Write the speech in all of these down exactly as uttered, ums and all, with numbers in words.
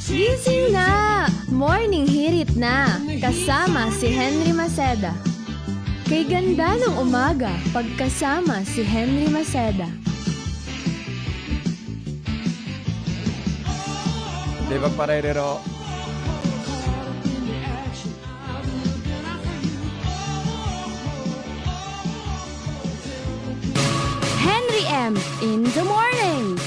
Gising na! Morning Hirit na! Kasama si Henry Maceda. Kay ganda ng umaga pagkasama si Henry Maceda. Di ba, Pare Rero? Henry M in the morning.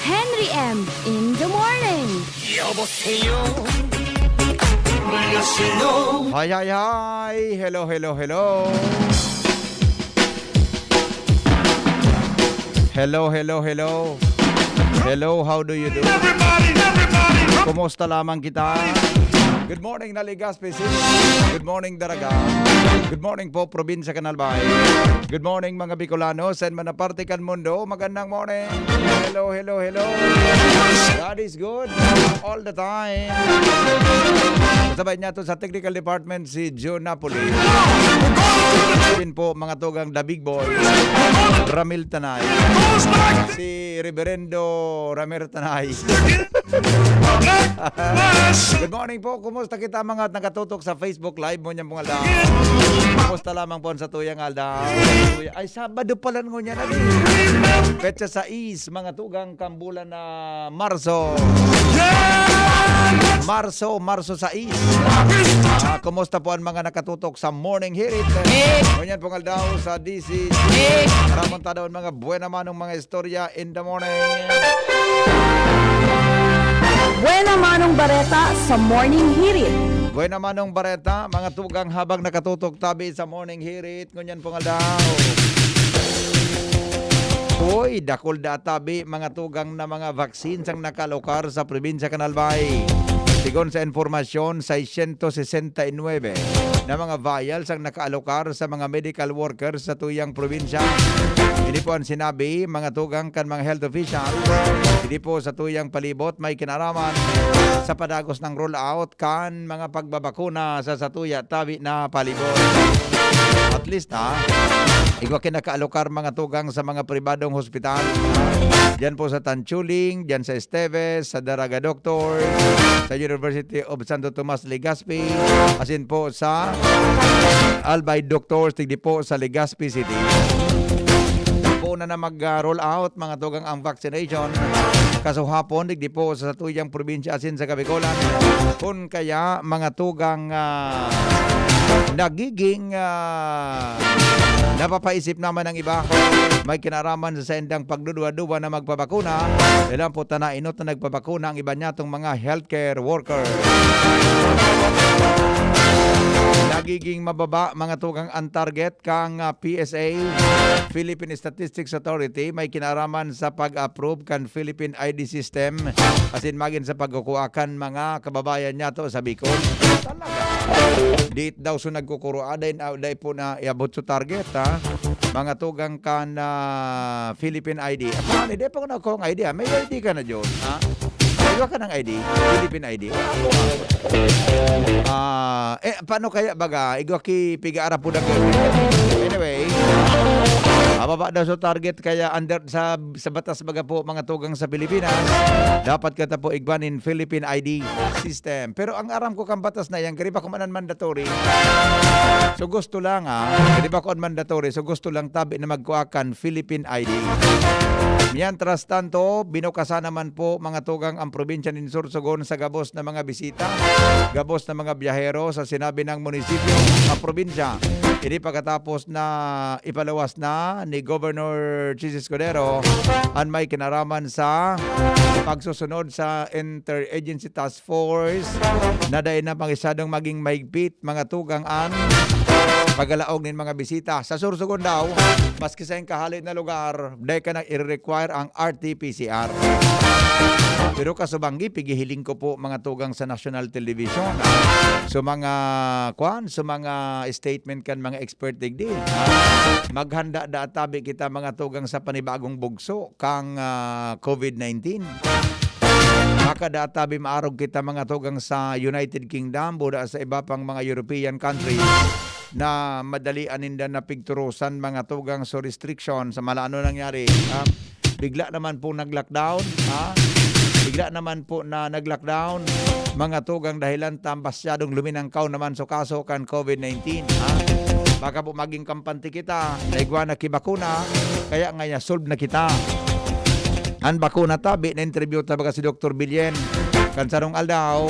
Henry M in the morning. 여보세요. 안녕하세요. Hi, hi, hi! Hello, hello, hello! Hello, hello, hello! Hello, how do you do? Everybody, everybody. Kumusta lamang kita? Good morning, Naligas, P C. Good morning, Daraga. Good morning po, Probinsya Canal Bay. Good morning, mga Bicolano, saan man na parte kan mundo. Magandang morning. Hello, hello, hello. God is good all the time. Kasabay niya to sa technical department si Joe Napoli. Yun po, mga tugang The Big Boy, Ramil Tanay, si Reverendo Ramir Tanay. Good morning po. Kumusta kita, mga nakatutok sa Facebook Live mo niyang mga lang? Kumusta lamang po sa tuyang aldaw? Ay, Sabado pala ngunyan na. Petsa sais, mga tugang, kan bulan na Marso. Marso, Marso sais. Ah, kumusta po ang mga nakatutok sa Morning Hirit? Ngunyan pong aldaw sa D C. Ramon Tadon, mga buena manong mga istorya in the morning. Buena manong bareta sa Morning Hirit. Buena manong bareta, mga tugang, habang nakatutok tabi sa Morning Hirit ngunyan pong aldaw. Uy, dakul da tabi, mga tugang, na mga vaccine sang nakalokar sa probinsya kan Albay. Sigon sa impormasyon, seiscientos sesenta y nuebe na mga vials ang nakaalokar sa mga medical workers sa tuyang probinsya. Ini po ang sinabi, mga tugang, kan mga health official. Ini po sa tuyang palibot may kinaraman sa padagos ng rollout kan mga pagbabakuna sa satuya tabi na palibot. At least, ha, igwa kinakaalokar, mga tugang, sa mga pribadong hospital. Diyan po sa Tanchuling, diyan sa Esteves, sa Daraga Doctor, sa University of Santo Tomas, Legazpi, asin po sa Albay Doctors, digdi po sa Legazpi City. Poon na mag-roll out, mga tugang, ang vaccination kasuhapon, digdi po sa satuyang probinsya asin sa Kabicolan. Kun kaya, mga tugang, ah, nagiging, ah, napapaisip naman ang iba. May kinaraman sa saindang pagduduwa-duwa na magpabakuna. Ilan po ta nainot na nagpabakuna ang iba niyatong mga healthcare worker. Nagiging mababa, mga tugang, ang target kang, ah, P S A, Philippine Statistics Authority, may kinaraman sa pag-approve kan Philippine I D system, asin magin sa pagkukua kan mga kababayan niyato sa Bicol. Talaga. Di daw so nagkukuro, ah, dai, ah, dai po na iabot so target, ha? Mga tugang kan, ah, Philippine I D. Ako nga, di pa ko nakuha ang I D, ha? May I D ka na, John, ha? Iwa ka ng I D, Philippine I D. Ah, eh, paano kaya baga? Igwa ki piga ara po dagdag. Anyway, mababa daw so target kaya under sa, sa batas baga po, mga tugang, sa Pilipinas. Dapat kita po igwa nin Philippine I D system. Pero ang aram ko kang batas na yan, kariba ko man ang mandatory. So gusto lang, ah. Kariba ko ang mandatory. So gusto lang tabi na magkuha kan Philippine I D. Mientras tanto, binukasan naman po, mga tugang, ang probinsya nin Sorsogon sa gabos na mga bisita, gabos na mga biyahero sa sinabi ng munisipyo at probinsya. Ini pagkatapos na ipaluwas na ni Governor Chiz Escudero an may kinaraman sa pagsusunod sa Interagency Task Force na dai na masyadong maging mahigpit, mga tugang, an pagalaog nin mga bisita. Sa Sorsogon daw, maski sa kahale na lugar, dai ka na i-require ang R T P C R. Pero kasubanggi, pigihiling ko po, mga tugang, sa national television, ah. So, mga, kwan, so, mga statement kan mga expert digdi, ah. Maghanda da tabi kita, mga tugang, sa panibagong bugso kang, ah, COVID nineteen. Baka da tabi maarog kita, mga tugang, sa United Kingdom, buda sa iba pang mga European countries na madalian ninda na pigturusan, mga tugang, so restriction. Sa mala ano nangyari, ha? Bigla naman pong nag-lockdown, ha? bigla naman po na nag-lockdown. Mga tugang, dahilan ta masyadong luminangkaw naman so kaso kan COVID nineteen, ha? Baka po maging kampante kita, naigwa na ki bakuna, kaya ngaya solve na kita. An bakuna tabi, na-interview ta baga si Doktor Bilyen. Kan sarong aldaw,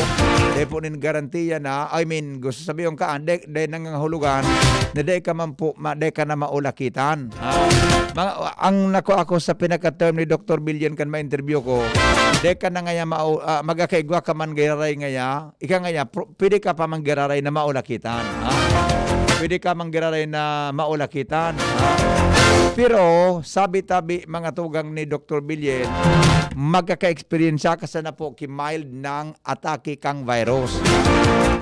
dai po nin garantiya na, I mean, gusto sabihon ka, ah, dai, dai nangangahulugan na dai ka man po, ma-, dai ka na maulakitan. Ah, mga, ang nakuha ko sa pinaka-term ni Doktor Bilyen kan ma-interview ko, dai ka na ngaya mau-, ah, magkakaigwa ka man giraray ngaya, ika ngaya, pro-, pwede ka pa man giraray na maulakitan. Ah, pwede ka man giraray na maulakitan. Ah, pero sabi tabi, mga tugang ni Doktor Bilyen, magkaka-eksperyensya ka sana po ki mild nang atake kang virus.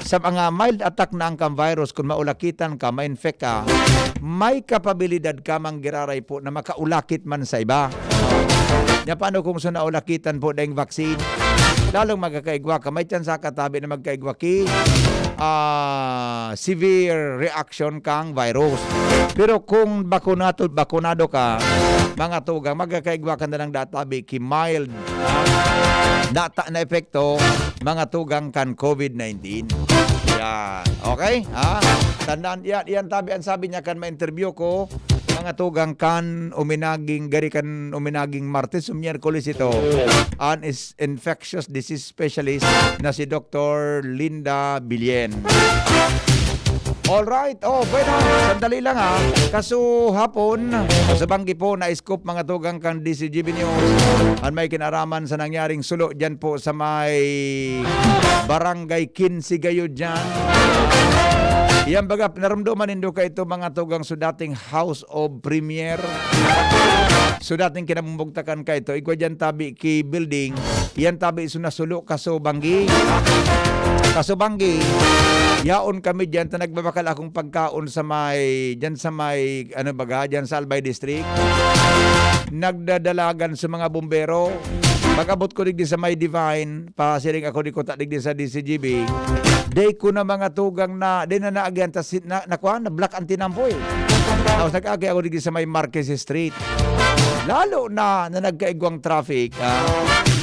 Sa mga mild attack na ang kang virus, kung maulakitan ka, ma-infect ka, may kapabilidad ka man giraray po na makaulakit man sa iba. Nya paano kung so naulakitan po daing vaccine? Lalong magkakaigwa ka, may tsansa ka tabi na magkaigwa ki, ah, severe reaction kang virus. Pero kung bakunado, bakunado ka, mga tugang, magkakaigwa ka na lang databi ki mild, ah, data na epekto, mga tugang kan COVID nineteen. Yan. Okay? Ha? Tandaan, yan, yan tabi ang sabi niya kan ma-interview ko, mga tugang kan uminaging, gari kan uminaging Martes o Miyerkules ito. An is infectious disease specialist na si Doktor Linda Bilyen. Alright. Oh, bueno, sandali lang, ha. Kasuhapon, sa banggi po na scoop, mga tugang kan D C G B News, an may kinaraman sa nangyaring sulo dyan po sa may Barangay Quince gayo dyan. Yan baga, narumduman nindo ka ito, mga tugang, so dating House of Premier. So dating kinabumbugtakan ka ito, igwa dyan tabi ki building, yan tabi so nasulo, kaso banggi. Kaso banggi, yaon kami dyan, ta nagbabakal akong pagkaon sa may, dyan sa may, ano baga, dyan sa Albay District. Nagdadalagan sa mga bumbero. Pag-abot ko digdi sa may Divine, pasiring ako di kuta digdi sa D C G B. Dai ko na, mga tugang, na, dai na naagyan, tas si-, na, nakuha, na-block ang tinampo, eh. Tapos nag-agi ako digdi sa may Marquez Street. Lalo na, na nagkaigwang traffic, ah.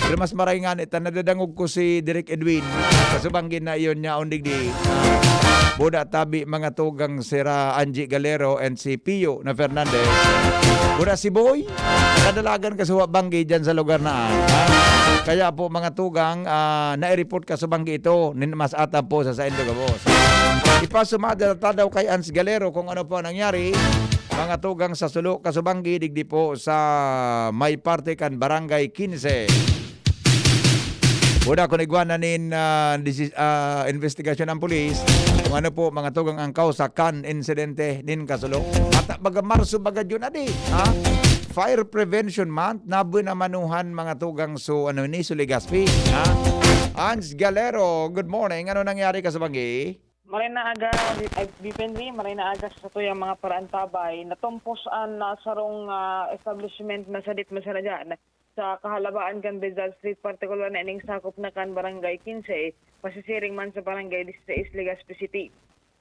Pero mas maray nga nita, nadadangog ko si Direk Edwin. Kasubanggi na iyon niya, on digdi. Buda tabi, mga tugang, sira Angie Galero and si Pio na Fernandez. Buda si Boy, kadalagan kasuwa banggi dyan sa lugar na, ah. Kaya po, mga tugang, ah, nai-report kasuwang ito, nin mas atap po sa saindo gabos. Ipasumada ta daw kay Ans Galero kung ano po ang nangyari, mga tugang, sa sulo, kasubanggi, digdi po sa may parte kan Barangay Quince. Una, kung igwa na nin, ah, disi-, ah, investigasyon ang pulis, kung ano po, mga tugang, ang kausa kan insidente nin kasulo. Ata baga Marso, baga June, adi, ha? Fire Prevention Month, nabuhay na manuhan, mga tugang, so, ano ni, so Legazpi, ha? Ans Galero, good morning. Ano nangyari kasuwang gi? Maray na aga, ay, Bipenri, maray na aga sa tuyang mga paraantabay. Natumpos an, ah, sarong, ah, establishment na sadit man sana dyan sa kahalabaan kan Rizal Street, partikular na ining sakop na kan Barangay Quince, pasisiring man sa Barangay Dieciséis, Legazpi City.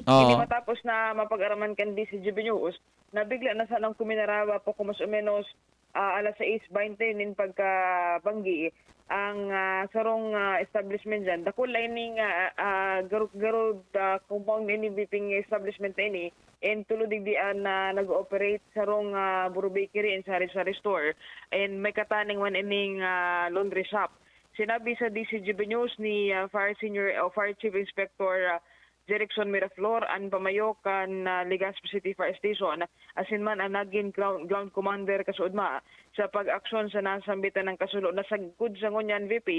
Oo. Ini matapos na mapag-araman kan D C G B News, na bigla na sanang kuminarawa po kung mas o menos, ah, alas sais baynte nin pagkabanggi ang, ah, sarong, ah, establishment diyan. Dakula ining, ah, ah, garud-garud, ah, compound ini, vaping establishment na ini, and tulo digdi an, ah, nag-ooperate, sarong, ah, brew bakery and sari-sari store, and may kataning man ining, ah, laundry shop. Sinabi sa D C G B News ni, ah, Fire Senior o Fire Chief Inspector, ah, Jerickson Miraflor, an pamayo kan, ah, Legazpi City Fire Station, asin man an nagin ground, ground commander kasuodma sa pag-aksyon sa nasambitan nang kasulo, na sagkod sa ngunyan V P,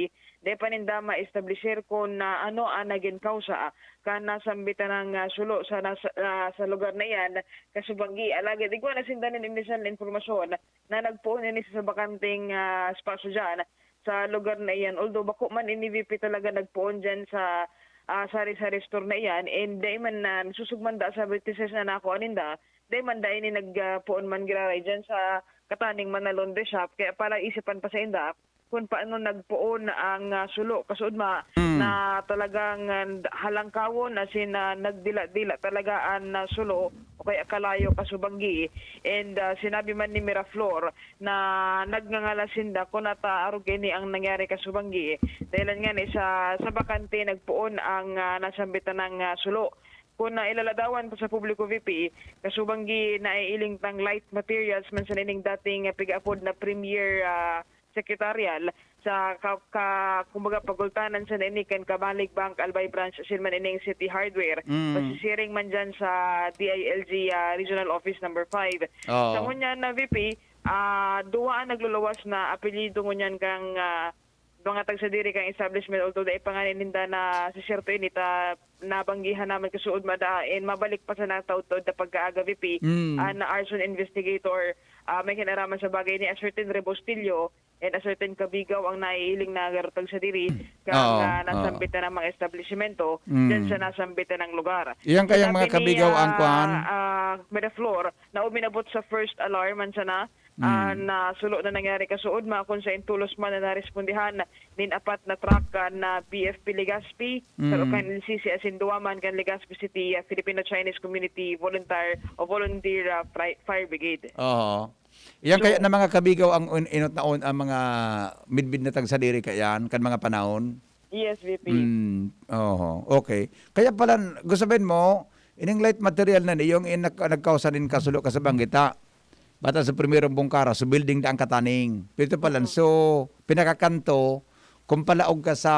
dai pa ninda ma-establisher kun, ah, ano an nagin kausa kan nasambitan nang, ah, sulo sa nas-, ah, sa lugar na iyan, kasubanggi. Alagad igwa na sinda nin inisyal na impormasyon na nagpoon ini sa bakanteng, ah, espasyo diyan sa lugar na iyan. Although bako man ini V P talaga nagpoon diyan sa, ah, sari-sari store na iyan, and dai man na nasusog man da sa witnesses na nakua ninda, dai man da ini nag, ah, poon man giraray diyan sa kataning man na laundry shop. Kaya palaisipan pa sa inda kung paano nagpoon ang, ah, sulo kasuodma Mm. na talagang, ah, halangkawon, as in, ah, nagdila-dila talaga an, ah, sulo o kaya kalayo kasubanggi. And, ah, sinabi man ni Miraflor na nagngangalas sinda kun ata arog ini ang nangyari kasubanggi. Dahilan ngani sa, sa bakante nagpoon ang, ah, nasambitan ng, ah, sulo. Kun, ah, ilaladawan pa sa publiko, V P, kasubanggi naiiling tang light materials man sa nining dating, ah, pigaapod na Premier, ah, Secretarial sa ka, ka, kumbaga, pagultanan sa nini kan Kamalig Bank Albay Branch asin man ining City Hardware. Mm. Masisiring man dyan sa D I L G, ah, Regional Office Number five. Oo. Sa ngunyan na V P, ah, duwa ang nagluluwas na apelyido ngunyan kang, ah, mga tagsadiri kang establishment, although dai pa ngani ninda nasisirto ini ta nabanggihan naman kasuodma da, and mabalik pa sa nataudtaod na pagkaaga, V P, Mm. an arson investigator, ah, may kinaraman sa bagay ni a certain Rebostillo and a certain Kabigaw ang naiiling na garotag sa diri kang, Oo, ah, oo. nasambitan ng mga establishmento Mm. dyan sa nasambitan ng lugar. Iyan kayang Sinabi mga ni, Kabigaw ang ah, kwan? ah, Miraflor na uminabot sa first alarm man sana, Mm. ah, na sulo na nangyari kasuodma kun saen tolos man na narespondihan nin apat na truck kan, ah, B F P Legazpi, Mm. sa kan L C C asin duwa man kan Legazpi City, ah, Filipino-Chinese Community Volunteer o Volunteer, ah, Fri-, Fire Brigade. Oo. Yan So kaya na mga Kabigaw ang un-, inot na on ang mga midbid na tagsadiri kayan kan mga panahon? Yes, V P. Mm, oho, okay. Kaya pala, gusto sabihin mo, ining light material na ni, yung in-, nag-, nagkausa nin kasulo kasubanggi ta. Bata sa primerong bungkara, so building na ang kataning. Pero ito pala, Mm. so, pinakakanto, kung palaog ka sa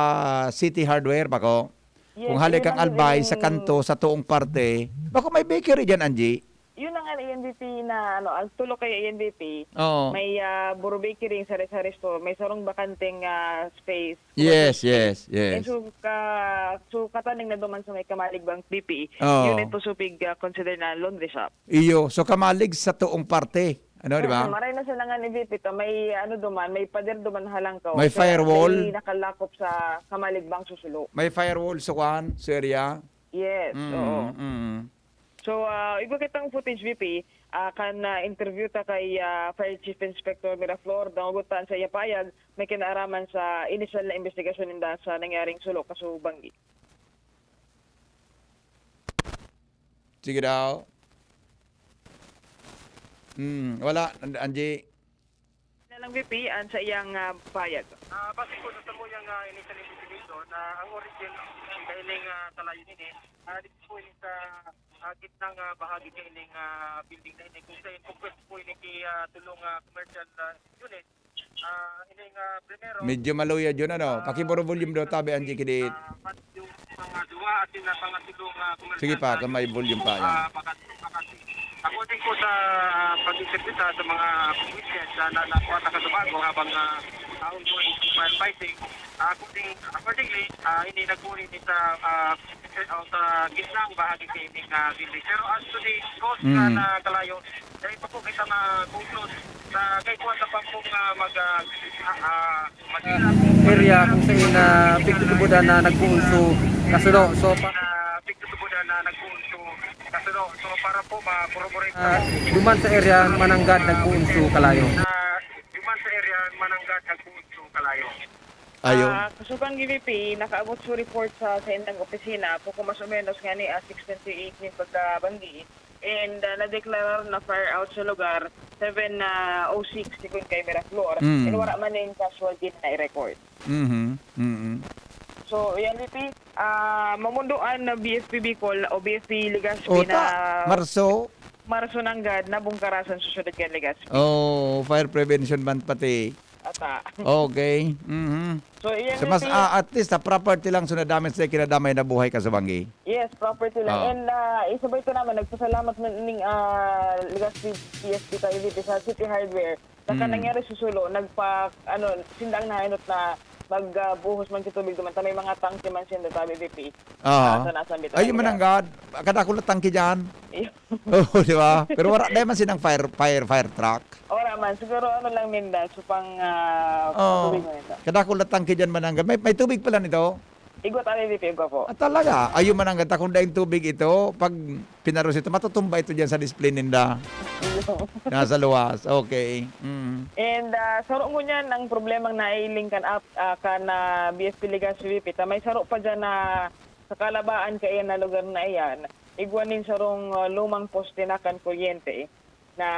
City Hardware, bako, Yes, kung hali yun kang ang Albay, sa ining kanto, sa tuong parte, bako may bakery dyan, Angie. Yun ang ano, A N V P na, ano, ang tulo kay A N V P, Oo. may, ah, Buro Bakery, sari-sari store, may sarong bakanteng, ah, space. Yes, yes, yes. Eh, so, ka, so, kataning na duman sa may Kamalig Bank B P, Oo. yun ito supig, ah, consider na laundry shop. Iyo, so kamalig sa tuong parte, ano, di ba? Mm, maray na siya nga ni V P to, may ano duman, may pader duman halangkaw. May Kaya firewall? may nakalakop sa Kamalig Bank susulo. May firewall sa kwan, sa area? Yes, Mm, oo. mm. So, ah, igwa kitang footage, V P, ah, kan, ah, interview ta kay, ah, Fire Chief Inspector Miraflor, dangogon ta an saiyang pahayag, may kinaaraman sa inisyal na imbestigasyon ninda sa nangyaring sulo kaso banggi. Sige daw. Hmm, wala, Angie. Na lang, V P, an saiyang, ah, pahayag. Ah, base po sa samuyang, ah, initial investigation, ah, ang origin kaining, ah, kalayo nini, ah, dito po ini sa, ah, gitnang, ah, bahagi kaining, ah, building na ini, kung saan pupwesto po ini ki, ah, tulong, ah, commercial, ah, unit. Ah, ining, ah, primero, Medyo maluya yun, ano? ah, Pakiburo volume daw, tabi, Angie, kidi. ah, yung mga duwa at yung mga tulong, ah, commercial Sige pa, na kung may volume pa, yan. ah, bakat-, bakat-, According po sa, ah, pag-interview sa, sa mga witness na, na nakuha sa Cotabato habang, ah, ah, ongoing firefighting, ah, according, accordingly, ah, ini nagpuli ni sa, ah, sa, sa gitnang bahagi sa ining, ah, building. Pero as to the cause Mm. na kalayo, dahil pa po kita ma-conclude sa kay kuwan sa pampong, ah, mag, ah, ah, ah, mag- Area kung saan na pigtutubodan na nagpuon so kasulo. So, pa- Ah, pigtutubodan na nagpuon so kasulo. So, para po ma-corroborate Ah, duman sa area Mananggad nagpuon so kalayo. Ah, duman sa area Mananggad nagpuon so kalayo. Ayo. Ah, kasugang G V P, nakaabot so report sa, sa indang opisina, poco mas o menos ngani, ah, six twenty-eight nin pagkabanggi. And, ah, nadeklarar na fire out sa lugar, seven oh six, segun kay Miraflor. Mm. And wala man ning casualty na i-record. Mhm, mm. So, yan, V P, ah, mamundoan na B F P Bicol o B F P Legazpi O, na ta, Marso. Marso nanggad, nabungkarasan sa syudad kan Legazpi. Oh, fire prevention month pati. Ata. Okay. Mhm. So, iyan So, mas, yung ah, at least, ah, property lang, so nadamay sa kinadamay na buhay kasubanggi. Yes, property lang. Ah. And, ah, isabay ko naman, nagpasalamat man ning, ah, Legazpi P S P tayo dito sa City Hardware. Sa Mm. kanangyari susulo, nagpa-, ano, sindang nahinot na mag, ah, buhos man kitubig duman. Ta may mga tangke man sinda, tabi, V P. Ah. Ah, sa nasambit Ay, na yung nila. Mananggad, kadakul na tangke dyan. Iyo. Oo, di ba? Pero wala, dahil man silang fire, fire, fire truck. Wala man. Siguro ano lang ninda, so pang, ah, Oo. tubig mo nito. Kadakul na tangke dyan, Mananggad. May, may tubig pala nito? Igwa ta, V P, igwa po. Ah, talaga? Ayun man ang ganda. Kung daing tubig ito, pag pinaros ito, matutumba ito dyan sa display ninda. Nasa luwas. Okay. Mm. And ah, saro ngunyan ang problemang nailing kan ap, ah, kan ah, B S P Legazpi, V P, ta may saro pa dyan na sa kalabaan kaiyan na lugar na iyan. Igwa nin sarong ah, lumang poste na kan kuryente na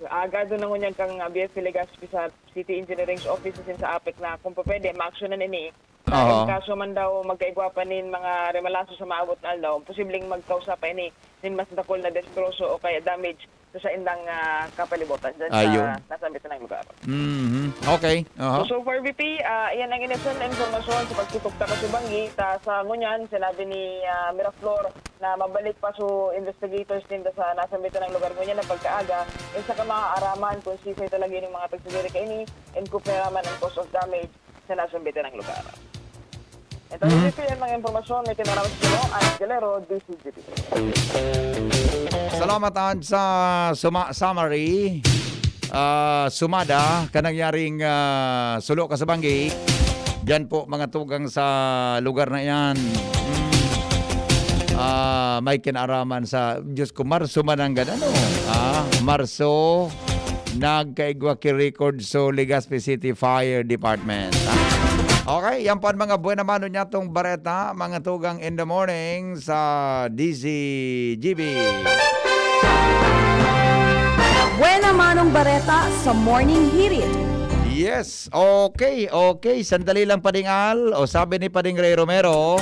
agado na ngunyan kang ah, B S P Legazpi sa City Engineering's office asin sa APEC na kung pwede, maaksyonan ini. Sa Oo. kaso man daw magkaigwa pa nin mga remalaso sa maabot na aldaw, posibleng magkausa pa ini nin mas dakul na destroso o kaya damage sa saindang ah, kapalibutan dyan Ayun. sa nasambit na lugar. Mhm. Okay. Aha. So, so far, V P, ah, iyan ang initial na impormasyon sa pagtutok ta ka subanggi. Ta sa ngunyan, sinabi ni ah, Miraflor na mabalik pa so investigators ninda sa nasambit na lugar ngunyan na pagkaaga. Insa ka maaaraman kung sisay talaga ining mga pagsadiri kaini, and kung pira man ang cause of damage sa nasambit na lugar. Ito Mhm. V P ang mga impormasyon na itinaraw sa inyo, Alex Galero, D C G T. Salamat, Ad, sa suma- summary. Ah, sumada, kanangyaring ah, sulo ka sa banggi. Diyan po, mga tugang sa lugar na yan. Mm. Ah, may kinaaraman sa, Diyos ko, Marso man ang ganun, ano? Ah, Marso, nagkaigwa ki record so Legazpi City Fire Department. Ah. Okay, yan po ang mga buena mano niya tong bareta, mga tugang in the morning sa D Z G B. Buena manong bareta sa Morning Hirit. Yes, okay, okay. Sandali lang, Pading Al. O, sabi ni Pading Ray Romero,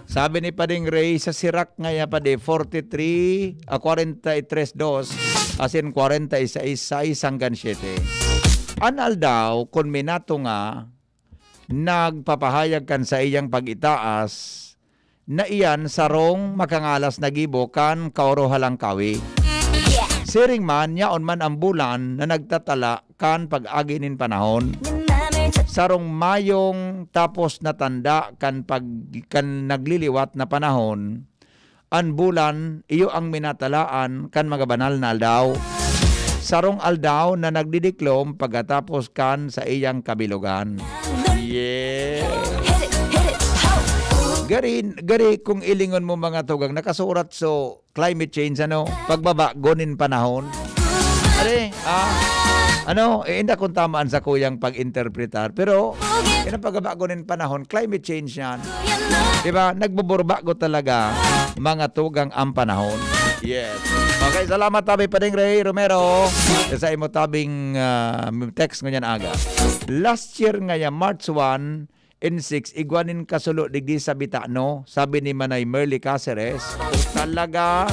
sabi ni Pading Ray, sa Sirak ngaya, Padi, forty-three, ah, kwarenta y tres dos, as in, kwarenta y seis, sais hanggang siyete. An aldaw, kun minato nga, nagpapahayag kan saiyang pag-itaas, na iyan sarong makangalas na gibo kan Kaoro Halangkawi. Siring man, yaon man ang bulan na nagtatala kan pag-agi nin panahon. Sarong mayong tapos na tanda kan pag-, kan nagliliwat na panahon, an bulan, iyo ang minatalaan kan mga banal na aldaw. Sarong aldaw na nagdidiklom pagkatapos kan saiyang kabilugan. Yeah. Gari, gari kung ilingon mo, mga tugang, nakasurat so climate change, ano, pagbabago nin panahon. Are, ah, ano, eh, inda kung tamaan sa kuyang pag-interpretar. Pero, yan ang pagbabago nin panahon, climate change yan. Diba? Nagbuburbago talaga, mga tugang, ang panahon. Yes. Okay, salamat, tabi Pading Ray Romero. Sa imo tabing ah, text ngunyan aga. Last year ngaya, March one, in six, igwa nin kasulo digdi sa Bitano, sabi ni Manay Merly Caceres. Talaga,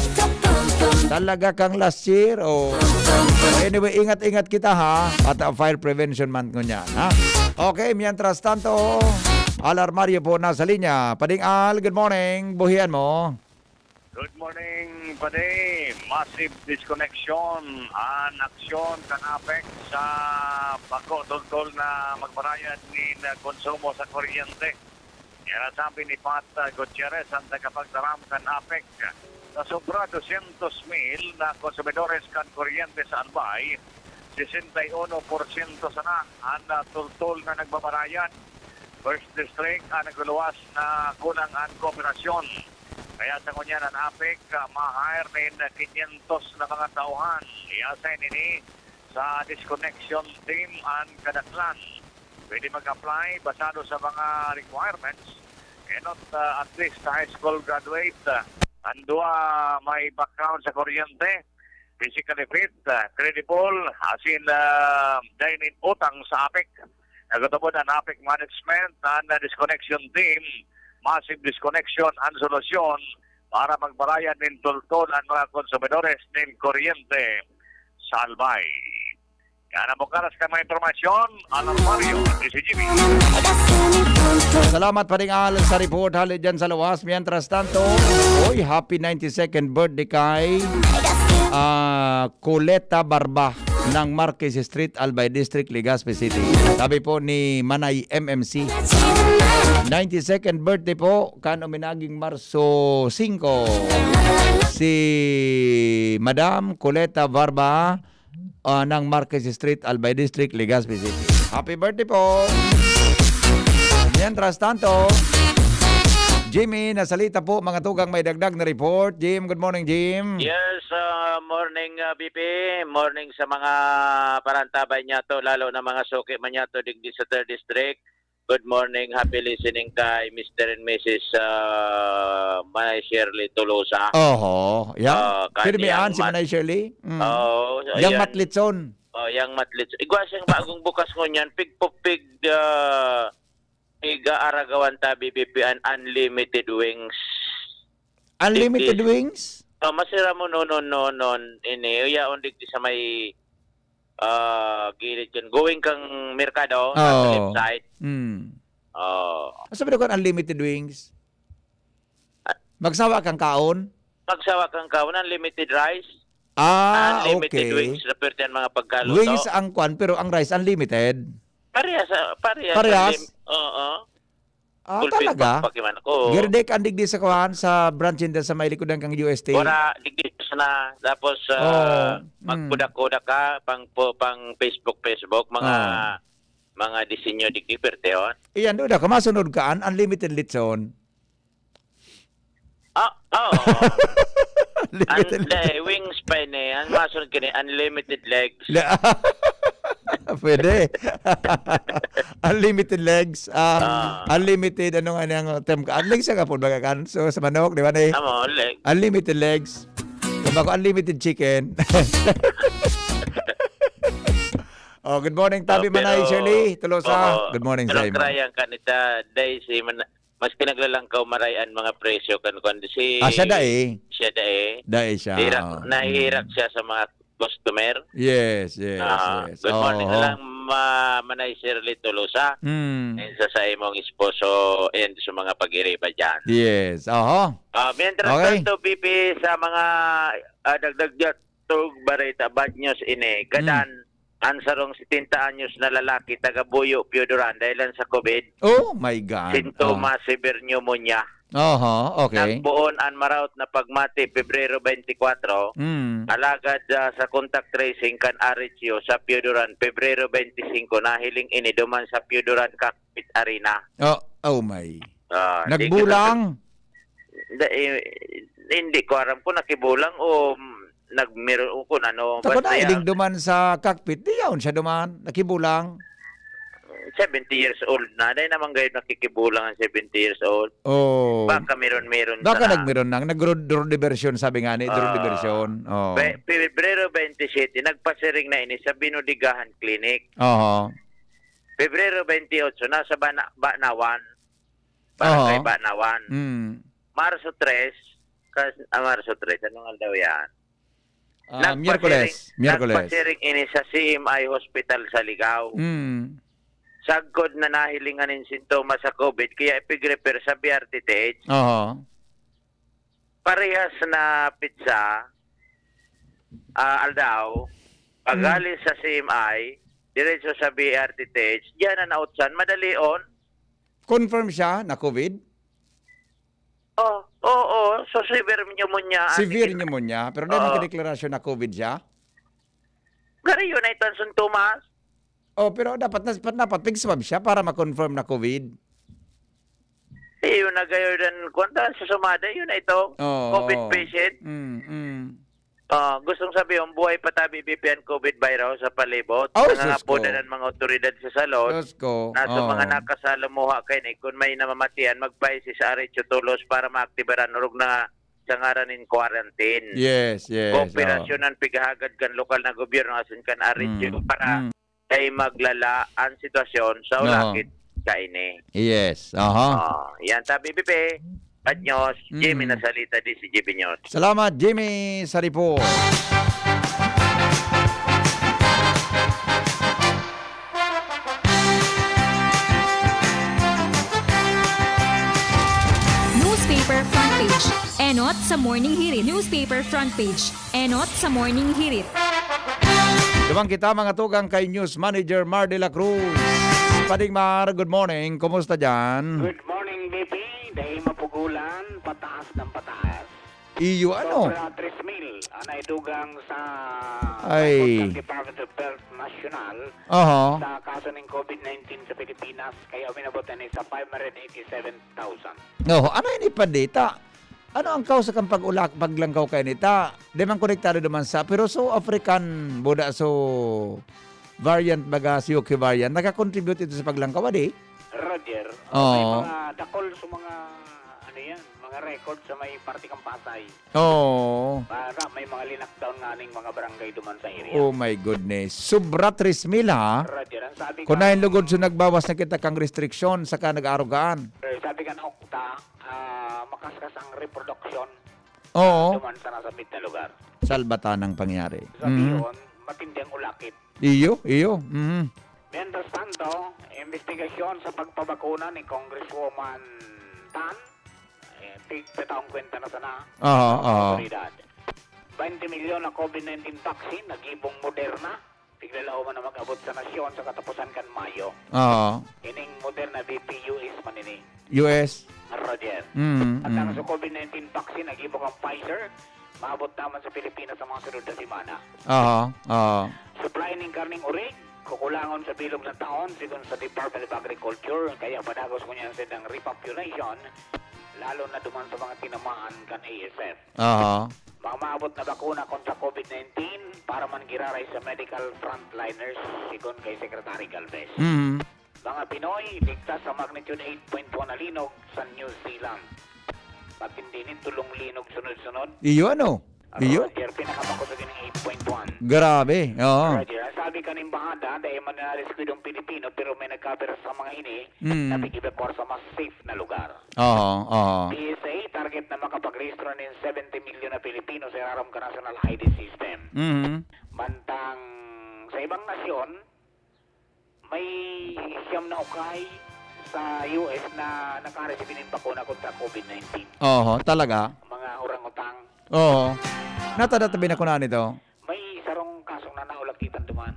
talaga kang last year. Oh. Anyway, ingat-ingat kita, ha. At ah, Fire Prevention Month ngunyan, ha. Okay, mientras tanto, Al Armario po nasa linya. Pading Al, good morning. Buhian mo. Good morning, Padi. Massive disconnection an aksyon kan APEC sa bako tungkol na magbarayad nin konsumo sa kuryente. Yan ang sabi ni Pat Gutierrez, ang tagapagtaram kan APEC. Sa sobra dosyentos mil na konsumidores kan kuryente sa Albay, sesenta y uno porsyento sana an ah, tultol na nagbabarayad. First District ang nagluluwas na kulang an kooperasyon. Kaya sa ngunyan an APEC ah, ma-hire nin quinientos na mga tauhan. I-assign ini sa disconnection team an kadaklan. Pwede mag-apply basado sa mga requirements. Enot ah, at least high school graduate. Ah, an duwa may background sa kuryente, physically fit, ah, credible, asin ah, dai nin utang sa APEC. Nagtubod an APEC management na an disconnection team, massive disconnection an solusyon para magbarayad nin tultol an mga konsumidores nin kuryente sa Albay. Yan ang bukaras kan mga impormasyon, Al Armario, D C G B. Salamat, Pading Al, sa report hali dyan sa luwas. Mientras tanto, oy, happy ninety-second birthday kay ah, Coleta Barba ng Marquez Street, Albay District, Legazpi City. Sabi po ni Manay M M C, ninety-second birthday po, kan uminaging Marso singko. Si Madam Coleta Barba ah, ng Marquez Street, Albay District, Legazpi City. Happy birthday po! Mientras tanto, Jimmy Nasalita po, mga tugang may dagdag na report. Jim, good morning, Jim. Yes, ah, morning, ah, B P. Morning sa mga parantabay niyato, lalo na mga suki man niyato digdi sa third District. Good morning, happy listening kay Mister and Missus, ah, Manay Shirley Tolosa. Oho, yang Ah, pirmi kanyang an si mat- Manay Shirley. Mm. Oo, Yang ayan. Matlitson. Oh, yang matlits. Igwa siyang bagong bukas ngunyan, pig po pig, ah, pig-aaragawan ta, B B P, an unlimited wings. Unlimited Digdi. Wings? Oh, masira mo no, no, no, no, ini, yaon digdi sa may, ah, gilid kan. Going kang merkado, nasa Oo. Left side. Mm. Oh. Asa ba kan unlimited wings? Ah. Magsawa kang kaon? Magsawa kang kaon, unlimited rice. Ah, Unlimited okay. Wings, na pwerte ang mga pagkaluto. Wings ang kwan, pero ang rice unlimited. Parehas, ah, parehas. Parehas? Unlim-, oo. Ah, Full talaga? Feedback pa kiman ako. Girdek ang digdi sa kwan, sa branch inda sa may likodan kang U S T. Wala, digdi sa na. Tapos, ah, Oh, mm. magkuda-kuda ka, pang, po, pang Facebook, Facebook, mga, Oh. mga disenyo digdi, pwerte, oh. Iyan, duda ka, masunod ka, an unlimited litson. Ah, oo. Unlimited An, legs. Dai, wings pa ini. Ang masunod kini, unlimited legs. Le-, pwede. Unlimited legs. Ah, Ah. Unlimited, ano nga niyang term ka? Legs ka po, baga kan? So, sa manok, di ba, ni? Amo, leg. Unlimited legs. Kung ako, unlimited chicken. Oh, good morning, Tabi Oh, Manay pero, Shirley Tolosa. Oo, Good morning, pero Simon. Kaya ang kanita, dai si Mana-, Maski naglalangkaw maray an mga presyo kan kuwan, si Ah, siya dai. siya dai. Dai siya, Hirak, oo. Nahihirak Mm. siya sa mga customer. Yes, yes, Ah, yes. good morning Oo. na lang, ma-, Manay Shirley Tolosa. Mm. And sa, sa imong esposo and sa mga pag-iriba dyan. Yes, oho. Ah, mientras Okay. tanto, B P, sa mga, ah, dagdag dyan, tog bareta, bad news ini. Gadan, Mm. ang sarong setenta anyos na lalaki, taga Buyo, Pioduran, dahilan sa COVID. Oh my God. Sintomas, Oh. severe pneumonia. Oho, okay. Nagpoon an maraot na pagmati, Pebrero twenty-four, Mm. alagad, ah, sa contact tracing kan R H U sa Pioduran, Pebrero twenty-five, nahiling ini duman sa Pioduran Cockpit Arena. Oh, oh my. Ah, di Nagbulang? kita Hindi, eh, hindi ko aram kung nakibulang o, mm, nagmiro-, o kung ano. Tako Basta na, yan. Iling duman sa cockpit, di yaon siya duman, nakibulang. Seventy years old na. Dahil naman ngayon nakikibulang ang seventy years old. Oh. Baka meron-meron Baka sana. nagmeron nang, nag-road, road diversion, sabi nga ni, road Ah. diversion. Oh. Fe-, Febrero twenty-seven, nagpasiring na ini sa Binudigahan Clinic. Oho. Febrero twenty-eight, nasa Bana-, Banawan. Barangay Oho. Banawan. Mm. Marso tres, kas-, ah, Marso tres, anong aldaw yan? Ah, Nagpasiring, Miyerkules. Miyerkules. nagpasiring ini sa C M I Hospital sa Ligao. Mm. Sagkod na nahilingan nin sintomas sa COVID, kaya ipig-refer sa B R T T H. Oho. Parehas na pitsa, ah, aldaw, pag Hmm. alis sa C M I, diretso sa B R T T H, diyan na nautsan, madali on. Confirm siya na COVID? Oh, oo, so severe pneumonia, Severe ano, pneumonia, pero dahil Oo. nakadeklarasyon na COVID siya? Garo yun ay tan sintomas. Oh, pero dapat nas-, dapat pig-swab siya para ma-confirm na COVID. Eh, yun na gayo dan, kwan ta, sa sumada, yun na ito, Oo, COVID oo. patient. Mm, mm. Ah, gustong sabihin, buhay pa tabi, B P, an COVID virus sa palibot. Oh, sus ko. Nangangapodan ang mga otoridad sa salud Sus ko. na sa Oo. mga nakasalamuha kaini, kung may namamatian, magpaisi sa R H U Tulos para maaktibaran orog na sa ngaran nin quarantine. Yes, yes, Kooperasyon oo. ang pighahagad kan lokal na gobyerno asin kan R H U Mm, para mm. ay maglala an sitwasyon sa Oo. ulakit kaini. Yes, aha. Ah, yan tabi, B P. Bad news, Jimmy Mm. Nasalita, D C G B News. Salamat, Jimmy, sa report. Newspaper front page. Enot sa Morning Hirit. Newspaper front page. Enot sa Morning Hirit. Duman kita, mga tugang, kay News Manager Mar de la Cruz. Paring Mar, good morning. Kumusta diyan? Good morning, B P. Dai mapugulan, pataas ng pataas. Iyo, ano? Sobra tres mil ang naitugang sa Ay. Record ng Department of Health National Aha. sa kaso ng covid nineteen sa Pilipinas, kaya uminabot na ni sa five hundred eighty-seven thousand. No, ano ini pa dita? Ano ang kausa kan pag-ulak-, paglangkaw kay nita? Di man konektado naman sa, pero so African, buda so variant, baga si U K variant, nakakontribute ito sa paglangkaw, di? Roger, Oo. may mga dakol sa mga, ano yan, mga record sa may parte kang Pasay. Oo. Para may mga linakdown nga ning mga barangay duman sa area. Oh my goodness. Sobra tres mil, ha? Roger, ang sabi Kung ka nahin lugod, so nagbawas na kita kang restriksyon, saka nag-arugaan. Eh, sabi ka na, Okta, ah, makaskas ang reproduction Oo. duman sa nasabit na lugar. Salbatanang pangyari. Sabi Mm. yun, matindi ang ulakit. Iyo, iyo. Mm. Mientras tanto, investigasyon sa pagpabakuna ni Congresswoman Tan, eh, tig-, tataong kwenta na sana Aha, ang aha. otoridad. Twenty milyon na covid nineteen vaccine, nagibong Moderna. Tiglalaoman na mag-abot sa nasyon sa katapusan kan Mayo. Aha. Ining Moderna V P U S man ini. U S. Roger. Mm, At ang mm. sa covid nineteen vaccine, nagibo kang Pfizer, maabot naman sa Pilipinas sa mga sunod na semana. Aha, aha. Supply ning karning orig, kukulangon sa bilog na taon, sigon sa Department of Agriculture, kaya padagos ko niyan sa repopulation, lalo na duman sa mga tinamaan kan A S F. Aha. Mga maabot na bakuna kontra covid nineteen para man giraray sa medical frontliners, sigon kay Secretary Galvez. Mhm. Mga Pinoy, ligtas sa magnitude eight point one na linog sa New Zealand. Matindi nin tulong linog sunod-sunod. Iyo, ano? Iyo? Roger, pinakamakos sa gining eight point one. Grabe, oo. Roger, ang sabi kaning bahada, dahil man na reskwidong Pilipino, pero may nagkapira sa mga ini, Mm. na pag-evacuar sa mas safe na lugar. Oo, oo. P S A, target na makapagrehistro nin seventy milyon na Pilipino sa irarom ka national I D system. Mhm. Mantang sa ibang nasyon, may siyam na ukay sa U S na nakaresibi nin bakuna kontra covid nineteen. Oho, talaga? Mga orangutang. Oo. Natada tabi na ko na nito. May sarong kasong na naulakitan duman.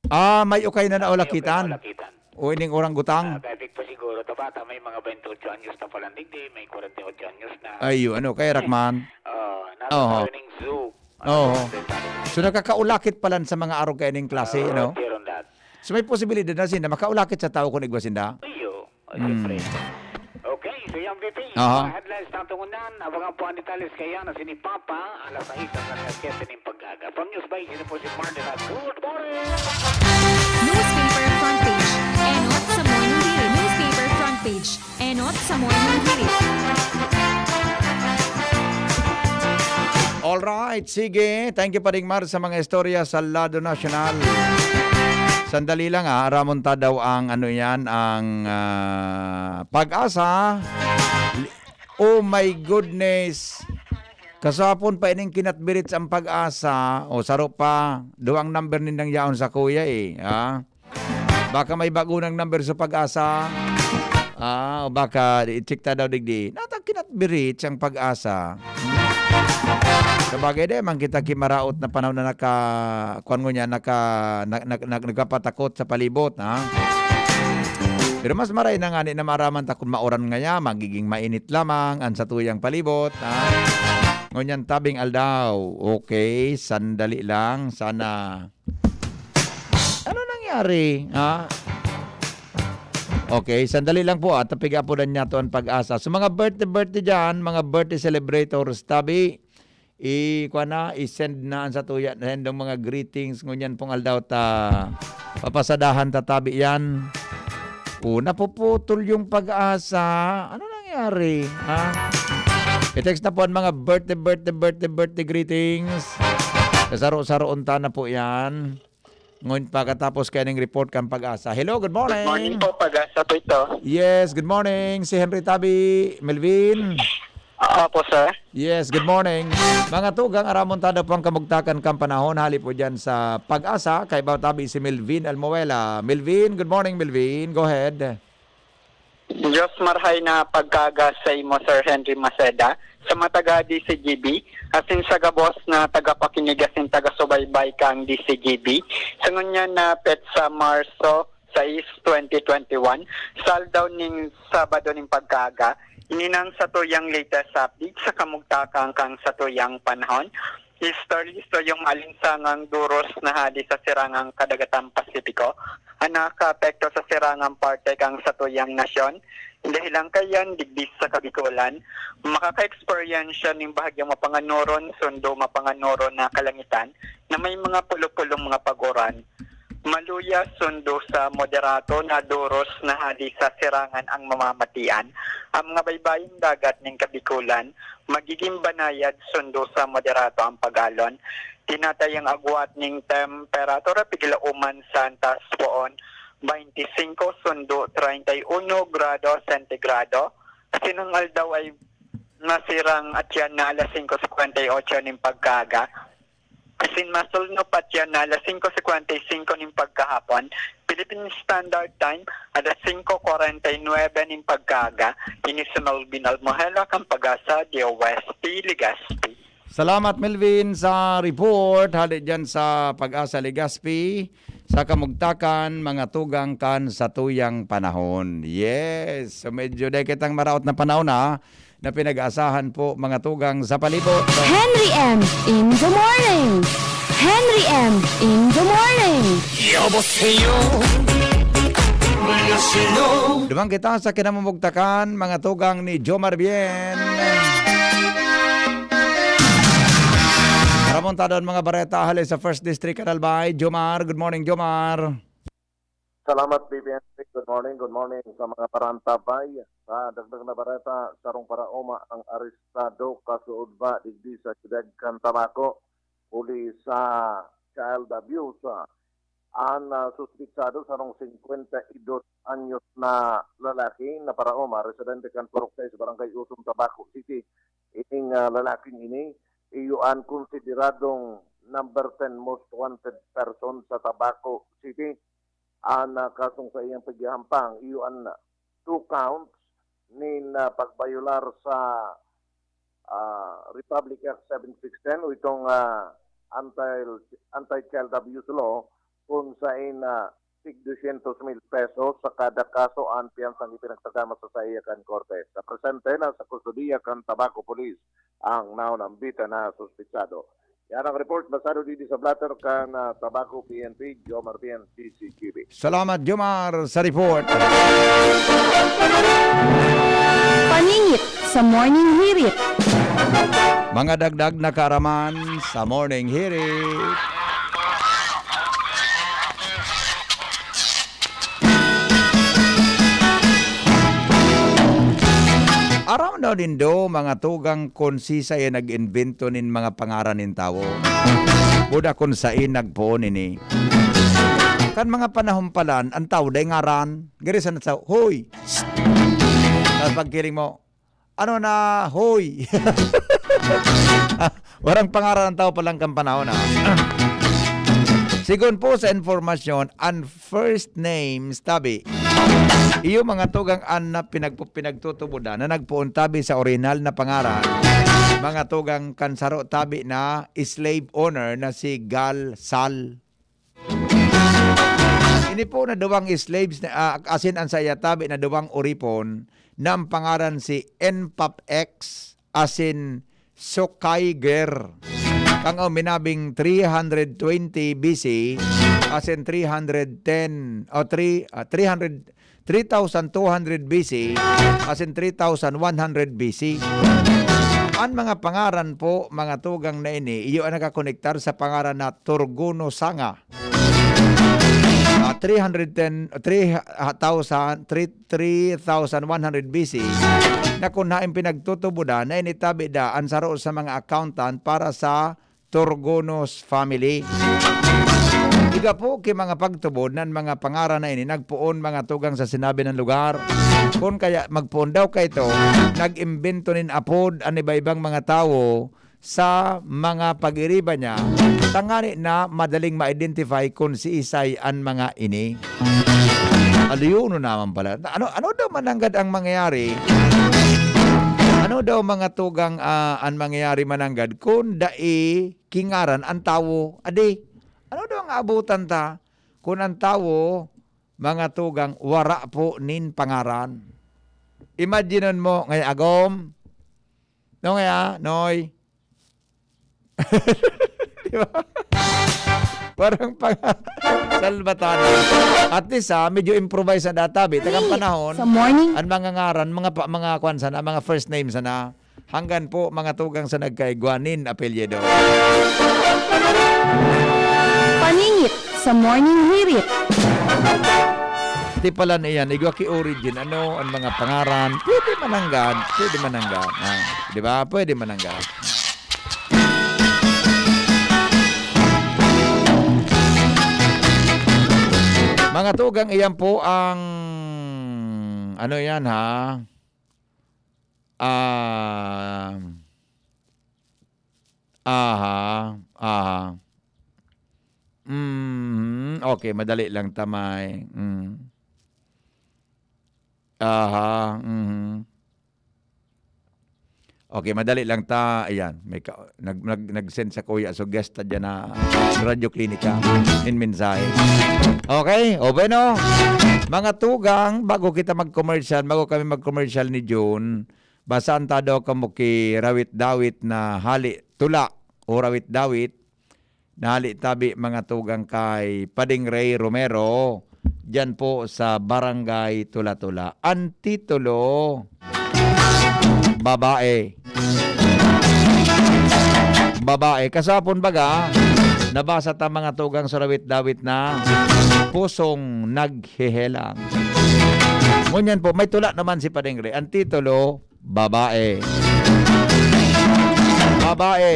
Ah, may ukay na May ukay naulakitan? naulakitan. O ining orangutang? Ah, kaya big pa siguro, tabata, may mga twenty-eight anyos na palang digdi, may forty-eight anyos na. Ay, yun, ano, kay Rakman? Oo, nasa Oho. tayo ning zoo. Ano Oo. yung mensahe? So, nakakaulakit pala sa mga arog kaya ning klase, Ah, no? Roger on that. So, may posibilidad na sinda makaulakit sa tao kung igwa sinda? Iyo. Ay, Mm. siyempre. Okay, so yan, V P. Aha. Mga headlines na tungunan. Abangan po ang detalles kaya na si ni Papa, alas sais hanggang alas siyete ning pag-aga. From News by, sino po si Martin at good morning! Newspaper front page. Enot sa Morning Daily. Newspaper front page. Enot sa Morning Daily. Alright, sige. Thank you, Paring Mar, sa mga istorya sa lado nasyonal. Sandali lang, ah. Aramon ta daw ang, ano yan, ang, ah, Pag-asa. Li-, oh my goodness. Kasapon pa ining kinatbirit sa ang Pag-asa. O, saro pa. Duwang number nindang yaon sa kuya, eh. Ha? Baka may bago nang number sa Pag-asa. Ah, o baka i-check ta daw digdi. Natang kinatbirit siyang Pag-asa. Sabagay, di man kita kimaraot na panahon na naka-, kuwan ngunyan, naka-, na-, na-, na-, nagpapatakot sa palibot, ha? Pero mas maray na ngani na maaraman ta kun mauran ngaya, magiging mainit lamang an satuyang palibot, ha? Ngunyan, tabing aldaw. Okay, sandali lang. Sana Ano nangyari? Ha? Okay, sandali lang po, ah. Tapiga po na niya to ang Pag-asa. So, mga birthday, birthday dyan, mga birthday celebrators, tabi, i-, kuha na, i-send na ang satuya, send ang mga greetings, ngunyan pong aldaw ta, papasadahan ta tabi yan. O, napuputol yung Pag-asa. Ano nangyari? Ha? I-text na po ang mga birthday, birthday, birthday, birthday greetings. Sasaro-saroon ta na po yan. Ngunyan pagkatapos kaya ning report kan Pag-asa. Hello, good morning. Good morning po, Pag-asa po ito. Yes, good morning. Si Henry Tabi, Melvin. Opo, sir. Yes, good morning. Mga tugang, aramon ta daw po ang kamugtakan kan panahon. Hali po dyan sa Pag-asa, kay Bao Tabi si Melvin Almuela. Melvin, good morning, Melvin. Go ahead. Diyos marhay na pagkaga sa imo, Sir Henry Maceda, sa mga taga D C G B, asin sa gabos na tagapakinig asin taga-subaybay kang D C G B. Sa ngunyan na petsa Marso sais, twenty twenty-one, sa aldaw ning Sabado ning pagkaga, Ini na ang satuyang latest update sa kamugtakan kan satuyang panahon. Istorya-istoryang maalinsangang duros na hali sa sirangang kadagatang Pasipiko an nakakaapekto sa sirangang parte kan satuyang nasyon. Dahil ang kayan digdi sa Kabikolan, makaka-eksperyensya nin bahagyang mapanganuron, sundo mapanganuron na kalangitan na may mga pulo-pulong mga paguran. Maluya sundo sa moderato na duros na hali sa sirangan ang mamamatian. Ang mga baybayong dagat nin Kabikolan, magiging banayad sundo sa moderato ang pagalon. Tinatayang agwat nin temperatura pigilauman sa antas poon, twenty-five sundo treinta y uno grado sentigrado. Sinang aldaw ay nasirang atyan na alas singko singkwenta y otso nin pagkaaga. Asin masulno pa tiyan na alas singko singkwenta y singko nin pagkahapon, Philippine Standard Time, alas singko kwarenta y nuebe nin pagkaaga. Ini si Melvin Almohela kan Pag-asa, D O S T, Legazpi. Salamat, Melvin, sa report. Hali dyan sa Pag-asa, Legazpi, sa kamugtakan, mga tugang kan satuyang panahon. Yes, so medyo dai kitang maraot na panahon, ha, na pinag-aasahan po, mga tugang sa palibot. Henry M in the morning. Henry M in the morning. 여보세요. 안녕하세요. Duman kita sa kinamumugtakan, mga tugang ni Jomar Bien. Para mo ta doon, mga bareta, hali sa First District, Canal Bay. Jomar, good morning, Jomar. Salamat, B P N. Good morning, good morning sa mga parantabay. Sa dagdag na bareta, sarong paraoma ang arestado, kasuodma digdi sa siyudad kan Tabaco, huli sa child abuse. An, ah, suspitsado, sarong singkwenta y dos anyos na lalaki na paraoma, residente kan Purok sais, Barangay Usong, Tabaco City. Ining, ah, lalaking ini, iyo an konsideradong number ten most wanted person sa Tabaco City. An, ah, kasong saiyang paghahampang, iyo an two counts nin, ah, pagbayolar sa, ah, Republic Act seven six ten o itong, ah, anti, anti-child abuse law, kun sain, ah, tig dosyentos mil pesos sa kada kaso an piyansang ipinagtagama sa saiya kan korte. Napresente na sa kustodiya kan Tabaco Police ang naunambita na suspitsado. Yan ang report, basado digdi sa blotter kan, ah, Tabaco P N P, Jomar Bien, D Z G B. Salamat, Jomar, sa report. Paningit sa Morning Hirit. Mga dagdag na kaaraman sa Morning Hirit. Aram daw nindo, mga tugang, kun sisay an nag-imbento nin mga pangaran nin tawo. Buda kun sain nagpoon ini. Kan mga panahon palan, an tawo dai ngaran. Gari sa nasa, "Hoy!" Tapos pagkiling mo, "Ano na, hoy?" Warang pangaran ang tawo palan kan panahon, ah. Sigon po sa impormasyon, an first names tabi. Iyo, mga tugang, an na pinagpo-, pinagtutubodan na nagpoon tabi sa orihinal na pangaran, mga tugang, kan saro tabi na slave owner na si Gal Sal. Ini po na duwang slaves na, ah, asin an saiya tabi na duwang oripon na an pangaran si N P A P X asin Sokaiger. Kan minabing three hundred twenty B C asin three hundred ten o three, ah, three hundred, three thousand two hundred B C asin three thousand one hundred B C. An mga pangaran po, mga tugang, na ini, iyo an nakakonektar sa pangaran na Turgono Sanga. Ah, three hundred ten, three thousand, three, three thousand one hundred B C, na kun haen pinagtutubodan na initabi da an saro sa mga accountant para sa Turgonos family. Iga po ki mga pagtubod nan mga pangaran na ini nagpoon, mga tugang, sa sinabi ng lugar. Kun kaya magpoon daw kaito, nag-imbento nin apod an iba-ibang mga tawo sa mga pag-iriba niya, tangani na madaling ma-identify kun siisay an mga ini. Aliyo no naman pala. Ano, ano daw mananggad ang mangyayari? Ano daw, mga tugang, ah, an mangyayari mananggad kun dai kingaran an tawo? Adi, ano daw ang aabutan ta kun an tawo, mga tugang, wara po nin pangaran? Imaginon mo, ngay agom. No, ngay, ah, Noy? Di ba? Parang pang-, salbatan. At least, ah, medyo improvise na data, bi. Tagang Hey, panahon, sa morning. Ang mga ngaran, mga pa-, mga kwan sana, mga first name sana. Hanggan po, mga tugang sa nagkaigwa nin apelyido. Paningit sa Morning Hirit. Ti pala na iyan, igwa ki origin, ano, ang mga pangaran, pwede mananggad, pwede mananggad. Ah, di ba? Pwede mananggad. Mga tugang, iyan po ang, ano yan, ha? Ah, aha, aha. Mhm, okay, madali lang ta may, mm. Aha, mhm. Okay, madali lang ta, ayan, may ka-, nag-, nag-, nag-send sa kuya, so guest ta dyan na Radyo Klinika, in mensahe. Okay, o bueno, mga tugang, bago kita mag-commercial, bago kami mag-commercial ni June, Basaan ta daw kamo ki rawit-dawit na hali tula o rawit-dawit na hali tabi mga tugang kay Pading Ray Romero, diyan po sa Barangay Tula-Tula. Ang titulo, Babae. Babae. Kasapon baga, nabasa ta mga tugang sa rawit-dawit na Pusong Naghehelang. Ngunyan po, may tula naman si Pading Ray. Ang titulo, Babae. Babae.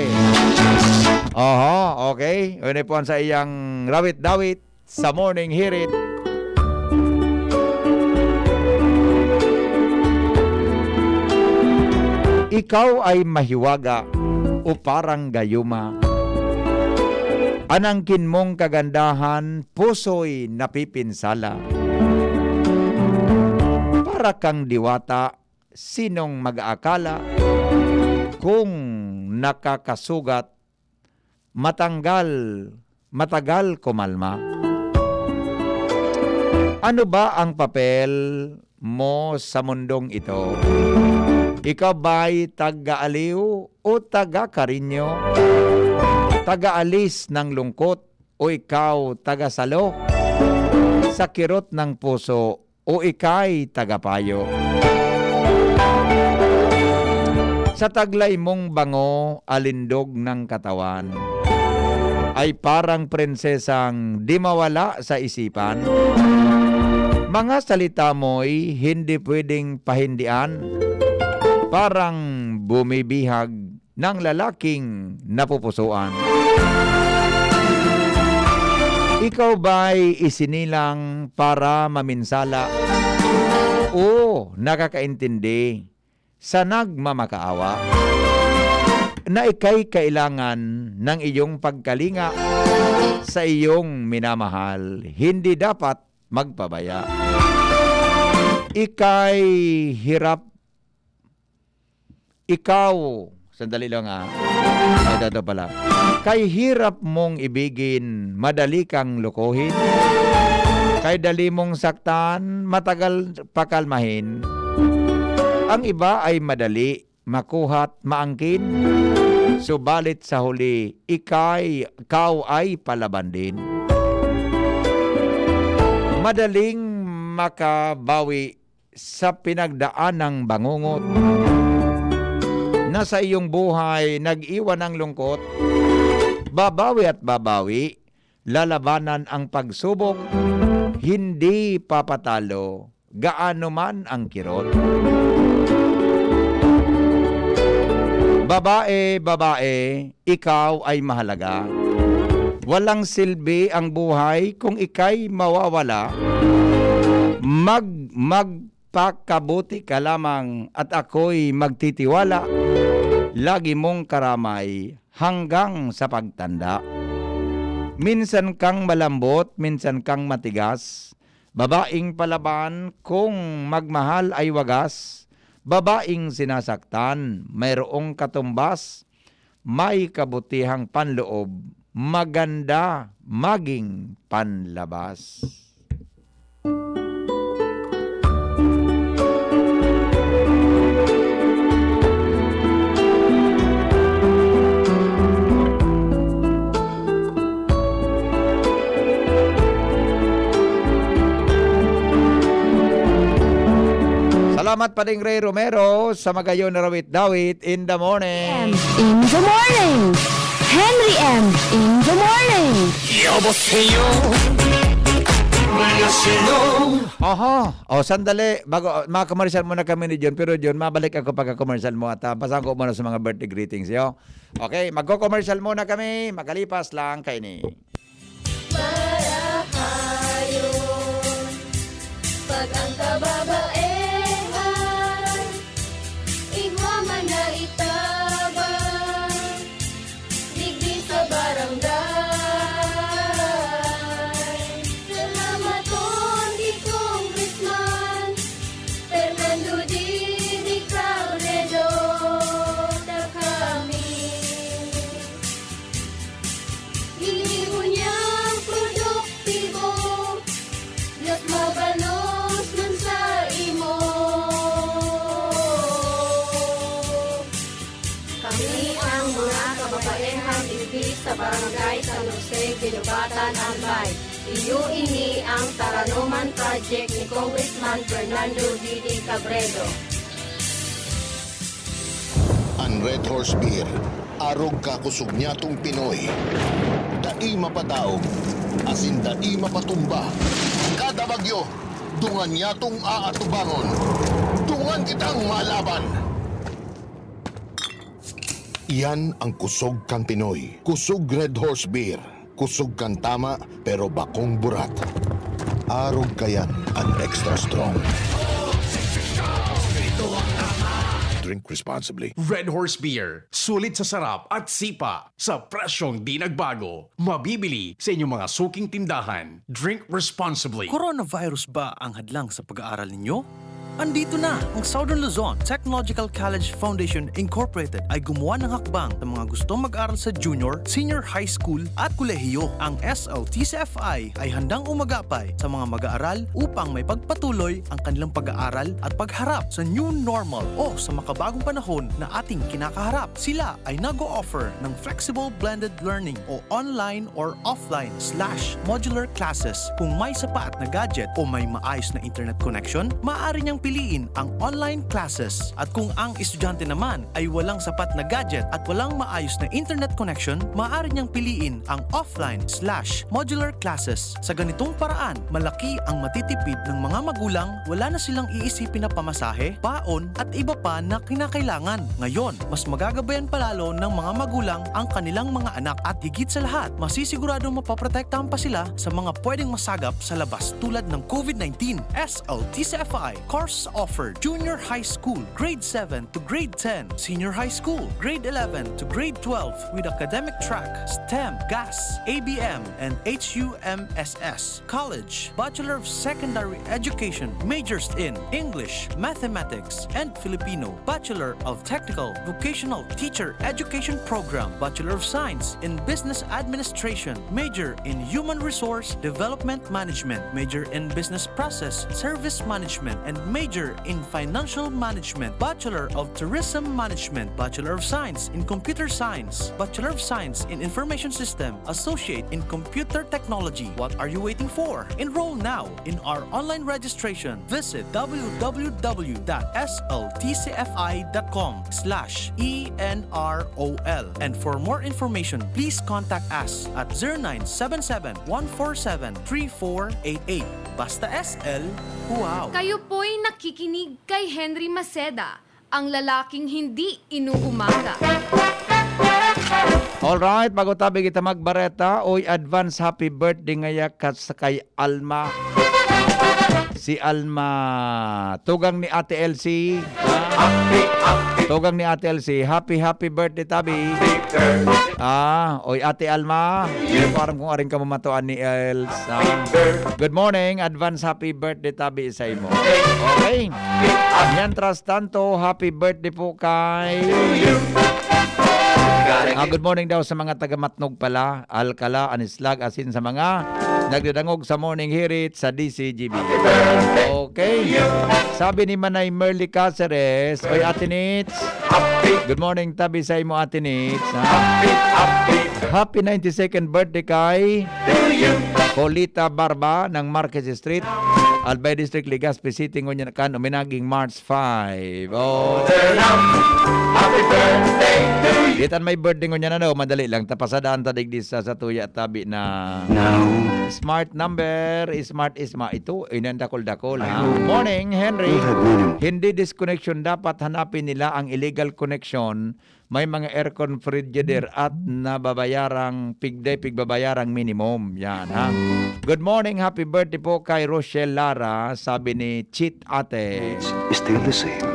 Oho, okay. Ini po ang sa iyang rawit-dawit sa Morning Hirit. Ikaw ay mahiwaga o parang gayuma. An angkin mong kagandahan, puso'y napipinsala. Para kang diwata, sinong mag-aakala kung nakakasugat, matanggal, matagal kumalma? Ano ba ang papel mo sa mundong ito? Ikaw ba'y taga-aliw o taga-karinyo? Taga-alis ng lungkot o ikaw taga-salo sa kirot ng puso o ika'y tagapayo? Sa taglay mong bango, alindog ng katawan, ay parang prinsesang di mawala sa isipan. Mga salita mo'y hindi pwedeng pahindian, parang bumibihag ng lalaking napupusuan. Ikaw ba'y isinilang para maminsala o nakakaintindi sa nagmamakaawa na ika'y kailangan ng iyong pagkalinga sa iyong minamahal? Hindi dapat magpabaya. Ika'y hirap Ikaw, sandali lang, ah. Ay, ito, ito pala. Kay hirap mong ibigin, madali kang lokohin. Kay dali mong saktan, matagal pakalmahin. Ang iba ay madali makuha't maangkin, subalit sa huli, ika'y, ikaw ay palaban din. Madaling makabawi sa pinagdaan ng bangungot na sa iyong buhay nag-iwan ng lungkot, babawi at babawi, lalabanan ang pagsubok, hindi papatalo, gaano man ang kirot. Babae, babae, ikaw ay mahalaga. Walang silbi ang buhay kung ika'y mawawala. Mag-, magpakabuti ka lamang at ako'y magtitiwala. Lagi mong karamay hanggang sa pagtanda. Minsan kang malambot, minsan kang matigas. Babaeng palaban, kung magmahal ay wagas. Babaeng sinasaktan, mayroong katumbas. May kabutihang panloob, maganda maging panlabas. Salamat, Pading Ray Romero, sa magayon na rawit-dawit in the morning. M in the morning. Henry M in the morning. 여보세요. 안녕하세요. Aha. O, sandali. Bago, mga commercial muna kami ni John. Pero John, mabalik ako pagka-commercial mo at, ah, basahan ko muna sa mga birthday greetings, yo. Okay, magko-commercial muna kami. Makalipas lang kaini. Marahayon, pag ang kababaehan, igwa man na itabang, digdi sa barangay. Salamaton ki Congressman Fernando Didi Cabredo, ta kami ginibo niyang produktibo, mas mabalos man sa imo. Kami ang mga kababaehan digdi sa Barangay San Jose, Guinobatan, Albay. Iyo ini ang Taranoman Project ni Congressman Fernando Didi Cabredo. An Red Horse Beer, arog ka kusog niyatong Pinoy. Dai mapadaog, asin dai mapatumba. Kada bagyo, dungan niyatong aatubangon. Dungan kitang malaban! Iyan ang kusog kan Pinoy. Kusog Red Horse Beer. Kusog kan tama, pero bakong burat. Arog kayan an extra strong. Drink responsibly. Red Horse Beer. Sulit sa sarap at sipa sa presyong di nagbago. Mabibili sa inyong mga suking tindahan. Drink responsibly. Coronavirus ba ang hadlang sa pag-aaral ninyo? Andito na ang Southern Luzon Technological College Foundation Incorporated ay gumawa ng hakbang sa mga gustong mag-aral sa junior, senior high school at kolehiyo. Ang S L T C F I ay handang umagapay sa mga mag-aaral upang may pagpatuloy ang kanilang pag-aaral at pagharap sa new normal o sa makabagong panahon na ating kinakaharap. Sila ay nag-o-offer ng flexible blended learning o online or offline slash modular classes. Kung may sapat na gadget o may maayos na internet connection, maaari niyang piliin ang online classes. At kung ang estudyante naman ay walang sapat na gadget at walang maayos na internet connection, maaari niyang piliin ang offline slash modular classes. Sa ganitong paraan, malaki ang matitipid ng mga magulang, wala na silang iisipin na pamasahe, baon, at iba pa na kinakailangan. Ngayon, mas magagabayan pa lalo ng mga magulang ang kanilang mga anak at higit sa lahat, masisiguradong mapoprotektahan pa sila sa mga pwedeng masagap sa labas tulad ng COVID nineteen. S L T C F I, courses offered, junior high school, grade seven to grade ten, senior high school, grade eleven to grade twelve with academic track, STEM, GAS, A B M, and H U M S S. College, Bachelor of Secondary Education, majors in English, Mathematics, and Filipino, Bachelor of Technical Vocational Teacher Education Program, Bachelor of Science in Business Administration, major in Human Resource Development Management, major in Business Process Service Management, and major in Financial Management, Bachelor of Tourism Management, Bachelor of Science in Computer Science, Bachelor of Science in Information System, Associate in Computer Technology. What are you waiting for? Enroll now in our online registration. Visit w w w dot s l t c f i dot com slash e n r o l. And for more information, please contact us at zero nine seven seven, one four seven, three four eight eight. Basta S L, wow! Kayo po'y nakikinig kay Henry Maceda, ang lalaking hindi inuumaga. Alright, bago tabi kita magbareta, oy, advance happy birthday ngaya ka sa kay Alma. Si Alma, tugang ni Ate Elsie. Tugang ni Ate Elsie. Happy, happy birthday, tabi. Ah, oy, Ate Alma. Hindi ko aram kung aring ka mamatuan ni Els, ah. Good morning, advance happy birthday, tabi, sa imo. Okay. Mientras tanto, happy birthday po kay... Ah, good morning daw sa mga taga Matnog pala, Alcala, Anislag, asin sa mga nagdadangog sa Morning Hirit sa D C G B. Okay. Sabi ni Manay Merly Caceres, oy, Ate Nits. Good morning, tabi sa imo, Ate Nits, ha? Happy ninety-second birthday kay Colita Barba ng Marquez Street. Albay District, Legazpi City, ngunyan kan uminaging March five. Oh. Happy birthday to you. Itan may birthday ngunyan, ano, madali lang. Tapasadaan ta digdi sa, sa tuya tabi na Now. Smart number, smart is ma-, ito, inandakol-dakol, ha? Good morning, Henry. Hindi disconnection, dapat hanapin nila ang illegal connection. May mga aircon, frigidaire at nababayarang pigday, pigbabayarang minimum. Yan, ha? Good morning, happy birthday po kay Rochelle Lara, sabi ni Cheat Ate. It's still the same.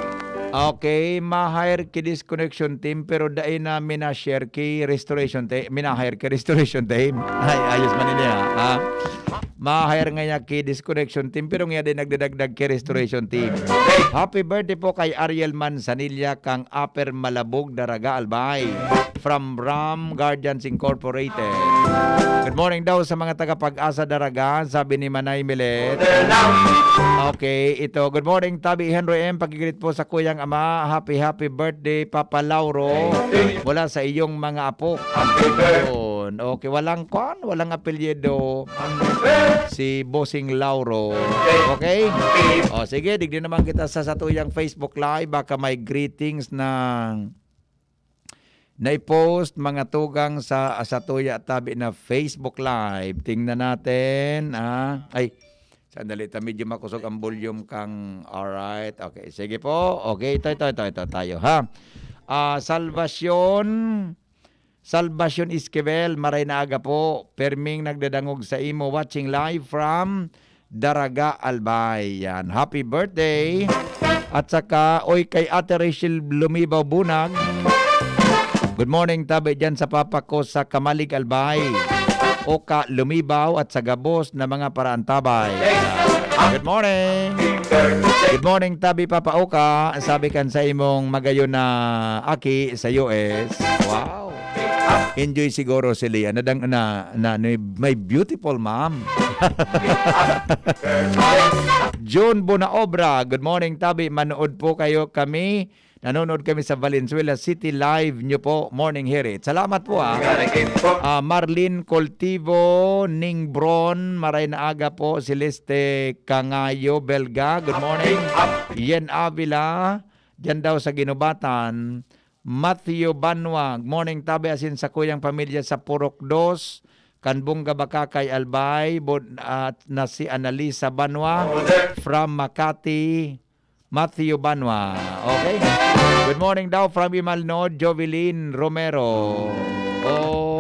Okay, ma-hire ki disconnection team pero dai na mina-share ki restoration team. Mina-hire ki restoration team. Ay, ayos man ini, ha? Ha? Ma-hire nga niya ki disconnection team pero nga din nagdadagdag ki restoration team. Happy birthday po kay Ariel Manzanilla kang Upper Malabog, Daraga, Albay. From Ram Guardians Incorporated. Good morning daw sa mga taga-Pag-asa Daraga, sabi ni Manay Milet. Okay, ito. Good morning, Tabi Henry M. Pakigreet po sa kuyang ama. Happy, happy birthday, Papa Lauro. Mula sa iyong mga apo. Yun. Okay, walang kwan, walang apelyido. Si Bossing Lauro. Okay? O, sige, digdi naman kita sa satuyang Facebook Live. Baka may greetings na nai-post, mga tugang, sa, sa tuya tabi na Facebook Live. Tingnan natin, ah. Ay, sandali ta, medyo makusog ang volume kang, alright. Okay, sige po. Okay, ito, ito, ito, ito tayo, ha. Ah, Salvacion, Salvacion Esquivel, maray na aga po. Perming nagdadangog sa imo, watching live from Daraga, Albay. Yan. Happy birthday. At saka, oy, kay Ate Rachel Lumibaw Bunag. Good morning, tabi dyan sa papa ko sa Kamalig, Albay. Oka Lumibaw at sa gabos na mga paraantabay. Good morning. Good morning, tabi Papa Oka. Sabi kan sa imong magayon na aki sa U S. Wow. Enjoy siguro si Leah. Nadang, na, na, na, my beautiful mom. June Bonaobra, good morning, tabi. Manood po kayo kami. Nanonood kami sa Valenzuela City. Live nyo po, Morning Hirit. Salamat po, ah. Ah, Marlene Coltivo, Ning Bron, maray na aga po. Celeste Cangayo, Belga, good morning. Yen Avila, dyan daw sa Ginubatan. Matthew Banwa, morning, tabi, asin sa kuyang pamilya sa Purok Dos, kan Bunga Bakakay, Albay, bod-, at na si Annalisa Banwa from Makati, Matthew Banwa. Okay? Good morning daw from Imalnod, Jovelyn Romero.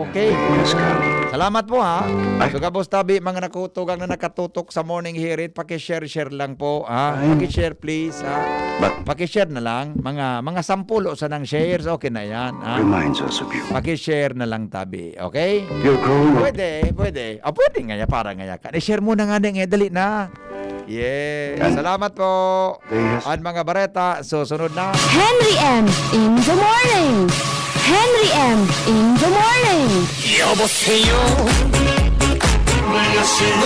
Okay. Salamat po, ha. Ay. So, gabos tabi, mga nakutugang na nakatutok sa Morning Hirit, paki-share-share lang po, ha. Ay. Paki-share, please, ha. But Paki-share na lang, mga, mga sampulo sa nang shares, okay na yan, ha. Reminds us of you. Paki-share na lang tabi, okay? You're growing up. Pwede, pwede. Ah, pwede nga ya, para nga ya ka. I-share mo na nga, nga, dali na. Yes. Yan. Salamat po. Yes. Ang mga bareta, susunod na. Henry M in the morning. Henry M in the morning. 여보세요. 안녕하세요.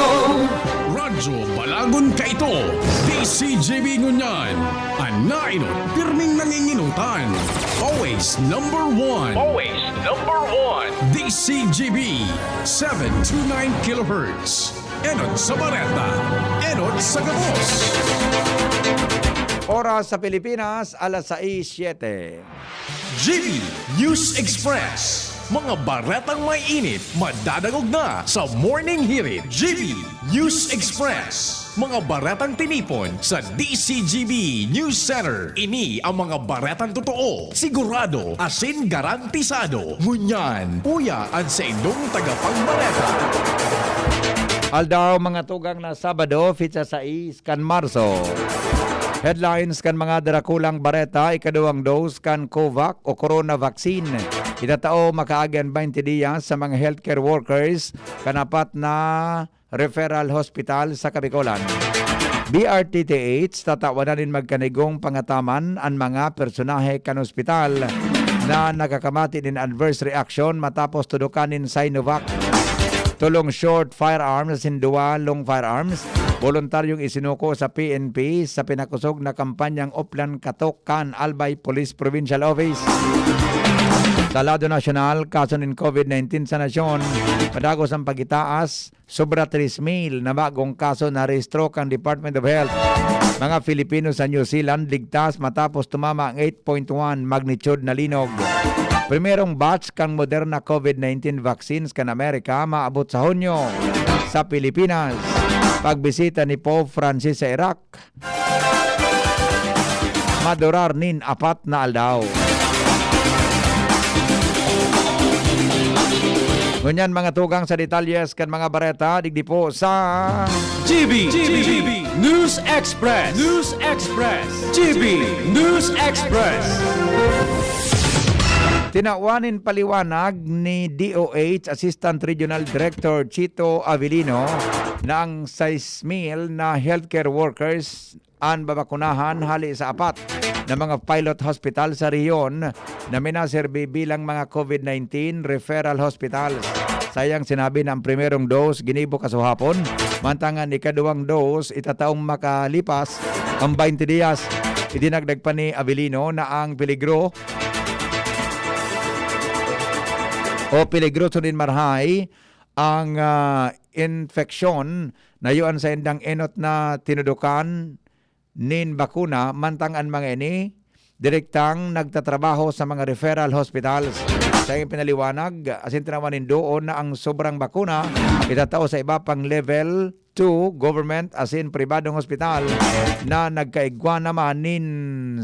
Radyo Balagon Kaito, D C G B ngunyan. An nainot, pirming nanginginutan. Always number one. Always number one. D C G B, seven two nine kilohertz. Enot sa bareta, enot sa gabos. Oras sa Pilipinas, alas sais siyete. G B News Express. Mga baretang may init, madadangog na sa Morning Hirit. G B News Express. Mga baretang tinipon sa D C G B News Center. Ini ang mga baretang totoo, sigurado, asin garantisado. Ngunyan, uya an saindong tagapagbareta. Aldaw, mga tugang na Sabado, petsa sais kan Marso. Headlines kan mga darakulang bareta, ikaduwang dose kan COVAX o corona vaccine. Itatao makaagi an baynte diyas sa mga healthcare workers kan apat na referral hospital sa Kabikolan. D R T T H, tatawan na nin magkanigong pangataman an mga personahe kan ospital na nakakamati nin adverse reaction matapos tudokan nin Sinovac. Tolong short firearms asin duwa long firearms, boluntaryong isinuko sa P N P sa pinakosog na kampanyang Oplan Katok kan Albay Police Provincial Office. Sa lado nasyonal, kaso nin COVID nineteen sa nasyon, padagos ang pagitaas, sobra tres mil na bagong kaso na rehistro kan Department of Health. Mga Filipino sa New Zealand ligtas matapos tumama ang eight point one magnitude na linog. Primerong batch kan Moderna COVID nineteen vaccines kan Amerika maabot sa Hunyo sa Pilipinas. Pagbisita ni Pope Francis sa Iraq, madurar nin apat na aldaw. Ngunyan, mga tugang sa detalyes kan mga bareta, digdi po sa G B, G B, News Express. News Express. G B News Express. Tinawan nin paliwanag ni D O H Assistant Regional Director Chito Avelino na ang sais mil na healthcare workers an babakunahan hali sa apat na mga pilot hospital sa rehiyon na minaserbi bilang mga COVID nineteen referral hospitals. Sayang sinabi na ang primerong dose ginibo kasuhapon, mantang an ikaduwang dose itataong makalipas ang baynte diyas. Idinagdag pa ni Avelino na ang peligro o peligro sundin marhay ang, ah, infeksyon na iyo an saindang enot na tinudukan nin bakuna, mantang an mga ini direktang nagtatrabaho sa mga referral hospitals. Sa iyang pinaliwanag, asin tinawan nin doon na ang sobrang bakuna itatao sa iba pang level two government asin pribadong hospital na nagkaigwa naman nin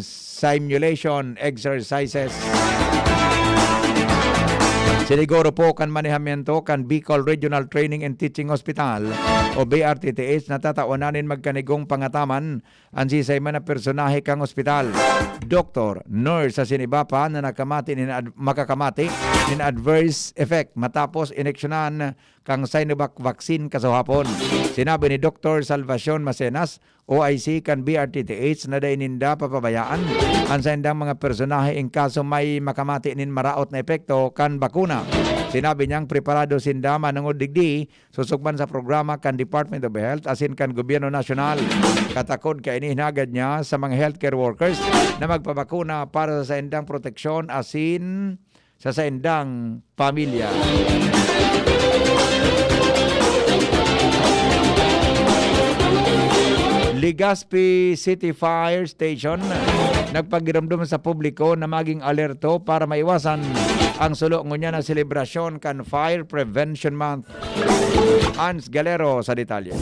simulation exercises. Siniguro po kan manehamiento kan Bicol Regional Training and Teaching Hospital o B R T T H na tatawan na nin magkanigong pangataman an sisay man na personahe kan ospital, doktor, nurse asin iba pa na nakamati nin ad-, makakamati nin adverse effect matapos ineksyonan kan Sinovac vaccine kasuhapon. Sinabi ni Doktor Salvacion Macenas, O I C kan B R T T H, na dai ninda papabayaan an saindang mga personahe in kaso may makamati nin maraot na epekto kan bakuna. Sinabi niyang preparado sinda manongod digdi susukman sa programa kan Department of Health asin kan Gobyerno Nasyonal. Katakod kaini hinagad niya sa mga healthcare workers na magpabakuna para sa saindang proteksyon asin sa saindang pamilya. Legazpi City Fire Station nagpagiromdom sa publiko na maging alerto para maiwasan ang sulo ngunyan na selebrasyon kan Fire Prevention Month. Hans Galero sa detalye.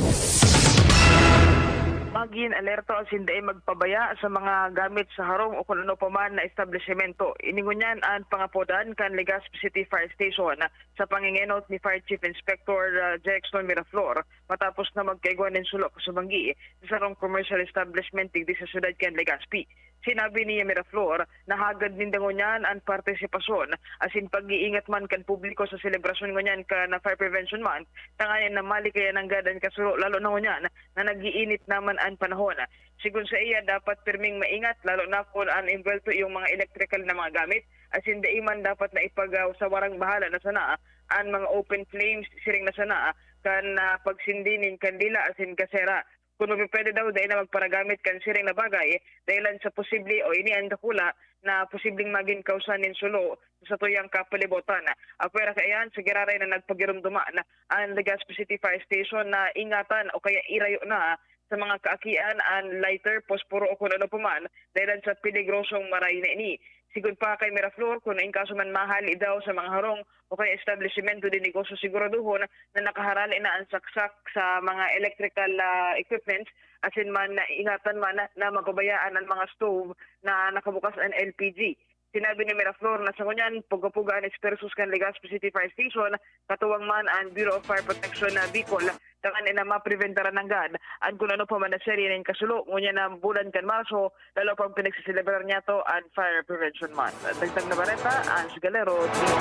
Magin alerto asin dai magpabaya sa mga gamit sa harong o kun ano pa man na establisimento. Ini ngunyan an pangapodan kan Legazpi City Fire Station sa pangengenot ni Fire Chief Inspector, ah, Jexon Miraflor matapos na magkaigwa nin sulo kasubanggi sa sarong commercial establishment digdi sa siyudad kan Legazpi. Sinabi ni Miraflor na hagad ninda ngunyan an partisipasyon asin pag-iingat man kan publiko sa selebrasyon ngunyan kan Fire Prevention Month, tanganing na malikayan nanggad an kasulo, lalo na ngunyan na nag-iinit naman an panahon. Sigon saiya, dapat pirming maingat, lalo na kun an embwelto iyong mga elektrikal na mga gamit, asin dai man dapat na ipag-, ah, sa warang bahala na sana an mga open flames, siring na sana kan, ah, pagsindi nin kandila asin gasera. Kun mapipwede daw, dai na magparagamit kan siring na bagay, dahilan sa posible o ini an dakula na posibleng magin kawsa nin sulo sa satuyang kapalibotan. Apwera kaiyan, sa giraray na nagpagiromdoman an Legazpi City Fire Station na ingatan o kaya irayo na sa mga kaakian an lighter, posporo o kun ano pa man, dahilan sa peligrosong maray na ini. Sigon pa kay Miraflor, kun in kaso man mahali daw sa mga harong o kaya establisimento de negosyo, siguraduhon na nakaharali na an saksak sa mga electrical, ah, equipments, asin man na ingatan man na, na mapabayaan an mga stove na nakabukas an L P G. Sinabi ni Miraflor na sa ngunyan, puga-puga an espersos kan Legazpi City Fire Station, katuwang man an Bureau of Fire Protection na Bicol, tanganing na mapreventaran nanggad an kun ano pa man na serye nin kasulo, ngunyan na bulan kan Marso, lalo pang pinagseselebrar niyato an Fire Prevention Month. Dagdag na bareta, Ange Galero, T V.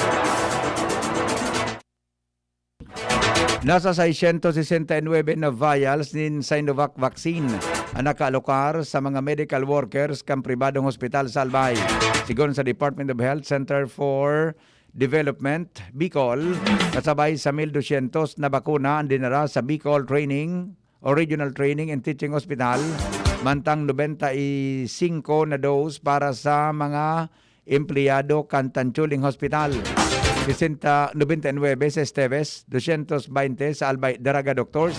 Nasa seiscientos sesenta y nuebe na vials nin Sinovac vaccine an nakaalokar sa mga medical workers kan pribadong hospital sa Albay. Sigon sa Department of Health Center for Development, Bicol, kasabay sa mil dosyentos na bakuna an dinara sa Bicol Training o Regional Training and Teaching Hospital, mantang nobenta y singko na dose para sa mga empleyado kan Tanchuling Hospital, sesenta, noventa y nuebe sa Esteves, doscientos veinte sa Albay Daraga Doctors,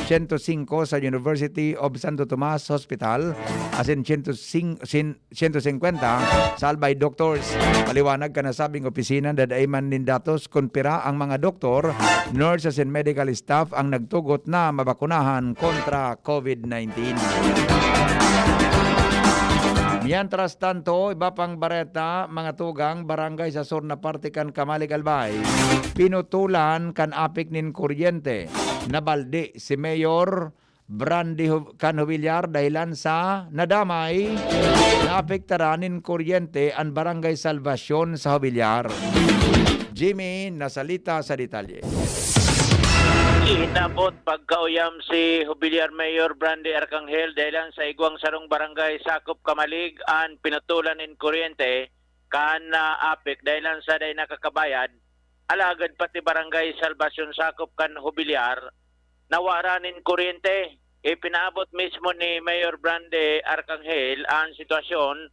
siyento singko sa University of Santo Tomas Hospital, asin siyento singko, sin-, siyento singkwenta sa Albay Doctors. Paliwanag kan nasabing opisina, dadaig man nin datos kun pira ang mga doktor, nurse asin medical staff ang nagtugot na mabakunahan kontra COVID nineteen. Mientras tanto, iba pang bareta, mga tugang, barangay sa sur na parte kan Camalig, Albay, pinutulan kan apik nin kuryente. Nabaldi si Mayor Brandy Hu-, kan Jubilar dahilan sa nadamay, naapektaran nin kuryente an Barangay Salvacion sa Jubilar. Jimmy Nasalita sa detalye. Inabot pagkauyam si Jubilar Mayor Brandy Arcangel dahilan sa igwang sarong barangay sakop Camalig an pinutulan nin kuryente kan, ah, apik dahilan sa dai nakakabayad. Alagad pati Barangay Salvacion sakop kan Jubilar, nawaran nin kuryente. Ipinaabot mismo ni Mayor Brandy Arcangel an sitwasyon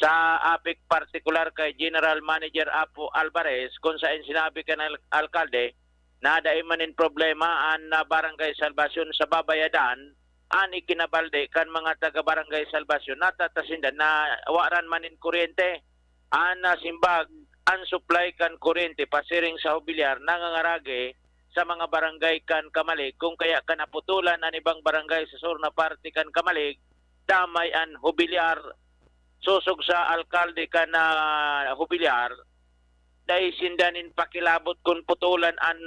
sa apik, partikular kay General Manager Apo Alvarez, kung saen sinabi kan al-, alkalde na dai man nin problema an, ah, Barangay Salvacion sa babayadan an ikinabalde kan mga taga Barangay Salvacion. Natatasindan na waran man nin kuryente. An, ah, simbag, an supply kan kuryente pasiring sa Jubilar nangangaragi sa mga barangay kan Camalig, kung kaya kan naputulan an ibang barangay sa sur na parte kan Camalig, damay an Jubilar. Sosog sa alkalde kan, ah, Jubilar, dai sinda nin pakilabot kun putulan an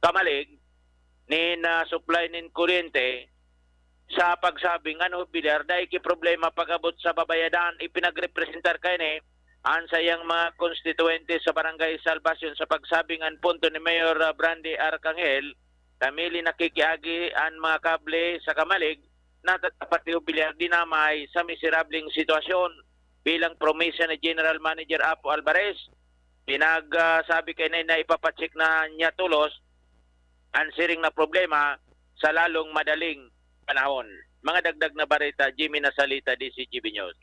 Camalig nin, ah, supply nin kuryente. Sa pagsabing an Jubilar, dai ki problema pag-abot sa babayadan. Ipinagrepresentar kaini an saiyang mga konstituyente sa Barangay Salvacion. Sa pagsabing an punto ni Mayor, ah, Brandy Arcangel, ta mili nakikiagi an mga kable sa Camalig, natatapat ni Jubilar dinamay sa miserableng sitwasyon. Bilang promesa ni General Manager Apo Alvarez, pinag, ah, sabi kaini na ipapacheck na niya tolos an siring na problema sa lalong madaling panahon. Mga dagdag na bareta, Jimmy Nasalita, D Z G B News.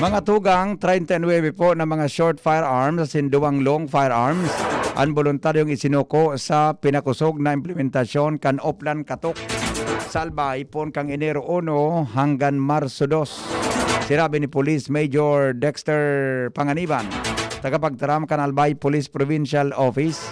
Mga tugang, treinta y nuebe po na mga short firearms asin duwang long firearms an boluntaryong isinuko sa pinakusog na implementasyon kan Oplan Katok sa Albay poon kan Enero uno hanggang Marso dos. Sinabi ni Police Major Dexter Panganiban, tagapagtaram kan Albay Police Provincial Office,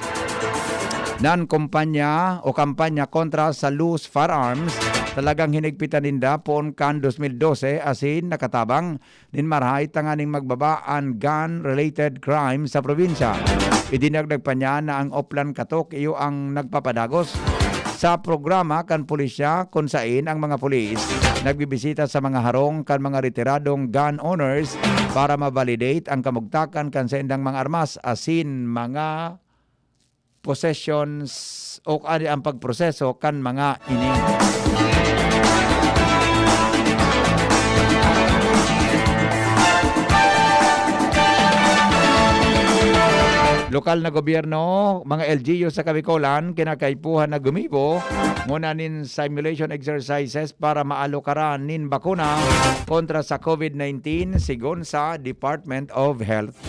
nan kumpanya o kampanya kontra sa loose firearms, talagang hinigpitan ninda poon kan dos mil dose asin nakatabang nin marahay tanganing magbaba an gun-related crime sa probinsya. Idinagdag pa niya na ang Oplan Katok iyo ang nagpapadagos sa programa kan pulisya, kun sain ang mga pulis nagbibisita sa mga harong kan mga retiradong gun owners para ma-validate ang kamugtakan kan saindang mga armas asin mga possessions o ani ang pagproseso kan mga ini. Lokal na gobyerno, mga L G U sa Kabikolan, kinakaipuhan na gumibo ngona nin simulation exercises para maalukaran nin bakuna kontra sa COVID nineteen, sigon sa Department of Health.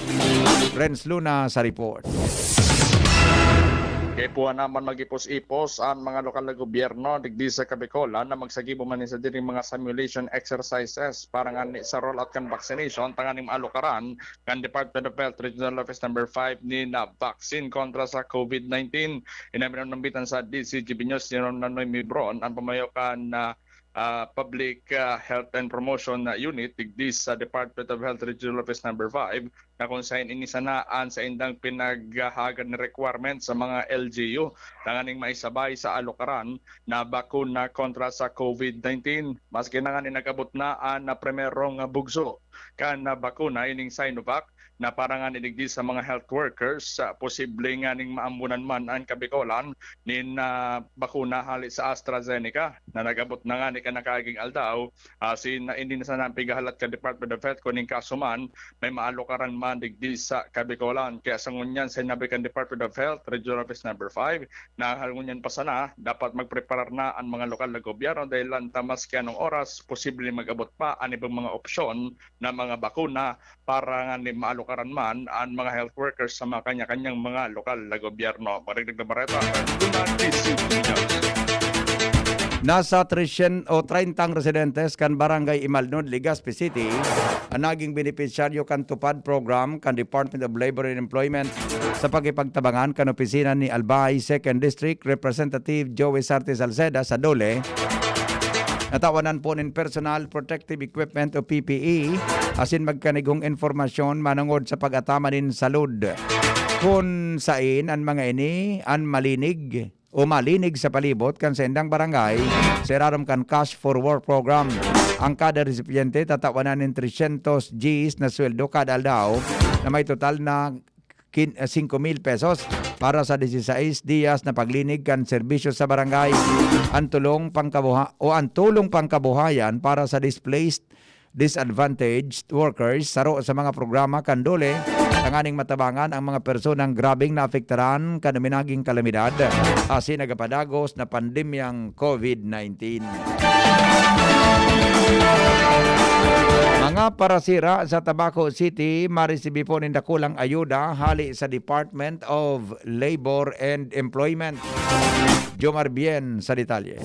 Renz Luna sa report. Kaipuhan naman mag-ipos-ipos an mga lokal na gobyerno digdi sa Kabikolan na magsagibo man sa diring mga simulation exercises para ngani sa rollout kan vaccination tanganing maalukaran kan Department of Health Regional Office Number five ni na vaccine kontra sa COVID nineteen. Inamin ang nambitan sa D Z G B News ni Ron Nanoy Mibron, ang pamayo kan, ah, ah, Public, ah, Health and Promotion, ah, Unit digdi sa Department of Health Regional Office Number five, na kung sain ini sana an saindang pinaghahagad na requirement sa mga L G U tanganing maisabay sa alukaran na bakuna kontra sa COVID nineteen. Maski na ngani nag-abot na an, ah, primerong, ah, bugso kan, ah, bakuna ining Sinovac, na para ngani digdi sa mga health workers, ah, posible nganing maambunan man an Kabikolan nin, ah, bakuna hali sa AstraZeneca na nag-abot na ngani kan nakaaging aldaw, asin na ini na sana an pighahalat kan Department of Health kun nin kaso man may maalukaran man digdi sa Kabikolan. Kaya sa ngunyan, sinabi kan Department of Health, Regional Office Number five, na ngunyan pa sana dapat magpreparar na an mga lokal na gobyerno dahil lanta maski anong oras, posibleng mag-abot pa an ibang mga opsyon na mga bakuna para ngani maalukaran man an mga health workers sa mga kanya-kanyang mga lokal na gobyerno. Marigdag na bareta, Luna, D C P News. Nasa tresyen o treintang residentes kan Barangay Imalnod, Legazpi City, an naging benepisyaryo kan TUPAD program kan Department of Labor and Employment sa pakipagtabangan kan opisina ni Albay Second District Representative Joey Sarte Salceda sa DOLE. Natawanan po nin personal protective equipment o P P E asin magkanigong impormasyon manongod sa pag-ataman nin salud. Kun sain an mga ini an malinig o malinig sa palibot kan saindang barangay, sa irarom kan Cash for Work Program. Ang kada resipyente tatawan nin tresyentos Gs na sweldo kada aldaw na may total na kin-, ah, singko mil pesos para sa disisais diyas na paglinig kan serbisyo sa barangay. Ang tulong pangkabuha-, o ang tulong pangkabuhayan para sa displaced, disadvantaged workers, saro sa mga programa kan DOLE, tanganing matabangan ang mga personang grabeng naapektaran kan uminaging kalamidad, asin nagapadagos na pandemyang COVID nineteen. Mga parasira sa Tabaco City, maresibi po nin dakulang ayuda hali sa Department of Labor and Employment. Jomar Bien sa detalye.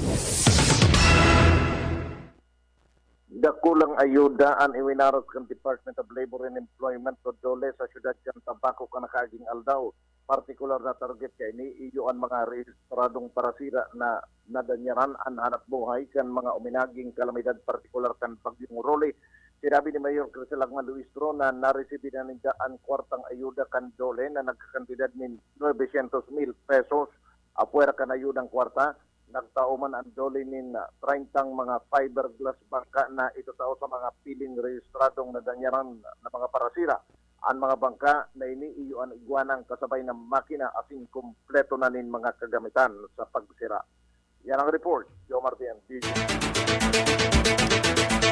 Dakulang ayuda an iwinaros kan Department of Labor and Employment o DOLE sa siyudad kan Tabaco kan nakaaging aldaw. Partikular na target kaini iyo an mga rehistradong parasira na nadanyaran an hanap buhay kan mga uminaging kalamidad, partikular kan Bagyong Rolly. Sinabi ni Mayor Crisel Agman Luistro na naresibi na ninda an kwartang ayuda kan DOLE na nagkakantidad nin nuebesyentos mil pesos. Apwera kan ayudang kwarta, nagtao man an DOLE nin, ah, treintang mga fiberglass bangka na itatao sa mga piling rehistradong nadanyaran na mga parasira. An mga bangka na ini iyo an igwanang kasabay na makina asin kompleto na nin mga kagamitan sa pagsira. Yan ang report, Joe Martin, D J.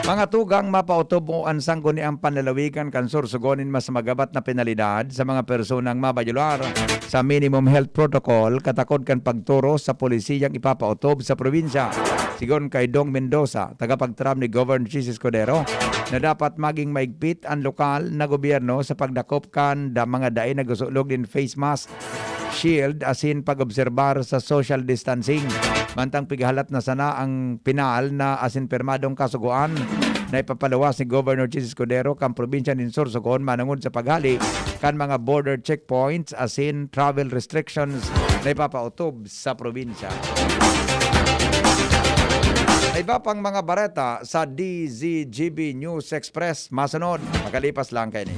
Mga tugang, mapaotob mo an sangguniang panlalawigan kan Sorsogon nin mas magabat na penalidad sa mga personang mabayular sa minimum health protocol katakod kan pagtoro sa polisiyang ipapaotob sa probinsya. Sigon kay Dong Mendoza, tagapagtaram ni Governor Chiz Escudero, na dapat maging maigpit an lokal na gobyerno sa pagdakop kan da-, mga dai nagsusulog nin face mask, shield asin pag-obserbar sa social distancing. Mantang pighalat na sana ang pinal na asin pirmadong kasugoan na ipapaluwas ni Governor Chiz Escudero kan probinsya nin Sorsogon manungod sa paghali kan mga border checkpoints asin travel restrictions na ipapaotob sa probinsya. May iba pang mga bareta sa D Z G B News Express masunod. Makalipas lang kaini.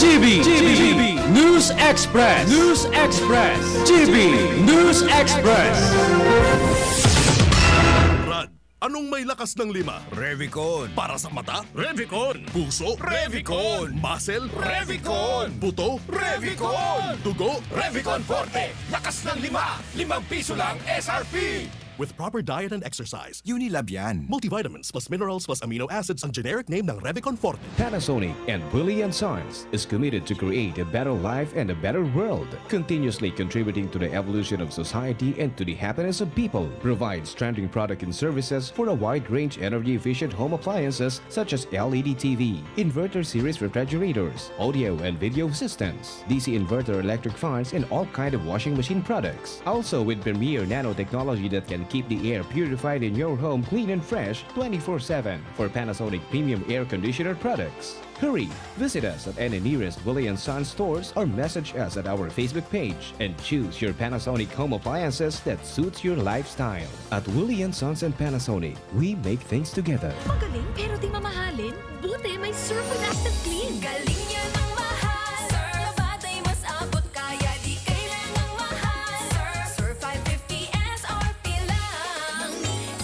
G B, G B, News Express. News Express. G B News Express. Brad, anong may lakas ng lima? Revicon. Para sa mata? Revicon. Puso? Revicon. Muscle? Revicon. Buto? Revicon. Dugo? Revicon Forte. Lakas ng lima. Limang piso lang S R P. With proper diet and exercise. Unilab yan. Multivitamins plus minerals plus amino acids ang generic name ng Revicon Forte. Panasonic and Willie and Sons is committed to create a better life and a better world, continuously contributing to the evolution of society and to the happiness of people. Provides trending product and services for a wide range energy-efficient home appliances such as L E D T V, inverter series refrigerators, audio and video systems, D C inverter electric fans, and all kind of washing machine products. Also with Premier Nanotechnology that can keep the air purified in your home clean and fresh twenty-four seven for Panasonic premium air conditioner products. Hurry! Visit us at any nearest Willie and Sons stores or message us at our Facebook page and choose your Panasonic home appliances that suits your lifestyle. At Willie and Sons and Panasonic, we make things together. Magaling pero di mamahalin? Buti may Surf with Active Clean. Galing yan ang mahal. Surf. Labada ay mas abot kaya di kailangang mahal. Surf. Surf five fifty S R P lang.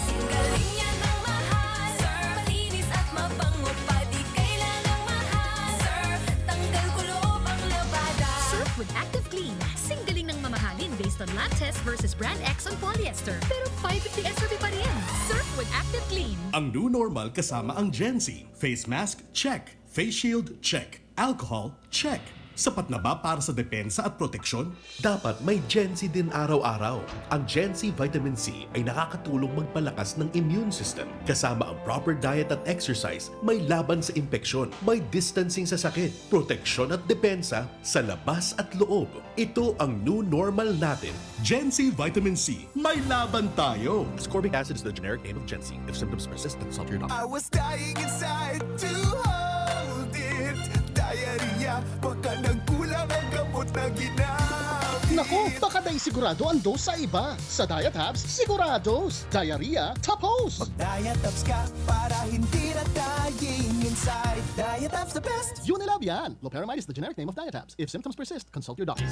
Singgaling yan ang mahal. Surf. Malinis at mabango pa, di kailangang mahal. Surf. Tanggal kulob ang labada. Surf with Active Clean. Singgaling ng mamahalin based on lab test versus Brand X ang polyester, pero five fifty S R P pa rin. Surf with Active Clean. Ang new normal kasama ang Gen Z. Face mask, check. Face shield, check. Alcohol, check. Sapat na ba para sa depensa at proteksyon? Dapat may Gen Z din araw-araw. Ang Gen Z Vitamin C ay nakakatulong magpalakas ng immune system. Kasama ang proper diet at exercise, may laban sa impeksyon, may distancing sa sakit, proteksyon at depensa sa labas at loob. Ito ang new normal natin. Gen Z Vitamin C, may laban tayo! Ascorbic acid is the generic name of Gen Z. If symptoms persist, consult your doctor. I was dying inside to hold it. Diarrhea, baka nagkulang ang gamot na ginamit. Naku, baka dai sigurado ang dose sa iba. Sa Diatabs, sigurados. Diarrhea, tapos! Diatabs ka para hindi na dying inside. Diatabs the best. Unilab yan! Loperamide is the generic name of Diatabs. If symptoms persist, consult your doctor.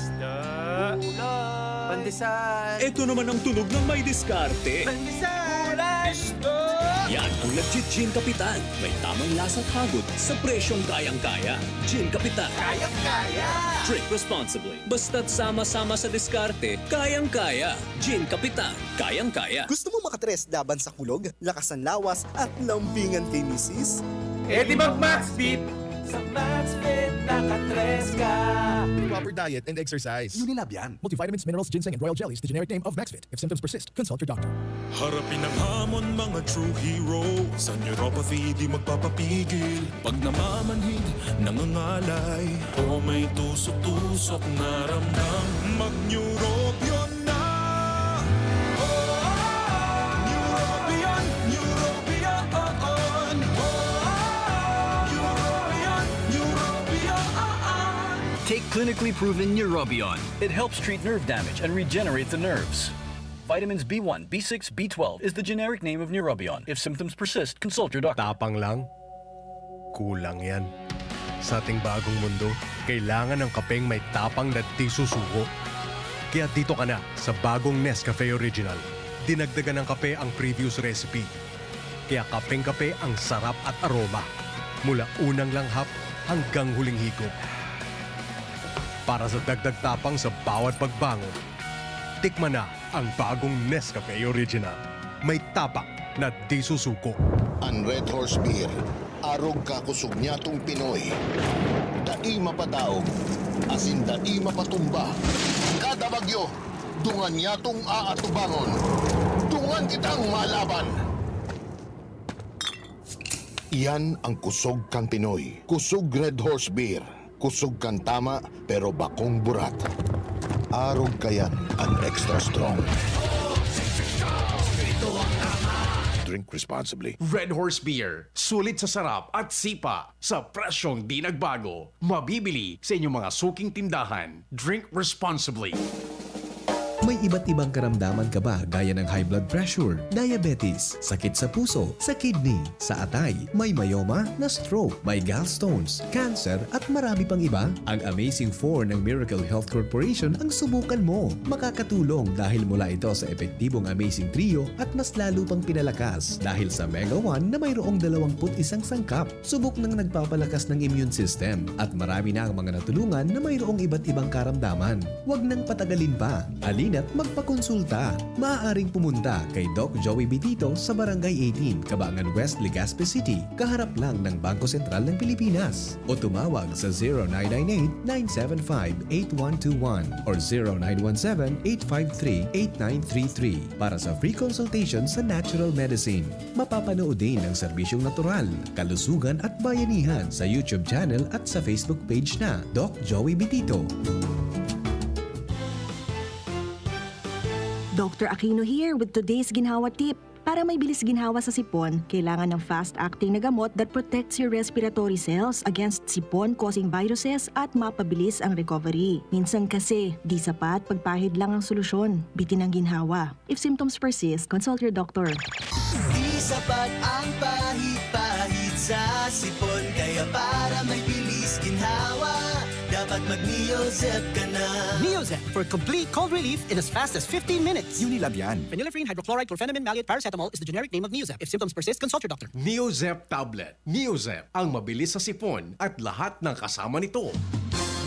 Pandesal! Ito naman ang tunog ng may diskarte. Pandesal! Yan ang nagchi-Gin Kapitan. May tamang lasa at hagod sa presyong kayang-kaya. Gin Kapitan. Kayang-kaya! Drink responsibly. Basta't sama-sama sa diskarte, kayang-kaya. Gin Kapitan. Kayang-kaya. Gusto mong makatres laban sa kulog, lakas ng lawas, at lambingan kay misis? Eh di mag-Maxfit! Sa Maxfit, nakatres ka. Proper diet and exercise. Unilab yan. Multivitamins, minerals, ginseng, and royal jellies, the generic name of Maxfit. If symptoms persist, consult your doctor. Harapin ang hamon, mga true heroes. Ang neuropathy di magpapapigil. Pag namamanhid, nangangalay, o may tusok-tusok na ramdam, mag-Neurobion na! Oh, oh, oh, oh. Neurobion, Neurobion, oh, oh. Oh, oh, oh, oh. Neurobion, Neurobion, oh, oh. Take clinically proven Neurobion. It helps treat nerve damage and regenerate the nerves. Vitamins B one, B six, B twelve is the generic name of Neurobion. If symptoms persist, consult your doctor. Tapang lang? Kulang yan. Sa ating bagong mundo, kailangan ng kapeng may tapang na di susuko. Kaya dito ka na sa bagong Nescafe Original. Dinagdagan ng kape ang previous recipe. Kaya kapeng-kape ang sarap at aroma. Mula unang langhap hanggang huling higop. Para sa dagdag tapang sa bawat pagbangon, tikman na ang bagong Nescafe Original. May tapak na di susuko. An Red Horse Beer, arog ka kusog nyatong Pinoy. Dai mapadaog, asin dai mapatumba. Kada bagyo, dungan nyatong aatubangon. Dungan kitang malaban! Iyan ang kusog kan Pinoy. Kusog Red Horse Beer. Kusog kan tama, pero bakong burat. Arog kayan an extra strong. Drink responsibly. Red Horse Beer. Sulit sa sarap at sipa sa presyong di nagbago. Mabibili sa inyong mga suking tindahan. Drink responsibly. May iba't ibang karamdaman ka ba gaya ng high blood pressure, diabetes, sakit sa puso, sa kidney, sa atay, may myoma, na-stroke, may gallstones, cancer, at marami pang iba? Ang Amazing four ng Miracle Health Corporation ang subukan mo. Makakatulong dahil mula ito sa epektibong Amazing Trio at mas lalo pang pinalakas dahil sa Mega one na mayroong dalawampu't isang sangkap. Subok nang nagpapalakas ng immune system at marami na ang mga natulungan na mayroong iba't ibang karamdaman. Huwag nang patagalin pa. Halina't magpakonsulta. Maaaring pumunta kay Doc Joey Bitito sa Barangay eighteen, Cabangan West, Legazpi City, kaharap lang ng Bangko Sentral ng Pilipinas. O tumawag sa zero nine nine eight, nine seven five, eight one two one or zero nine one seven, eight five three, eight nine three three para sa free consultation sa natural medicine. Mapapanood din ang serbisyong natural, kalusugan at bayanihan sa YouTube channel at sa Facebook page na Doc Joey Bitito. Doctor Aquino here with today's ginhawa tip. Para may bilis ginhawa sa sipon, kailangan ng fast-acting na gamot that protects your respiratory cells against sipon-causing viruses at mapabilis ang recovery. Minsan kasi, di sapat pagpahid lang ang solusyon. Bitin ang ginhawa. If symptoms persist, consult your doctor. Di sapat ang pahid-pahid sa sipon, kaya para may bilis ginhawa, dapat mag-Neozep ka na. Neozep for complete cold relief in as fast as fifteen minutes. Unilab yan. Phenylephrine, hydrochloride, chlorphenamine, maleate, paracetamol is the generic name of Neozep. If symptoms persist, consult your doctor. Neozep tablet. Neozep, ang mabilis sa sipon at lahat ng kasama nito.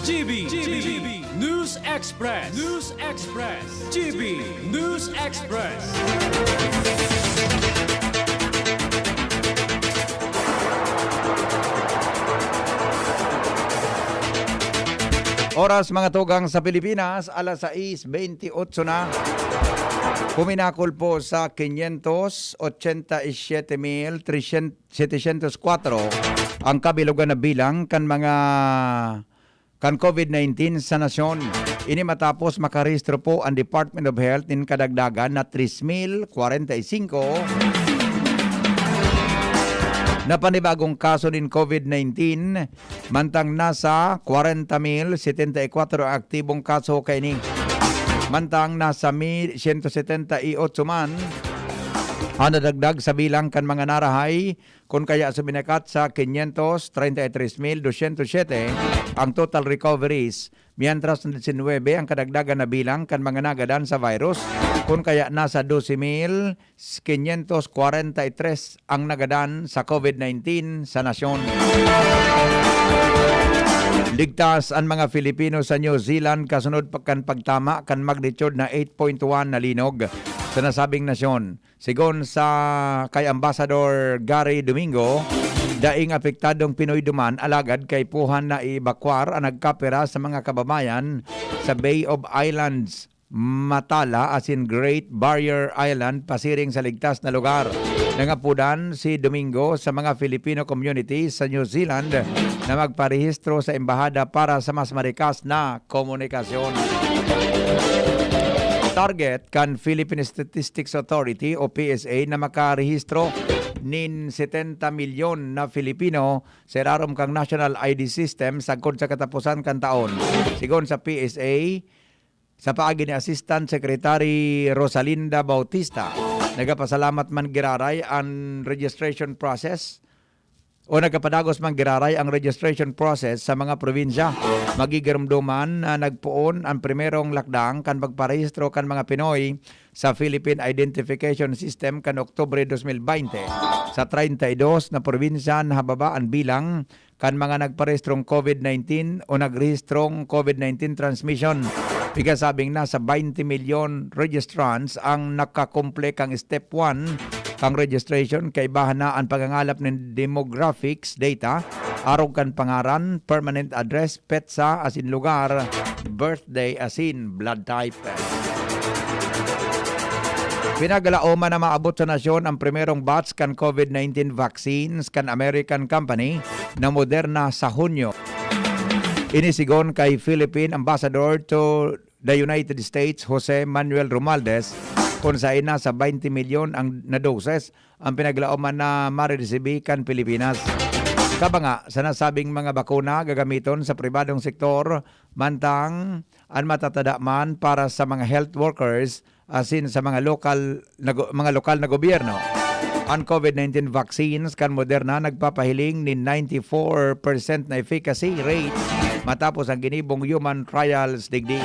G B, G B, News Express, News Express, G B News Express. Oras, mga tugang, sa Pilipinas, alas sais bentiocho na. Puminakol po sa quinientos ochenta y siete mil trescientos, setecientos cuatro ang kabilugan na bilang kan mga kan COVID nineteen sa nasyon. Ini matapos makarehistro po ang Department of Health nin kadagdagan na tres mil kwarenta y singko na panibagong kaso nin COVID nineteen, mantang nasa kwarenta mil setenta y kwatro ang aktibong kaso kaini. Mantang nasa mi-, siyento setenta y otso man ang nadagdag sa bilang kan mga narahay, kun kaya suminakat sa quinientos treinta y tres mil doscientos siete ang total recoveries, mientras na disinwebe ang kadagdagan na bilang kan mga nagadan sa virus, kun kaya nasa doce mil quinientos kwarenta y tres ang nagadan sa COVID nineteen sa nasyon. Ligtas an mga Filipino sa New Zealand kasunod pa kan pagtama kan magnitude na eight point one na linog sa nasabing nasyon. Sigon sa kay Ambassador Gary Domingo, daing apektadong Pinoy duman, alagad kaipuhan na i-evacuar an nagkapira sa mga kababayan sa Bay of Islands, Matala asin Great Barrier Island pasiring sa ligtas na lugar. Nangapodan si Domingo sa mga Filipino community sa New Zealand na magparehistro sa embahada para sa mas marikas na komunikasyon. Target kan Philippine Statistics Authority o P S A na makarehistro nin setenta milyon na Filipino sa irarom kan National I D System sagkod sa kataposan kan taon. Sigon sa P S A, sa paagi ni Assistant Secretary Rosalinda Bautista, nagapasalamat man giraray an registration process o nagkapadagos man giraray ang registration process sa mga probinsya. Magigiromdoman na nagpoon ang primerong lakdang kan pagparehistro kan mga Pinoy sa Philippine Identification System kan Oktubre dos mil baynte. Sa treinta y dos na probinsya, nahababa an bilang kan mga nagparehistrong COVID nineteen o nagrehistrong COVID nineteen transmission. Pikasabing nasa baynte milyon registrants ang nakakumple kan step one kan registration, kaibahan na an pagangalap nin demographics data, arog kan pangaran, permanent address, petsa asin lugar, birthday asin blood type. Pinaglaoman na maabot sa nasyon ang primerong batch kan COVID nineteen vaccines kan American company na Moderna sa Hunyo. Ini sigon kay Philippine Ambassador to the United States, Jose Manuel Romualdez, kun saen nasa baynte milyon ang na doses ang pinaglaoman na mareresibi kan Pilipinas. Kabanga sa nasabing mga bakuna gagamiton sa pribadong sektor, mantang an matatada man para sa mga health workers asin sa mga lokal na go-, mga lokal na gobyerno. An COVID nineteen vaccines kan Moderna nagpapahiling nin ninety-four percent na efficacy rate matapos ang ginibong human trials digdi.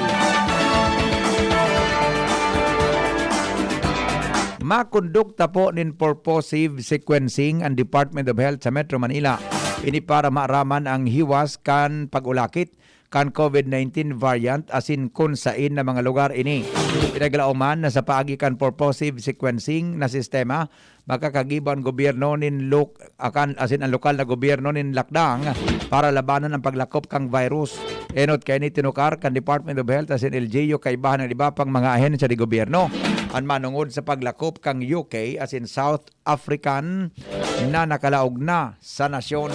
Makondukta po nin purposive sequencing an Department of Health sa Metro Manila. Ini para maaraman ang hiwas kan pag-ulakit kan COVID nineteen variant asin kun saen na mga lugar ini. Pinaglaoman na sa paagi kan purposive sequencing na sistema, makakagibo an gobyerno nin lok-, akan, asin an lokal na gobyerno nin lakdang para labanan ang paglakop kan virus. Enot kaini, tinukar kan Department of Health asin L G U kaibahan an iba pang mga ahensya de gobyerno an manongod sa paglakop kan U K asin South African na nakalaog na sa nasyon.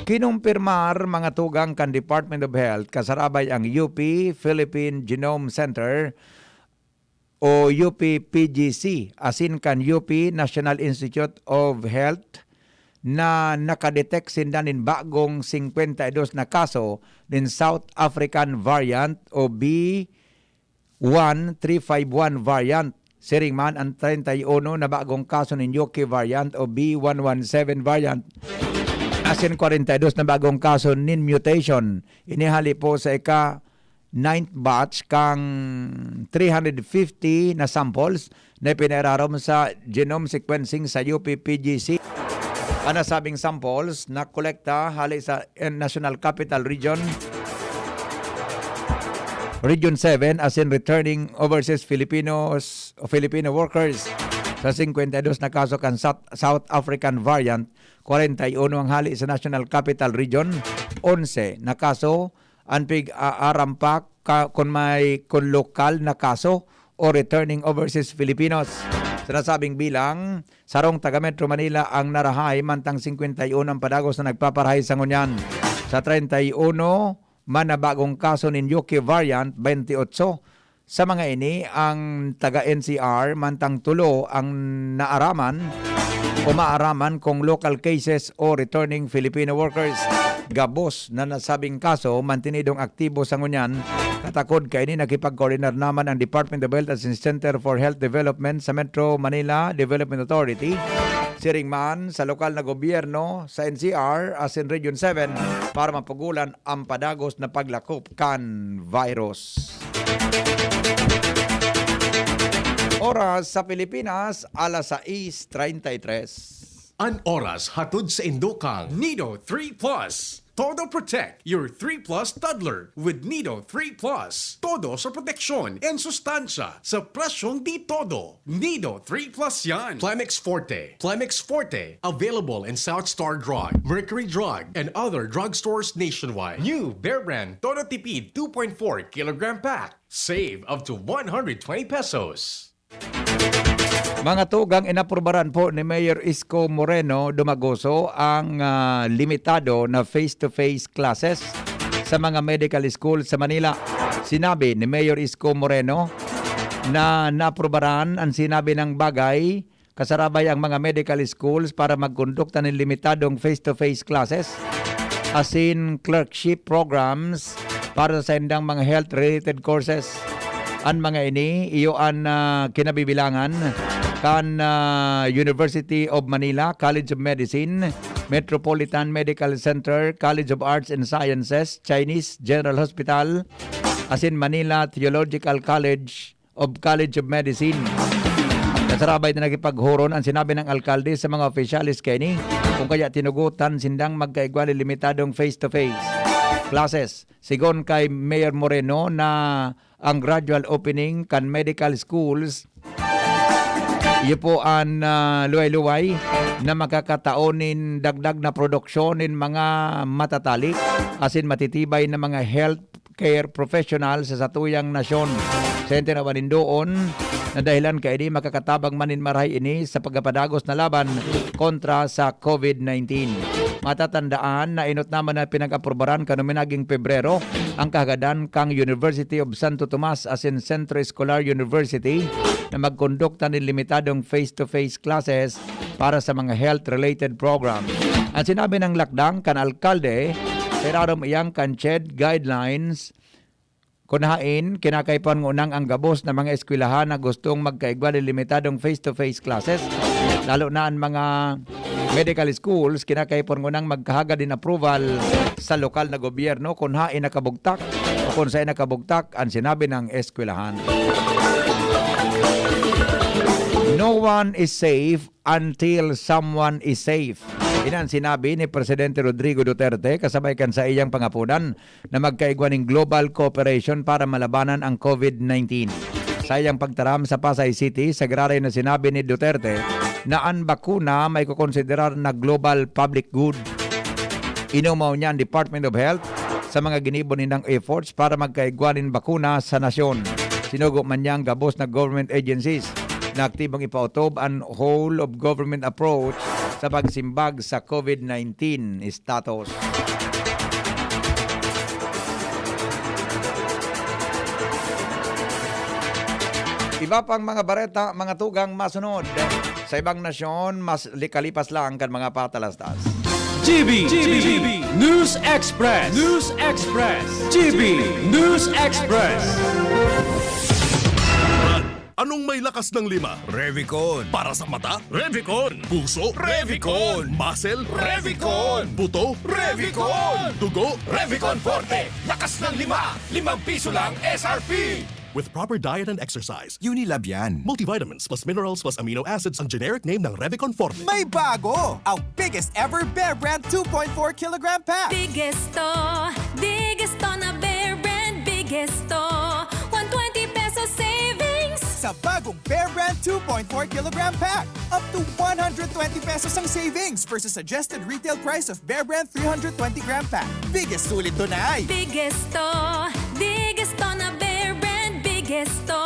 Kinumpirmar mga tugang kan Department of Health, kasarabay ang U P Philippine Genome Center o U P P G C, asin kan U P National Institute of Health na nakadetect sinda nin bagong singkwenta y dos na kaso nin South African variant o B one three five one variant. Siring man an treinta y uno na bagong kaso nin U K variant o B one one seven variant, asin kwarenta y dos na bagong kaso nin mutation. Ini hali po sa ika-ninth batch kan three hundred fifty na samples na ipinairarom sa genome sequencing sa U P P G C. Ang nasabing samples na kolekta hali sa, eh, National Capital Region, Region seven, asin returning overseas Filipinos o Filipino workers. Sa singkwenta y dos na kaso kan South, South African variant, kwarenta y uno ang hali sa National Capital Region, onse na kaso an pig-aaram pa ka, kun may, kun lokal na kaso o returning overseas Filipinos. Sa nasabing bilang, sarong taga Metro Manila ang narahay, mantang singkwenta y uno ang padagos na nagpaparahay sa ngunyan. Sa treinta y uno man na bagong kaso nin U K variant, baynte otso sa mga ini ang taga N C R, mantang tulo ang naaraman o maaraman kung local cases o returning Filipino workers. Gabos na nasabing kaso mantinidong aktibo sa ngunyan. Katakod kaini, nakipag-koordinar naman ang Department of Health asin Center for Health Development sa Metro Manila Development Authority. Siring man sa lokal na gobyerno sa N C R asin Region seven para mapugulan ang padagos na paglakop kan virus. Oras sa Pilipinas, alas sais treinta y tres. An oras hatod sa indo kang Nido three Plus. Todo Protect your three plus toddler with Nido three Plus. Todo sa proteksyon and sustansya sa presyong di todo. Nido three Plus yan. Plemex Forte. Plemex Forte. Available in South Star Drug, Mercury Drug, and other drugstores nationwide. New Bear Brand Todo Tipid two point four kilogram pack. Save up to one hundred twenty pesos. Mga tugang, inaprubaran po ni Mayor Isko Moreno Dumagoso ang, ah, limitado na face-to-face classes sa mga medical school sa Manila. Sinabi ni Mayor Isko Moreno na naaprubaran ang sinabi ng bagay, kasarabay ang mga medical schools para magkondukta nin limitadong face-to-face classes, asin clerkship programs para sa saindang mga health-related courses. An mga ini, iyo an, ah, kinabibilangan kan, ah, University of Manila College of Medicine, Metropolitan Medical Center, College of Arts and Sciences, Chinese General Hospital, asin Manila Theological College of College of Medicine. Kasarabay na nakipaghuron ang sinabi ng alkalde sa mga opisyales kaini, kung kaya tinugotan sindang magkaigwa nin limitadong face-to-face classes. Sigon kay Mayor Moreno na ang gradual opening kan medical schools, iyo po an, ah, luway-luway na makakatao nin dagdag na produksyon nin mga matatali asin matitibay na mga health care professional sa satuyang nasyon. Sa tinawan nin doon na dahilan kaini, makakatabang man nin marahay ini sa pagkapadagos na laban kontra sa COVID nineteen. Matatandaan na inot naman na pinag-aprobaran kan minaging Pebrero ang kahagadan kan University of Santo Tomas asin Centro Escolar University na magkondukta nin limitadong face-to-face classes para sa mga health-related program. Ang sinabi ng lakdang kan alkalde, sa irarom iyang kan CHED guidelines, kun hain, kinakaipuhan ngunang ang gabos na mga eskwelahan na gustong magkaigwa nin limitadong face-to-face classes, lalo na an mga medical schools, kinakaipuhan ngunang magkahagad nin approval sa lokal na gobyerno kun hain nakabugtak o kun saen nakabugtak an sinabi ng eskwelahan. No one is safe until someone is safe. Ini an sinabi ni Presidente Rodrigo Duterte kasabay kan saiyang pangapodan na magkaigwa nin global cooperation para malabanan ang COVID nineteen. Sa iyang pagtaram sa Pasay City, sagraray na sinabi ni Duterte na an bakuna maikokonsiderar na global public good. Inomaw niya an Department of Health sa mga ginibo nindang efforts para magkaigwa nin bakuna sa nasyon. Sinugo man niya ang gabos na government agencies na aktibong ipaotob an whole of government approach sa pagsimbag sa COVID nineteen status. Iba pang mga bareta, mga tugang masunod. Sa ibang nasyon, mas likalipas lang kan mga patalastas. G B, G B, News Express. News Express. G B News Express. Anong may lakas ng lima? Revicon. Para sa mata? Revicon. Puso? Revicon. Muscle? Revicon. Buto? Revicon. Dugo? Revicon Forte. Lakas ng lima. Limang piso lang S R P. With proper diet and exercise, Unilab yan. Multivitamins plus minerals plus amino acids ang generic name ng Revicon Forte. May bago! Ang biggest ever Bear Brand two point four kilogram pack. Biggest to, biggest to na Bear Brand, biggest to. One twenty peso savings. Sa bagong Bear Brand two point four kilogram pack. Up to one hundred twenty pesos ang savings versus suggested retail price of Bear Brand three hundred twenty gram pack. Biggest sulit to na ay! Biggest to, biggest to na Bear Brand, biggest to.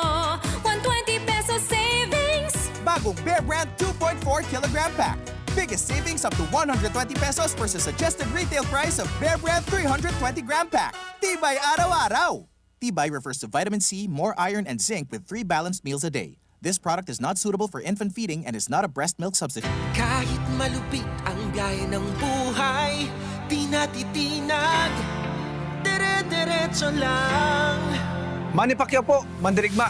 One twenty peso savings. Bagong Bear Brand two point four kilogram pack. Biggest savings up to one hundred twenty pesos versus suggested retail price of Bear Brand three hundred twenty gram pack. Tibay araw-araw! Tibay refers to vitamin C, more iron, and zinc with three balanced meals a day. This product is not suitable for infant feeding and is not a breast milk substitute. Kahit malupit ang biyahe ng buhay, di natitinag, dire-diretso lang. Manny Pacquiao po, mandirigma.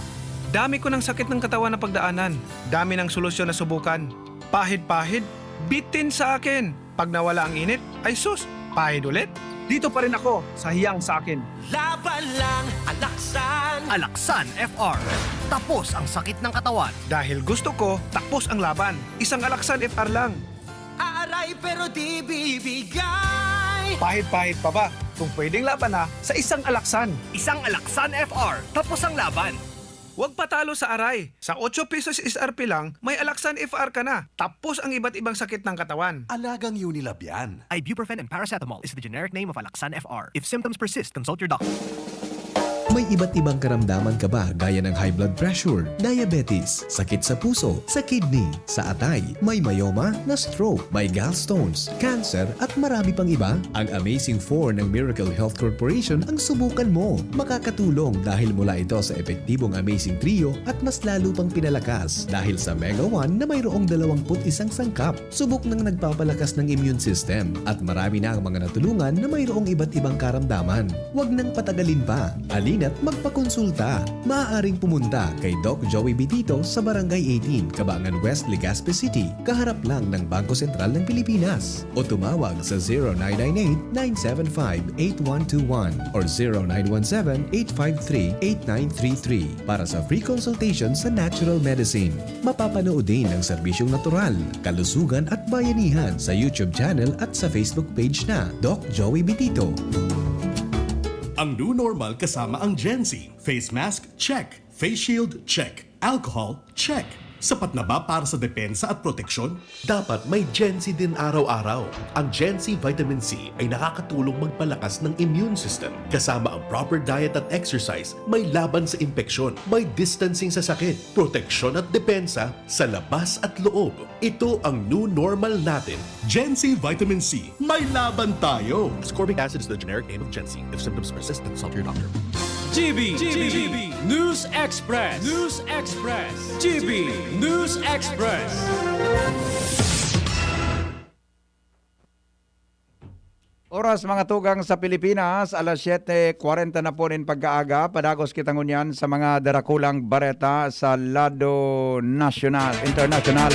Dami ko ng sakit ng katawan na pagdaanan. Dami ng solusyon na subukan. Pahid-pahid, bitin sa akin. Pag nawala ang init, ay sus, pahid ulit. Dito pa rin ako sa hiyang sa akin. Laban lang, alaksan. Alaksan F R. Tapos ang sakit ng katawan. Dahil gusto ko, tapos ang laban. Isang Alaksan F R lang. Aaray pero di bibigay. Pahid-pahid pa ba? Kung pwedeng laban na sa isang Alaksan. Isang Alaksan F R. Tapos ang laban. Huwag patalo sa aray. Sa otso pesos S R P lang, may Alaksan F R ka na. Tapos ang iba't ibang sakit ng katawan. Alagang Unilab yan. Ibuprofen and paracetamol is the generic name of Alaksan F R. If symptoms persist, consult your doctor. May iba't ibang karamdaman ka ba gaya ng high blood pressure, diabetes, sakit sa puso, sa kidney, sa atay, may myoma, na stroke, may gallstones, cancer at marami pang iba? Ang Amazing four ng Miracle Health Corporation ang subukan mo. Makakatulong dahil mula ito sa epektibong Amazing Trio at mas lalo pang pinalakas dahil sa Mega one na mayroong dalawampu't isang sangkap. Subok nang nagpapalakas ng immune system at marami na ang mga natulungan na mayroong iba't ibang karamdaman. Huwag nang patagalin pa. Halina't magpakonsulta. Maaaring pumunta kay Doc Joey Bitito sa Barangay eighteen, Cabangan West, Legazpi City, kaharap lang ng Bangko Sentral ng Pilipinas. O tumawag sa zero nine nine eight, nine seven five, eight one two one or zero nine one seven, eight five three, eight nine three three para sa free consultation sa natural medicine. Mapapanood din ang serbisyong natural, kalusugan at bayanihan sa YouTube channel at sa Facebook page na Doc Joey Bitito. Ang new normal kasama ang Gen Z. Face mask, check. Face shield, check. Alcohol, check. Sapat na ba para sa depensa at proteksyon? Dapat may Gen Z din araw-araw. Ang Gen Z Vitamin C ay nakakatulong magpalakas ng immune system. Kasama ang proper diet at exercise, may laban sa impeksyon, may distancing sa sakit, proteksyon at depensa sa labas at loob. Ito ang new normal natin. Gen Z Vitamin C, may laban tayo! Ascorbic acid is the generic name of Gen Z. If symptoms persist, consult your doctor. G B, G B, News Express, News Express, G B News Express. Oras, mga tugang, sa Pilipinas, alas siyete kwarenta na po nin pagkaaga. Padagos kita ngunyan sa mga darakulang bareta sa lado nasyonal, internasyonal.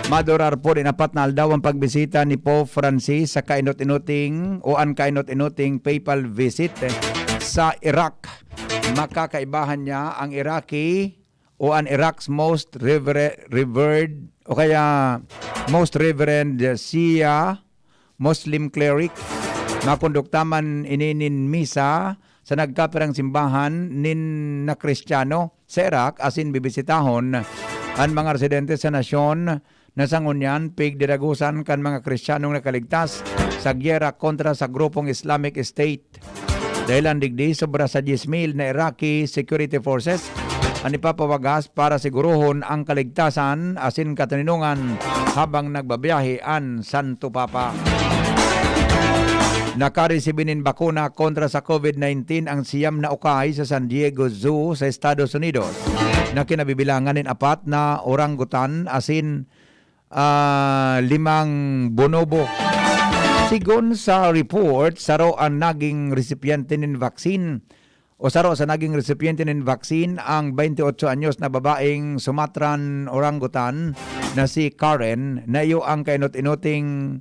Madurar po nin apat na aldaw ang pagbisita ni Pope Francis sa kainot-inuting o an kainot-inuting papal visit, eh, sa Iraq. Makakaibahan niya ang Iraqi o an Iraq's most revere-, revered o kaya most reverend Shia Muslim cleric. Makondukta man ini nin misa sa nagkapirang simbahan nin na Kristiyano sa Iraq asin bibisitahon an mga residente sa nasyon na sa ngunyan pigdiragusan kan mga Kristiyanong nakaligtas sa giyera kontra sa grupong Islamic State. Dahelan digdi, sobra sa dyes mil na Iraqi security forces an ipapawagas para sigurohon ang kaligtasan asin katoninongan habang nagbabiyahe an Santo Papa. Nakaresibi nin bakuna kontra sa COVID nineteen ang siyam na ukay sa San Diego Zoo sa Estados Unidos, na kinabibilangan nin apat na orangutan asin, ah, limang bonobo. Sigon sa report, saro ang naging resipyente nin vaccine o saro sa naging resipyente nin vaccine ang twenty-eight anyos na babaeng Sumatran orangutan na si Karen, na iyo ang kainot-inuting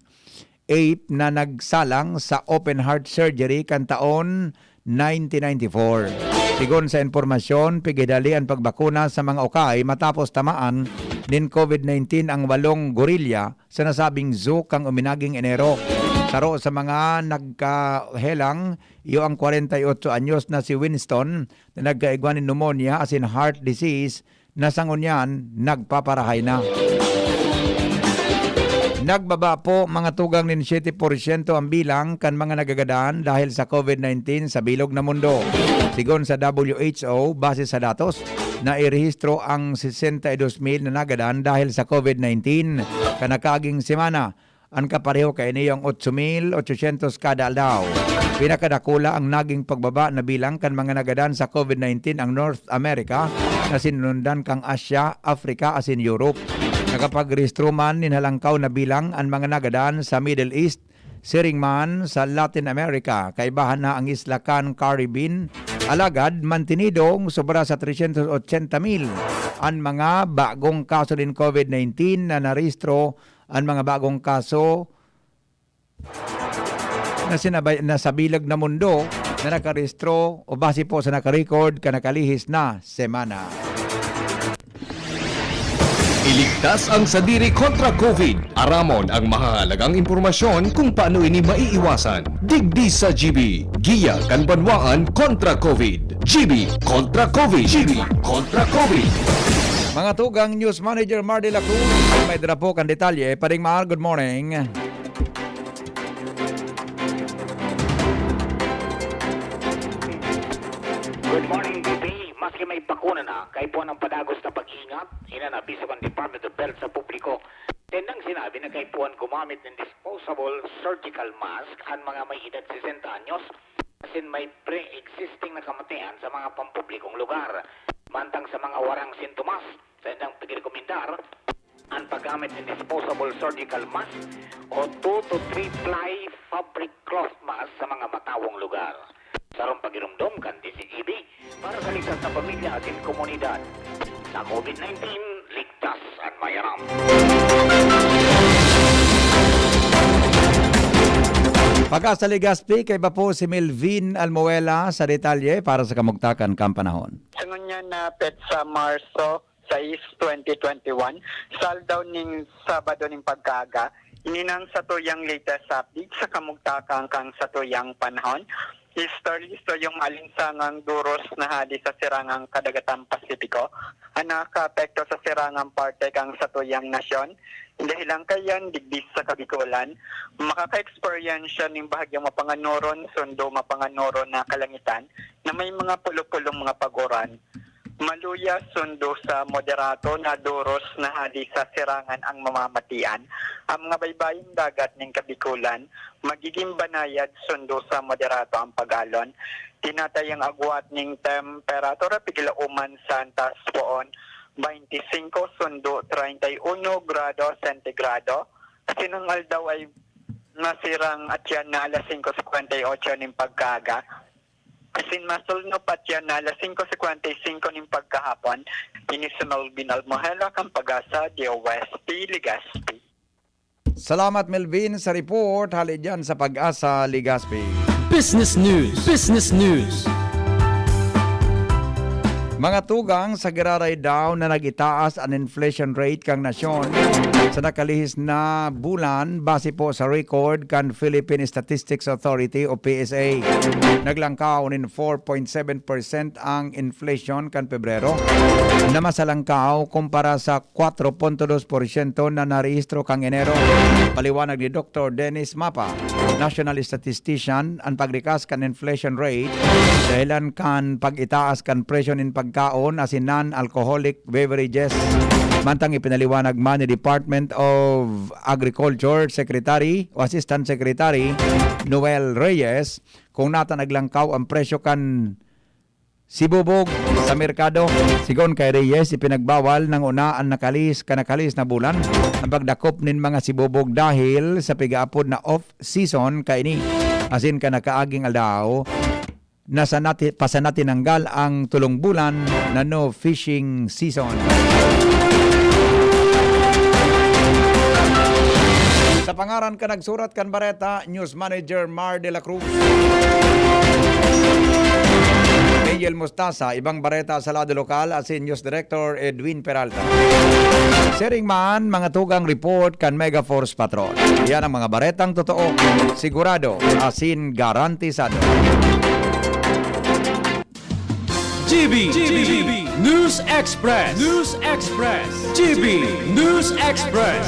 ape na nagsalang sa open heart surgery kan taon nineteen ninety-four. Sigon sa impormasyon, pigidali an pagbakuna sa mga ukay matapos tamaan nin COVID nineteen ang walong gorilya sa nasabing zoo kan uminaging Enero. Saro sa mga nagkahelang, iyo ang kwarenta y otso anyos na si Winston na nagkaigwa nin pneumonia asin heart disease na sa ngunyan nagpaparahay na. Nagbaba po, mga tugang, nin siyete porsyento ang bilang kan mga nagagadan dahil sa COVID nineteen sa bilog na mundo. Sigon sa W H O, base sa datos, nairehistro ang sesenta y dos mil na nagadan dahil sa COVID nineteen kan nakaaging semana. An kapareho kaini iyo ang otso mil otsosyentos kada aldaw. Pinakadakula ang naging pagbaba na bilang kan mga nagadan sa COVID nineteen ang North America, na sinundan kan Asia, Africa asin Europe. Nakapagrehistro man nin halangkaw na bilang an mga nagadan sa Middle East, siring man sa Latin America, kaibahan na ang isla kan Caribbean. Alagad, mantinidong sobra sa tresyentos otsenta mil an mga bagong kaso nin COVID nineteen na narehistro. An mga bagong kaso na sinabay, na sa bilog na mundo na nakarehistro o base po sa nakarecord kan nakalihis na semana. Iligtas ang sadiri kontra COVID. Aramon ang mahahalagang impormasyon kung paano ini maiiwasan. Digdi sa G B, Giya kan Banwaan kontra COVID. G B kontra COVID. G B kontra COVID. Mga tugang, News Manager Mar de la Cruz, may dara po kan detalye. Pading Mar, good morning. Good morning, B P. Maski may bakuna na, kaipuhan ang padagos na pag-iingat. Iyan an abiso kan Department of Health sa publiko. Tendang sinabi na kaipuhan gumamit nin disposable surgical mask an mga may edad sesenta anyos asin may pre-existing na kamatian sa mga pampublikong lugar. Mantang sa mga warang sintomas, tendang pigrekomendar an paggamit nin disposable surgical mask o two to three ply fabric cloth mask sa mga matawong lugar. Sarong pagiromdom kan D Z G B para sa ligtas na pamilya asin komunidad. Sa COVID nineteen, ligtas an mayaram. Pag-asa Legazpi, kaiba po si Melvin Almuela sa detalye para sa kamugtakan kan panahon. Sa ngunyan na petsa Marso, sais, twenty twenty-one, sa aldaw nin Sabado nin pagkaaga, ini na an satuyang latest update sa kamugtakan kan satuyang panahon. Easterly, so yung maalinsangang duros na hadi sa sirangang kadagatan Pasipiko, an nakakaapekto sa sirangang parte kan satuyang nasyon. Dahelan kaiyan, digdi sa Kabikolan, makaka-eksperyensya nin bahagyang mapanganuron sundo mapanganuron na kalangitan na may mga pulo-pulong mga pag-uran. Maluya sundo sa moderato na duros na hadi sa sirangan ang mamamatian. Ang mga baybayong dagat nin Kabikolan magiging banayad sundo sa moderato ang pag-alon. Tinatayang agwat nin temperatura pigilauman sa antas poon, baynte singko sundo treinta y uno grado sentigrado. Asin ang aldaw ay masirang atyan na alas singko singkwenta y otso nin pagkaaga. Asin masulnop atyan na alas singko singkwenta y singko nin pagkahapon. Ini si Melvin Almohela kan Pag-asa, D O S T, Legazpi. Salamat, Melvin, sa report. Hali dyan sa Pag-asa, Legazpi. Business News. Business News. Mga tugang, sa giraray daw na nag-itaas an inflation rate kan nasyon sa nakalihis na bulan, base po sa record kan Philippine Statistics Authority o P S A. Naglangkaw nin four point seven percent ang inflation kan Pebrero, na mas halangkaw kumpara sa kwatro punto dos porsyento na narehistro kan Enero. Paliwanag ni Doktor Dennis Mapa, national statistician, an pagrikas kan inflation rate dahelan kan pag-itaas kan presyo nin pagkaon asin non-alcoholic beverages. Mantang ipinaliwanag man ni Department of Agriculture Secretary o Assistant Secretary Noel Reyes kung nata naglangkaw ang presyo kan sibubog sa merkado. Sigon kay Reyes, ipinagbawal nang una an nakalis kan nakalis na bulan ang pagdakop nin mga sibubog dahil sa pigaapod na off-season kaini. Asin kan nakaaging aldaw, nasa nati-, pa sa natinanggal ang tulong bulan na no fishing season. Sa pangaran kan nagsurat kan bareta, News Manager Mar de la Cruz. Angel Mostaza, ibang bareta sa lado lokal, asin News Director Edwin Peralta. Siring man, mga tugang report kan Mega Force Patrol. Yan ang mga baretang totoo, sigurado, asin garantisado. G B, G B, News Express, News Express, G B, News Express.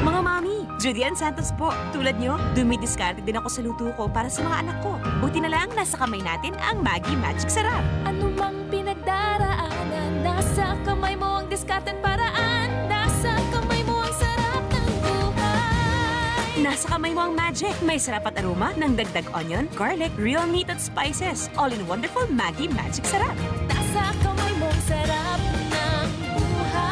Mga mami, Judy Ann Santos po. Tulad nyo, dumidiskarte din ako sa luto ko para sa mga anak ko. Buti na lang, nasa kamay natin ang Maggi Magic Sarap. Ano mang pinagdaraanan, nasa kamay mo ang diskarte at paraan. Nasa kamay mo ang sarap ng buhay. Nasa kamay mo ang magic. May sarap at aroma ng dagdag onion, garlic, real meat at spices. All in wonderful Maggi Magic Sarap. Nasa kamay mo ang sarap ng buhay.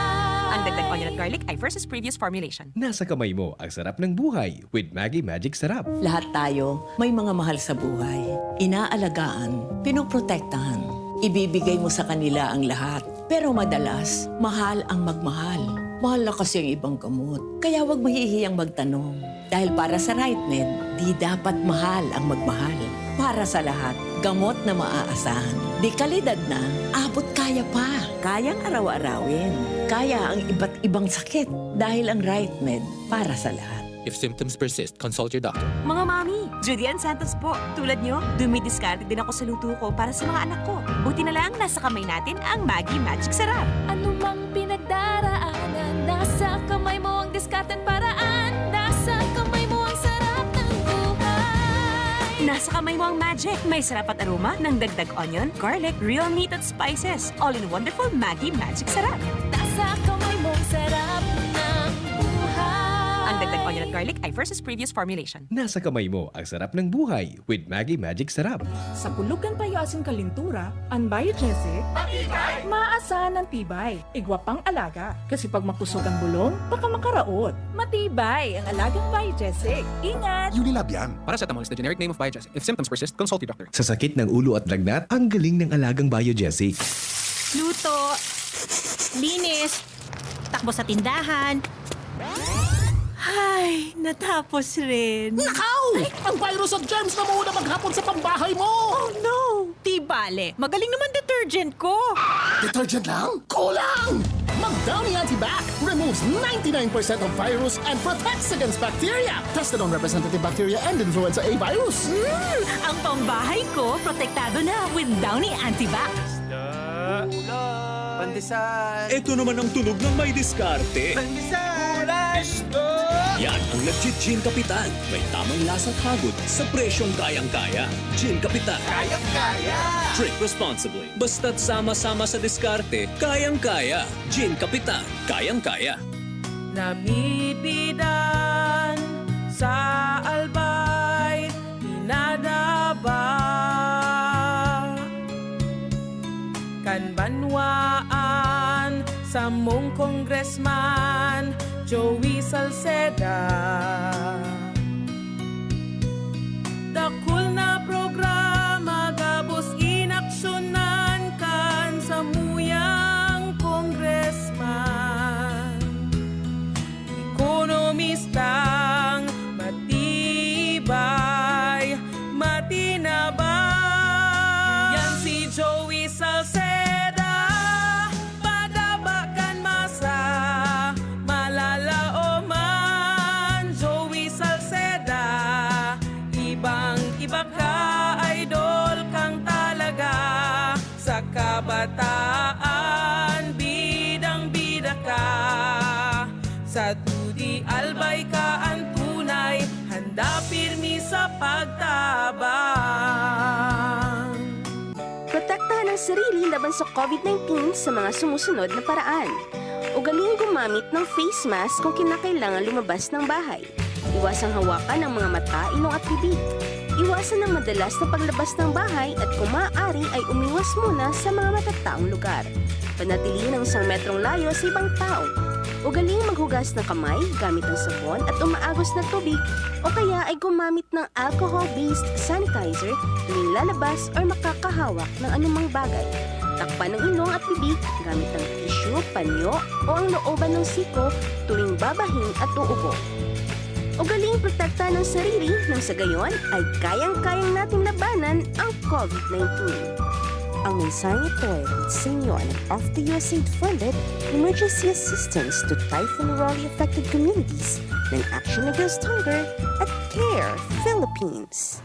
Ang dagdag onion at garlic ay versus previous formulation. Nasa kamay mo ang sarap ng buhay with Maggi Magic Sarap. Lahat tayo may mga mahal sa buhay. Inaalagaan, pinoprotektahan. Ibibigay mo sa kanila ang lahat. Pero madalas, mahal ang magmahal. Mahal na kasi ang ibang gamot. Kaya huwag mahihiyang magtanong. Dahil para sa Rightmed, di dapat mahal ang magmahal. Para sa lahat, gamot na maaasahan. De kalidad na, abot kaya pa. Kayang araw-arawin. Kaya ang iba't ibang sakit. Dahil ang Rightmed, para sa lahat. If symptoms persist, consult your doctor. Mga mami, Judy Ann Santos po. Tulad nyo, dumidiskarte din ako sa luto ko para sa mga anak ko. Buti na lang, nasa kamay natin ang Maggi Magic Sarap. Ano mang pinagdaraanan, nasa kamay mo ang diskarte at paraan. Nasa kamay mo ang sarap ng buhay. Nasa kamay mo ang magic. May sarap at aroma ng dagdag onion, garlic, real meat at spices. All in wonderful Maggi Magic Sarap. Nasa kamay mo ang sarap ng buhay. Ang dagdag onion at garlic ay versus previous formulation. Nasa kamay mo ang sarap ng buhay with Maggi Magic Sarap. Sa kulog kan payo asin kalintura, an Biogesic, matibay, maasahan an tibay. Igwa pang alaga, kasi pag makusog ang bulong, baka makaraot. Matibay ang alagang Biogesic. Ingat! Unilab yan. Paracetamol is the generic name of Biogesic. If symptoms persist, consult your doctor. Sa sakit ng ulo at lagnat, ang galing ng alagang Biogesic. Luto, linis, takbo sa tindahan. Ay, natapos rin. Nakaw! Ang virus at germs na mauna maghapon sa pambahay mo! Oh no! Di bale, magaling naman detergent ko. Detergent lang? Kulang! Mag Downy Antibac removes ninety-nine percent of virus and protects against bacteria. Tested on representative bacteria and influenza A virus. Mm, ang pambahay ko, protektado na with Downy Antibac. Isda. Ulam. Pandesal. Ito naman ang tunog ng may diskarte. Pandesal. Ulam. Isda. Yan ang Legit Gin Kapitan. May tamang lasa at hagod sa presyong kayang-kaya. Gin Kapitan. Kayang-kaya. Drink responsibly. Basta't sama-sama sa diskarte, kayang-kaya. Gin Kapitan, kayang-kaya. Namibidan sa Albay, pinadaba kan banwaan samong Congressman Joey Salceda. Dakul na programa gabos inaksyonan kan samuyang congressman. Ekonomistang matibay, matinabang. Yan si Joey Salceda, padaba kan masa, malalaoman. Joey Salceda, ibang-iba ka, idol kang talaga. Sa kabataan, bidang-bida ka. Sa dudi, albay ka an tunay, handa pirmi sa pagtabang. Protektahan ang sarili laban sa COVID nineteen sa mga sumusunod na paraan. Ugaliing gumamit ng face mask kung kinakailangan lumabas ng bahay. Iwasang hawakan ang mga mata, ilong at bibig. Iwasan ang madalas na paglabas ng bahay at kung maaari ay umiwas muna sa mga matataong lugar. Panatilihin ang isang metrong layo sa ibang tao. Ugaliing maghugas ng kamay gamit ang sabon at umaagos na tubig o kaya ay gumamit ng alcohol-based sanitizer tuwing lalabas or makakahawak ng anumang bagay. Takpan ang ilong at bibig gamit ang tissue, panyo o ang looban ng siko tuwing babahing at uubo. Ugaling protektahan ang sarili nang sa gayon ay kayang-kayang natin labanan ang COVID nineteen. Ang mensaheng ito ay hatid sa inyo ng Off the U S A I D funded Emergency Assistance to Typhoon Raleigh Affected Communities ng Action Against Hunger at CARE Philippines.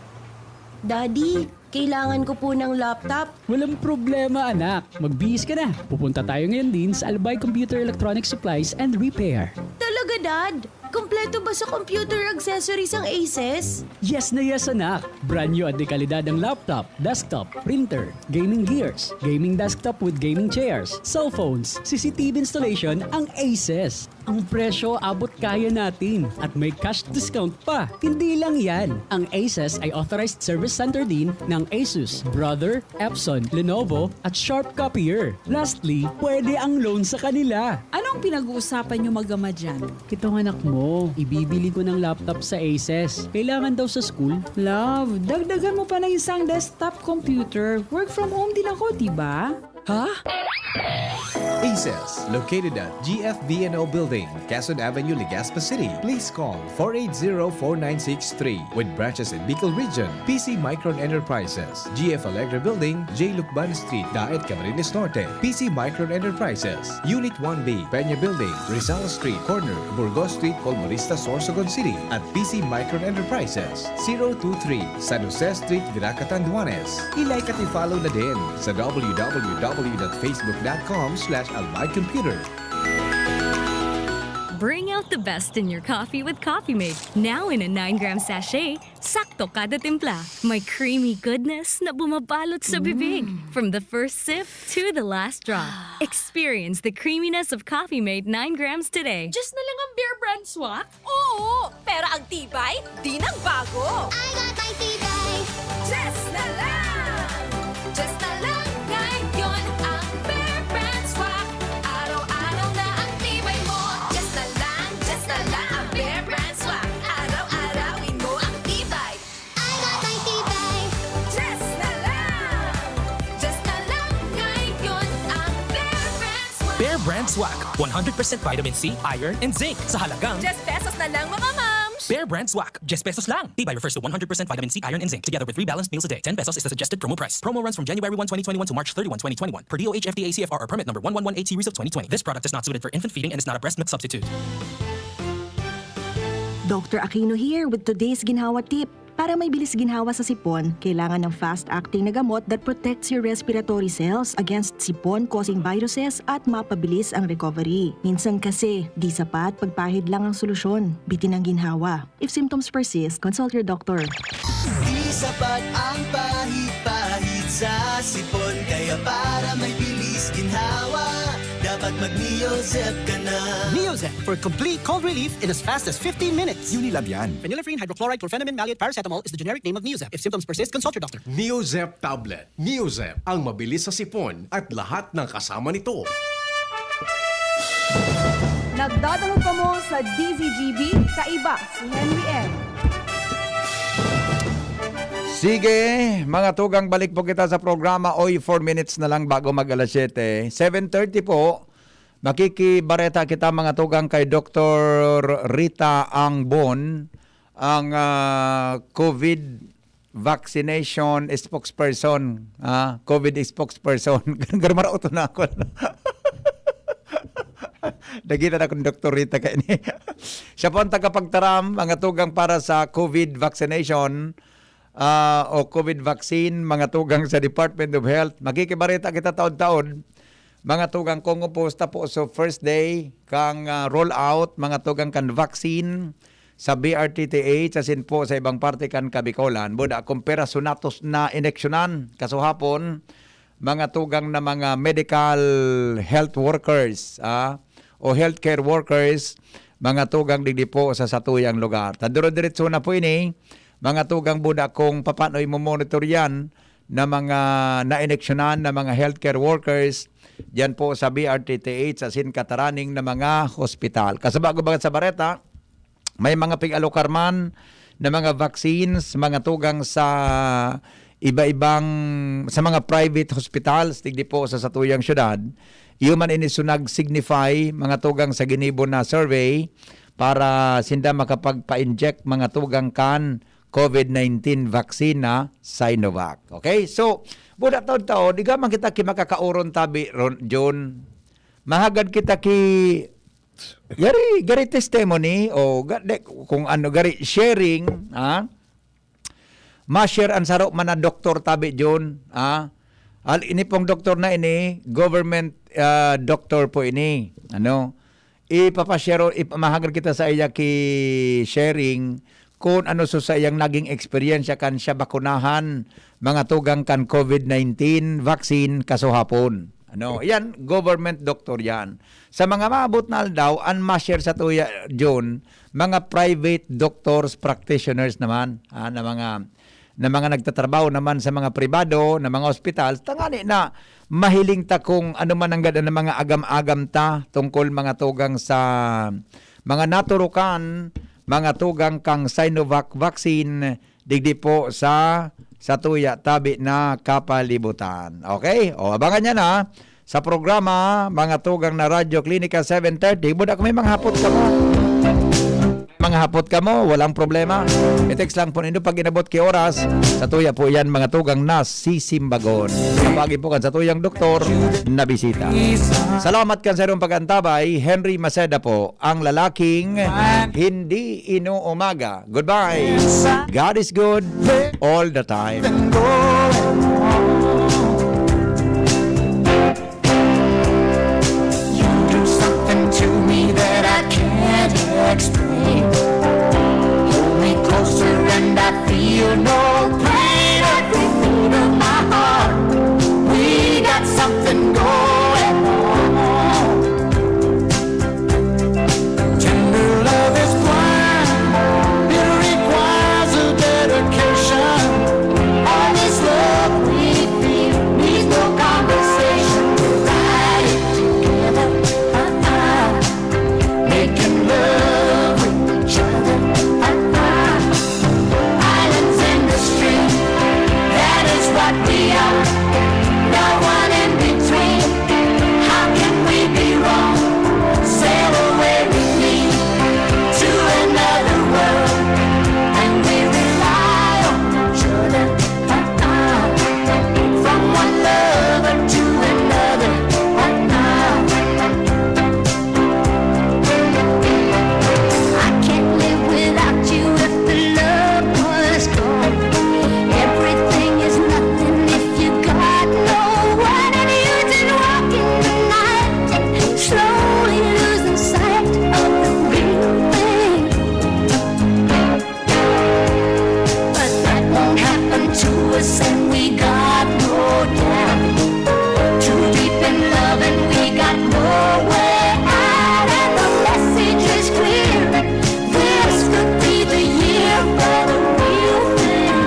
Daddy, kailangan ko po ng laptop. Walang problema, anak. Magbihis ka na. Pupunta tayo ngayon din sa Albay Computer Electronic Supplies and Repair. Talaga, Dad? Kompleto ba sa computer accessories ang Asus? Yes na yes, anak. Brand new at dekalidad ang laptop, desktop, printer, gaming gears, gaming desktop with gaming chairs, cellphones, C C T V installation ang Asus. Ang presyo abot kaya natin at may cash discount pa. Hindi lang yan, ang Asus ay authorized service center din ng Asus, Brother, Epson, Lenovo, at Sharp Copier. Lastly, pwede ang loan sa kanila. Anong pinag-uusapan nyo mag-ama dyan? Itong anak mo, ibibili ko ng laptop sa Asus. Kailangan daw sa school. Love, dagdagan mo pa ng isang desktop computer. Work from home din ako, di ba? Ha? Asus, located at G F B N O Building, Quezon Avenue, Legazpi City. Please call four eight zero, four nine six three. With branches in Bicol Region, P C Micron Enterprises, G F Allegra Building, J Lucban Street, Daet, Camarines Norte, P C Micron Enterprises, Unit one B, Peña Building, Rizal Street, corner, Burgos Street, Colmonista, Sorsogon City, at P C Micron Enterprises, zero two three, San Jose Street, Virac, Catanduanes. I-like at i-follow na din sa w w w dot facebook dot com slash albay computer. Bring out the best in your coffee with Coffee Mate. Now in a nine gram sachet, sakto kada timpla. May creamy goodness na bumabalot sa bibig. From the first sip to the last drop. Experience the creaminess of Coffee Mate nine grams today. Just na lang ang Bear Brand Swak? Oo, pero ang tibay, di nagbago. I got my tibay. Just na lang! Just na lang ngayon ang Bear Brand Swak. Araw-araw na ang tibay mo. Just na lang, just na lang ang Bear Brand Swak. Araw-arawin mo ang tibay. I got my tibay. Just na lang! Just na lang ngayon ang Bear Brand Swak. Bear Brand Swak, one hundred percent vitamin C, iron, and zinc sa halagang Diyes pesos na lang, mga mams! Bear Brand Swak, diyes pesos lang. Tibay refers to one hundred percent vitamin C, iron, and zinc, together with three balanced meals a day. Ten pesos is the suggested promo price. Promo runs from January one, twenty twenty-one to March thirty-one, twenty twenty-one, per D O H F D A C F R R permit number one one one eight series of twenty twenty. This product is not suited for infant feeding and is not a breast milk substitute. Doctor Aquino here with today's ginhawa tip. Para may bilis ginhawa sa sipon, kailangan ng fast-acting na gamot that protects your respiratory cells against sipon-causing viruses at mapabilis ang recovery. Minsan kasi, di sapat pagpahid lang ang solusyon. Bitin ang ginhawa. If symptoms persist, consult your doctor. Di sapat ang pahid-pahid sa sipon, kaya para may bilis ginhawa, dapat mag-Neozep ka na. Neozep for complete cold relief in as fast as fifteen minutes. Unilab yan. Phenylephrine, hydrochloride, chlorphenamine, maleate, paracetamol is the generic name of Neozep. If symptoms persist, consult your doctor. Neozep tablet. Neozep, ang mabilis sa sipon at lahat ng kasama nito. Nagdadangog kamo sa D Z G B, kaiba si Henry M. Sige, mga tugang, balik po kita sa programa. Oy, four minutes na lang bago mag alas siyete. Seven thirty po, makikibareta kita, mga tugang, kay Doktor Rita Angbon, ang, ah, COVID vaccination spokesperson. Ah, COVID spokesperson. Garmaraot na ako. Dagita na akong doktorita kaini. Siya po ang tagapagtaram, mga tugang, para sa COVID vaccination, ah, o COVID vaccine, mga tugang, sa Department of Health. Makikibareta kita taon-taon, mga tugang, kung kumusta po sa first day kang, ah, roll out, mga tugang, kan vaccine sa B R T T H, asin po sa ibang parte kan Kabikolan. Buda kung pira sunatos na ineksyonan kasuhapon, mga tugang na mga medical health workers, ah, o healthcare workers, mga tugang digdi po sa satuyang lugar. Ta dire-diretso na po ini, mga tugang, buda kung papanoy mo monitor yan na mga naineksyonan na mga healthcare workers diyan po sa B R T T H, asin kataraning na mga hospital. Kasaba ko bagat sa bareta, may mga pig-alokar man na mga vaccines, mga tugang, sa iba-ibang, sa mga private hospitals digdi po sa satuyang syudad. Iyo man ini so nag-signify, mga tugang, sa ginibo na survey, para sinda makapagpa-inject mga tugang kan COVID nineteen vaccine na Sinovac. Okay? So, buda taod-taod, di man kita ki makakaoron tabi, Ron, John. Mahagad kita ki, gari, gari testimony, o ga-, de, kung ano, gari sharing, ha? Ma-share an saro man na doktor tabi, John, ha? Al-, ini pong doktor na ini, government, ah, doctor po ini. Ano? Ipapashare, ip-, mahagad kita sa iya ki sharing kung ano so sa iyang naging eksperyensya kan siya bakunahan mga tugang kan COVID nineteen vaccine kasuhapon. Ano? Yan, government doctor yan. Sa mga maabot na aldaw, an ma-share sa tuya, John, mga private doctors, practitioners naman, ah, na mga, na mga nagtatrabaho naman sa mga pribado, na mga ospital, tangani na mahiling ta kung ano man ang gada na mga agam-agam ta tungkol mga tugang sa mga naturukan, mga tugang kang Sinovac vaccine, digdi po sa, sa tuya tabi na kapalibutan. Okay? O, abangan niya na sa programa, mga tugang na Radyo Klinika seven thirty. Buda kung may mga hapot kamo. Mga hapot kamo, walang problema. I-text lang po nindo pag inabot ki oras. Sa tuya po yan, mga tugang na sisimbagon. Kapagi po kan sa tuyang doktor na bisita. Salamat kan sa inyong pag-antabay. Henry Maceda po, ang lalaking hindi inuumaga. Goodbye. God is good all the time. You do something to me that I can't explain. Hold me closer and I feel no pain. Every beat of my heart, we got something going on. Tender love is blind, it requires a dedication. All this love we feel needs no conversation. We're riding together, uh-uh. Making love with each other, uh-uh. Islands in the stream, that is what we are. No one in between. How can we be wrong? Sail away with me to another world, and we rely on each other. Uh-uh. From one lover to another. Uh-uh. I can't live without you if the love was gone. Everything is nothing if you got no one, and you just walk in the night, slowly losing sight of the real thing. But that won't happen to us, and we got no doubt. Too deep in love, and we got no way out. And the message is clear. This could be the year for the real thing.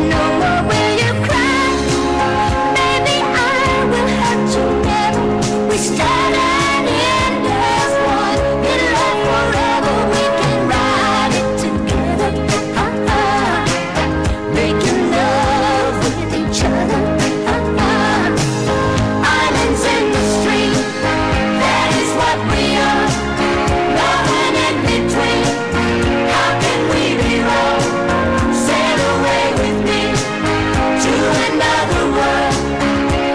No more will you cry. Maybe I will hurt you never. We stand and end as one. In love forever, we can ride it together. Uh-uh. Making love with each other. Uh-uh. Islands in the stream, that is what we are. No one in between. How can we be wrong? Sail away with me to another world,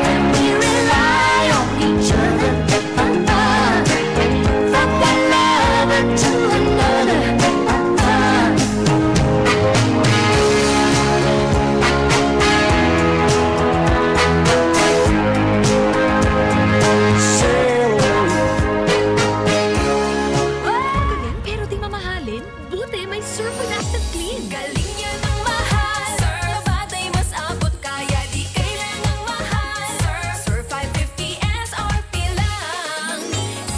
and we rely on each other. From one lover to another. Sail away. Galing pero di mamahalin? Buti may Surf with Active Clean. Galing niya ng mahal. Surf. Batay mas abot kaya di kailangang mahal. Surf. Surf five fifty S R P lang.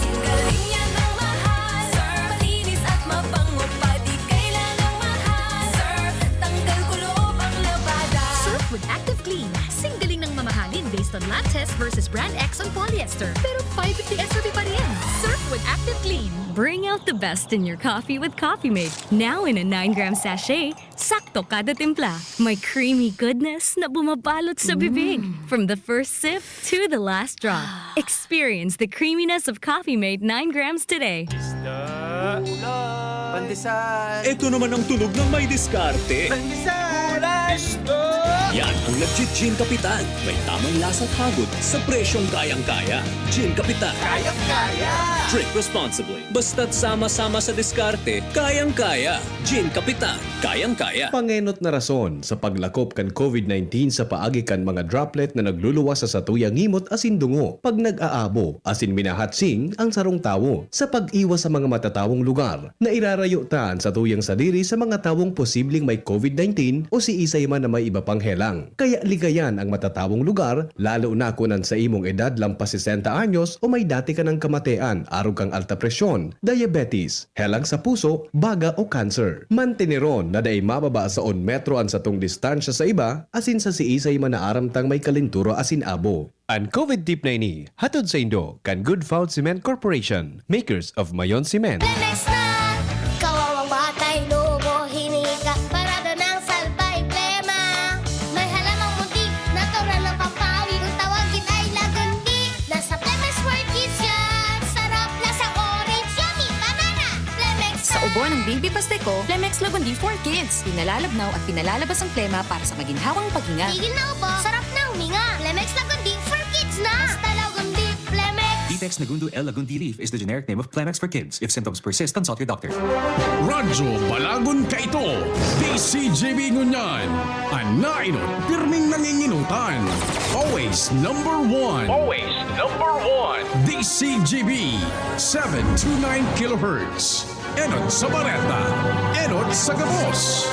Singgaling niya ng mahal. Surf. Malinis at mabango pa di kailangang mahal. Surf. Tanggal kulob ang labada. Surf with Active Clean. Singgaling ng mamahalin based on lab test versus brand X on polyester. Pero five fifty S R P pa rin. Surf With Active Clean, bring out the best in your coffee with Coffee Mate. Now in a nine gram sachet, sakto kada timpla. May creamy goodness na bumabalot sa bibig. From the first sip to the last drop. Experience the creaminess of Coffee Mate nine grams today. Isda. Ulam. Pandesal. Ito naman ang tunog ng may diskarte. Pandesal. Gulay. Isda. Yan ang legit Gin Kapitan. May tamang lasa at hagod sa presyong kayang-kaya. Gin Kapitan. Kayang-kaya. Drink responsibly. Basta't sama-sama sa diskarte, kayang-kaya. Gin Kapitan. Kayang-kaya. Pangenot na rason sa paglakop kan COVID nineteen sa paagi kan mga droplet na nagluluwas sa satuyang ngimot asin dungo pag nag-aabo asin minahatsing ang sarong tawo. Sa pag-iwas sa mga matatawong lugar, nairarayo ta an satuyang sadiri sa mga tawong posibleng may COVID nineteen o siisay man na may iba pang helang. Kaya ligayan ang matatawong lugar, lalo na kun an saimong edad lampas sesenta anyos o may dati ka nang kamatean arog kan alta presyon, diabetes, helang sa puso, baga o cancer. Manteneron na dai mababa sa un metro an satong distansya sa iba asin sa siisay man na aram tang may kalentura asin abo. An COVID tip na ini, hatod saindo kan Good Found Cement Corporation, makers of Mayon Cement. Lemex na! Kawawang batay, lubo, hiningi ka, parada ng salbay, plema. May halamang muntik, natural na pampawi. Kung tawagin ay lagundi, nasa Lemex World Kids yan. Sarap, lasang orange, yummy, banana. Lemex Sa ubo ng Baby Pasteco, Plemex Lagundi for Kids. Pinalalabnaw at pinalalabas ang plema para sa maginhawang paghinga. Tigil na ubo, sarap na huminga. Lemex Lagundi for Kids na! Basta Lagundi, Lemex! Vitex Nagundo L Lagundi Leaf is the generic name of Plemex for Kids. If symptoms persist, consult your doctor. Radyo Balagon kaito, D C G B ngunyan. An nainot, pirming nanginginutan. Always number one. Always number one. D C G B, seven two nine kilohertz. Enot sa bareta, enot sa gabos.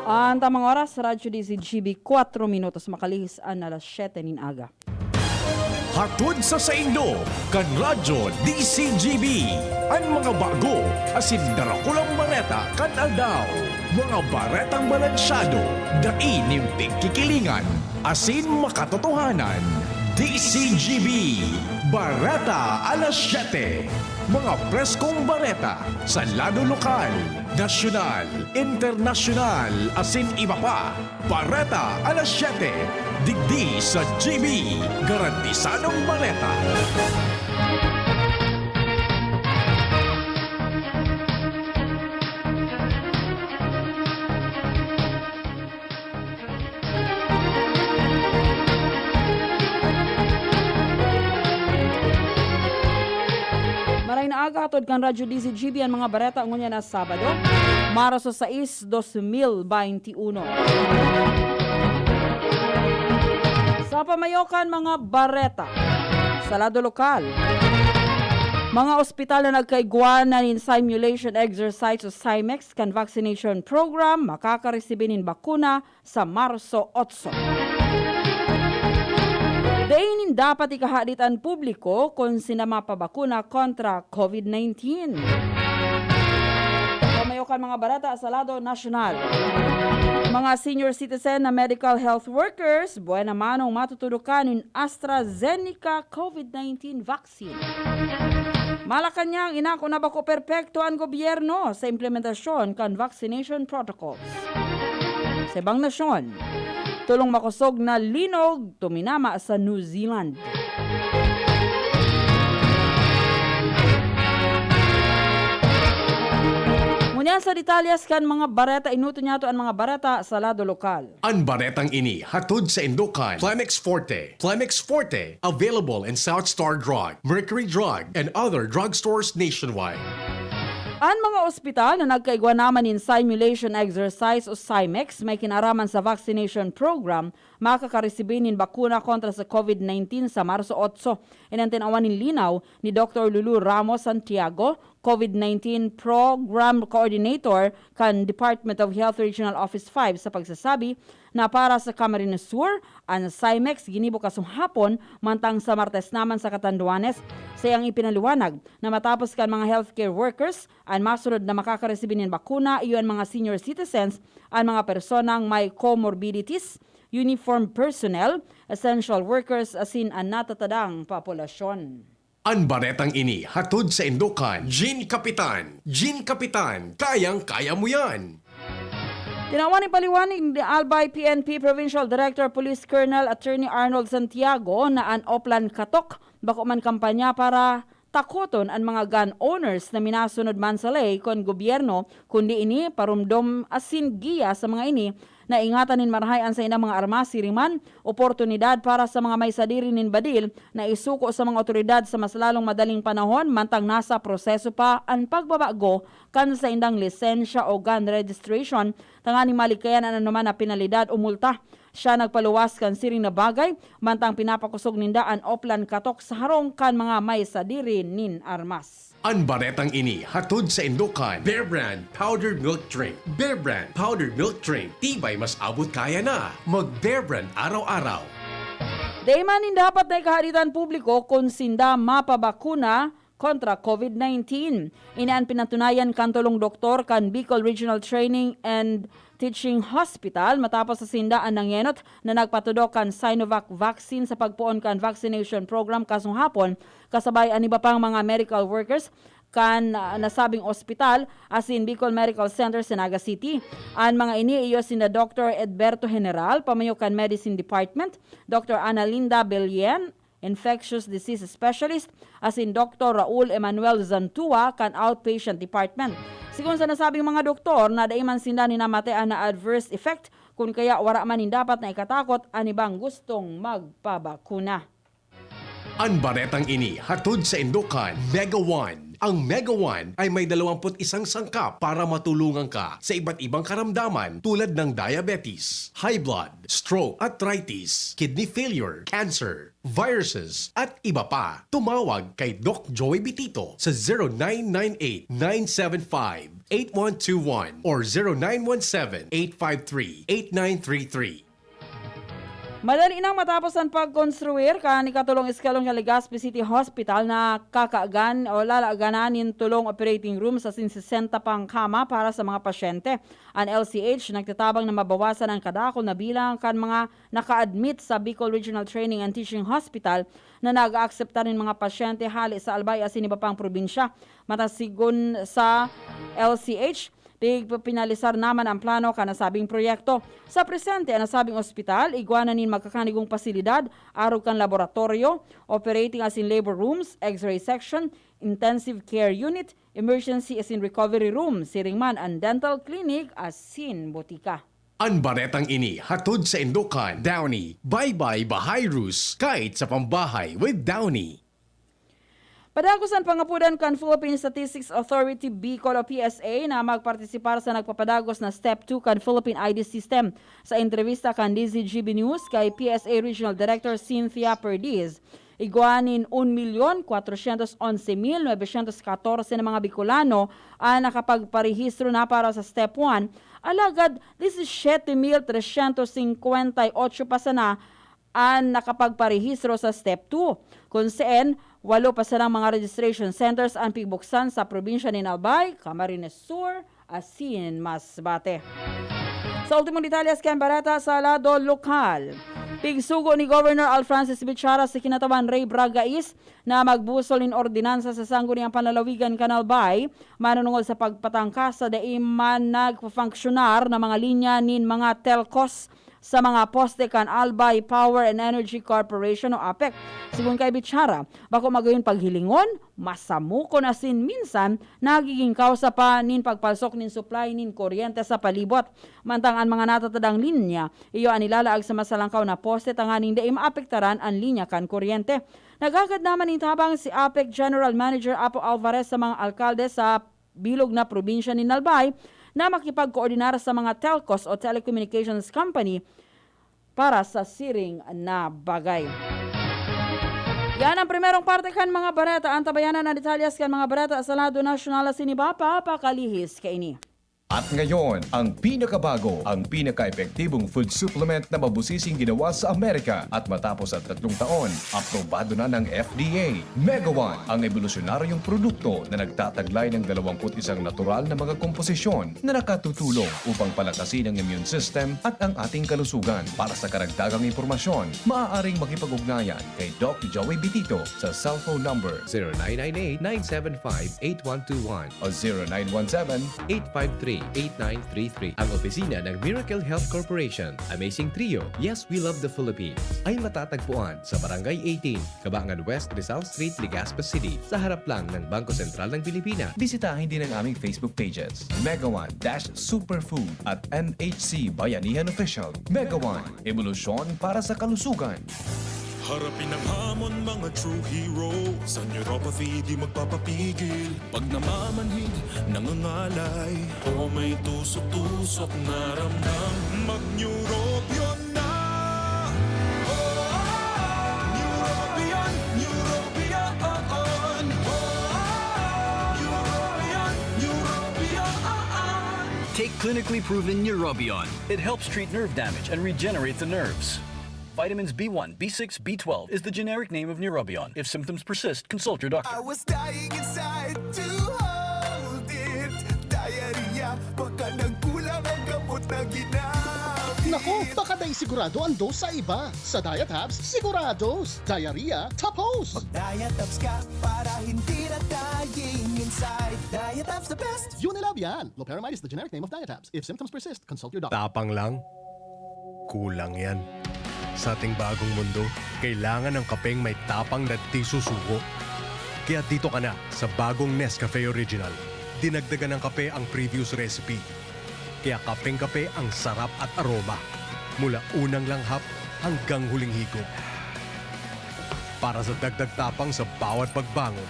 An tamang oras, Radyo D C G B, kwatro minutos makalihis an alas siyete nin aga. Hatod sa saindo kan Radyo D C G B, an mga bago asin darakulang bareta kan aldaw. Mga baretang balansyado, dai nin pigkikilingan, asin makatotohanan. D C G B, Bareta alas siyete. Mga preskong bareta sa lado lokal, nasyonal, internasyonal, asin iba pa. Bareta alas siyete, digdi sa G B, garantisadong bareta. Maray na aga, hatod kan Radyo D C G B an mga bareta ngunyan na Sabado, Marso sais, dos mil baynti uno. Sa pamayokan mga bareta, sa lado lokal, mga ospital na nagkaigwa na nin simulation exercise o SIMEX kan vaccination program makakaresibi nin bakuna sa Marso otso. Dai nin dapat ikahadit an publiko kun sinda mapabakuna kontra COVID nineteen. Pamayokan mga bareta sa lado nasyonal. Mga senior citizen na medical health workers, buena manong matutudokan nin AstraZeneca COVID nineteen vaccine. Malacañang, inako na bako perpekto an gobyerno sa implementasyon kan vaccination protocols. Sa ibang nasyon, tolong makosog na linog tuminama sa New Zealand. Ngunyan sa detalyes kan mga bareta, inuto niyato an mga bareta sa lado lokal. An baretang ini hatod saindo kan Plemex Forte. Plemex Forte, available in South Star Drug, Mercury Drug, and other drugstores nationwide. An mga ospital na nagkaigwa naman nin simulation exercise o SIMEX may kinaraman sa vaccination program makakaresibi nin bakuna kontra sa COVID nineteen sa Marso otso. Iyan an tinawan nin linaw ni Doktor Lulu Ramos Santiago, COVID nineteen Program Coordinator kan Department of Health Regional Office five, sa pagsasabi na para sa Camarines Sur, an SIMEX ginibo kasong hapon, mantang sa Martes naman sa Catanduanes, sa iyang ipinaliwanag na matapos kan mga healthcare workers, an masunod na makakaresibi nin bakuna iyo an mga senior citizens, an mga personang may comorbidities, uniformed personnel, essential workers asin an natatadang populasyon. An baretang ini hatod saindo kan Gin Kapitan. Gin Kapitan, kayang-kaya mo yan! Tinawan nin paliwanag ni Albay P N P Provincial Director Police Colonel Attorney Arnold Santiago na an Oplan Katok bako man kampanya para takoton an mga gun owners na minasunod man sa ley kan gobyerno, kundi ini paromdom asin giya sa mga ini na ingatan nin marahay an saindang mga armas, siring man oportunidad para sa mga may sadiri nin badil na isuko sa mga otoridad sa mas lalong madaling panahon, mantang nasa proseso pa an pagbabago kan saindang lisensya o gun registration, tanganing malikayan an anoman na penalidad o multa. Siya nagpaluwas kan siring na bagay, mantang pinapakosog ninda an Oplan Katok sa harong kan mga may sadiri nin armas. An baretang ini hatod saindo kan Bear Brand Powdered Milk Drink. Bear Brand Powdered Milk Drink, tibay mas abot kaya na. Mag Bear Brand araw-araw. Dai man nin dapat na ikahaditan publiko kun sinda mapabakuna kontra COVID nineteen. Ini an pinatunayan kan tolong doktor kan Bicol Regional Training and Teaching Hospital matapos sa sinda an nangenot na nagpatudok kan Sinovac vaccine sa pagpoon kan vaccination program kasong hapon, kasabay an iba pang mga medical workers kan, ah, nasabing ospital asin Bicol Medical Center sa Naga City. An mga ini iyo sinda Doctor Edberto General, pamayo kan Medicine Department, Doctor Analinda Belien, infectious disease specialist, asin Doctor Raul Emmanuel Zantua kan outpatient department. Sigon sa nasabing mga doktor, na dai man sinda ninamatian na adverse effect, kun kaya wara man nin dapat na ikatakot an ibang gustong magpabakuna. An baretang ini hatod saindo kan Mega One. Ang Mega One ay may dalawampu't isang sangkap para matulungan ka sa iba't ibang karamdaman tulad ng diabetes, high blood, stroke, arthritis, kidney failure, cancer, viruses, at iba pa. Tumawag kay Doc Joey Bitito sa zero nine nine eight, nine seven five, eight one two one or zero nine one seven, eight five three, eight nine three three. Madali nang matapos an pagkonstruir kan ikatolong eskalon kan Legazpi City Hospital na kakagan o lalaganan nin tolong operating rooms asin sesenta pang kama para sa mga pasyente. An L C H nagtatabang na mabawasan an kadakul na bilang kan mga naka-admit sa Bicol Regional Training and Teaching Hospital na nag-aakseptar nin mga pasyente hale sa Albay asin iba pang probinsya. Matasigon sa L C H, pigpipinalisar naman ang plano kan nasabing proyekto. Sa presente, an nasabing ospital igwa na nin magkakanigong pasilidad, arog kan laboratoryo, operating asin labor rooms, X-ray section, intensive care unit, emergency asin recovery room, siring man an dental clinic asin botika. An baretang ini hatod saindo kan Downy. Bye-bye Bahayrus, kahit sa pambahay with Downy. Padagos an pangapodan kan Philippine Statistics Authority Bicol o P S A na magpartisipar sa nagpapadagos na Step two kan Philippine I D system. Sa entrebista kan D Z G B News kay P S A Regional Director Cynthia Perdiz, igwa nin un milyon kwatrosyentos onse mil nobesyentos katorse na mga Bicolano an nakapagparehistro na para sa Step one, alagad disisiete mil tresyentos singkwenta y otso pa sana an nakapagparehistro sa Step two, kun saan walo pa sanang mga registration centers an pigbuksan sa probinsya nin Albay, Camarines Sur, asin Masbate. Sa ultimong detalyes kan bareta sa lado lokal, pigsugo ni Governor Alfrancis Bichara si Kinatawan Ray Bragais na magbusol nin ordinansa sa sangguniang panlalawigan kan Albay, manunungod sa pagpatangka sa dai man nagpafunksyonar na mga linya nin mga telcos sa mga poste kan Albay Power and Energy Corporation o APEC. Sigon kay Bichara, bako magayon paghilingon, masamukon asin minsan nagiging kawsa pa nin pagpalsok nin supply nin kuryente sa palibot. Mantang an mga natatadang linya, iyo an ilalaag sa masalangkaw na poste tanganing dai maapektaran an linya kan kuryente. Naghagad naman nin tabang si APEC General Manager Apo Alvarez sa mga alkalde sa bilog na probinsya nin Albay na makipagkoordinar sa mga telcos o telecommunications company para sa siring na bagay. Yan ang primerong parte kan mga bareta. Antabayanan an detalyes kan mga bareta sa lado nasyonal asin iba pa pakalihis kaini. At ngayon, ang pinakabago, ang pinaka-epektibong food supplement na mabusising ginawa sa Amerika at matapos ang tatlong taon, aprobado na ng F D A. Mega One, ang ebolusyonaryong produkto na nagtataglay ng dalawampu't isang natural na mga komposisyon na nakatutulong upang palakasin ang immune system at ang ating kalusugan. Para sa karagdagang impormasyon, maaaring makipag-ugnayan kay Doc Joey Bitito sa cellphone number zero nine nine eight, nine seven five, eight one two one o zero nine one seven, eight five three, eight nine three three. Ang opisina ng Miracle Health Corporation, Amazing Trio, Yes, We Love the Philippines, ay matatagpuan sa Barangay eighteen, Kabangan West, Rizal Street, Legazpi City, sa harap lang ng Bangko Sentral ng Pilipinas. Bisitahin din ang aming Facebook pages, Mega One dash Superfood at M H C Bayanihan Official. Mega One, ebolusyon para sa kalusugan. Harapin ang hamon, mga true hero. Sa neuropathy, di magpapapigil. Pag namamanhid, nangangalay, o may tusok-tusok na ramdam, mag-Neurobion na! Oh, oh, oh. Neurobion, Neurobion, oh, oh. Neurobion, Neurobion, oh, oh. Take clinically proven Neurobion. It helps treat nerve damage and regenerate the nerves. Vitamins B one, B six, B twelve is the generic name of Neurobion. If symptoms persist, consult your doctor. I was dying inside to hold it. Diarrhea, baka nagkulang ang gamot na ginamit. Naku, baka dai sigurado ang dose sa iba. Sa Diatabs, sigurados. Diarrhea, tapos! Diatabs ka para hindi na dying inside. Diatabs the best! Unilab yan! Loperamide is the generic name of Diatabs. If symptoms persist, consult your doctor. Tapang lang? Kulang yan. Sa ating bagong mundo, kailangan ng kapeng may tapang na di susuko. Kaya dito ka na sa bagong Nescafe Original. Dinagdagan ng kape ang previous recipe. Kaya kapeng-kape ang sarap at aroma. Mula unang langhap hanggang huling higop. Para sa dagdag tapang sa bawat pagbangon,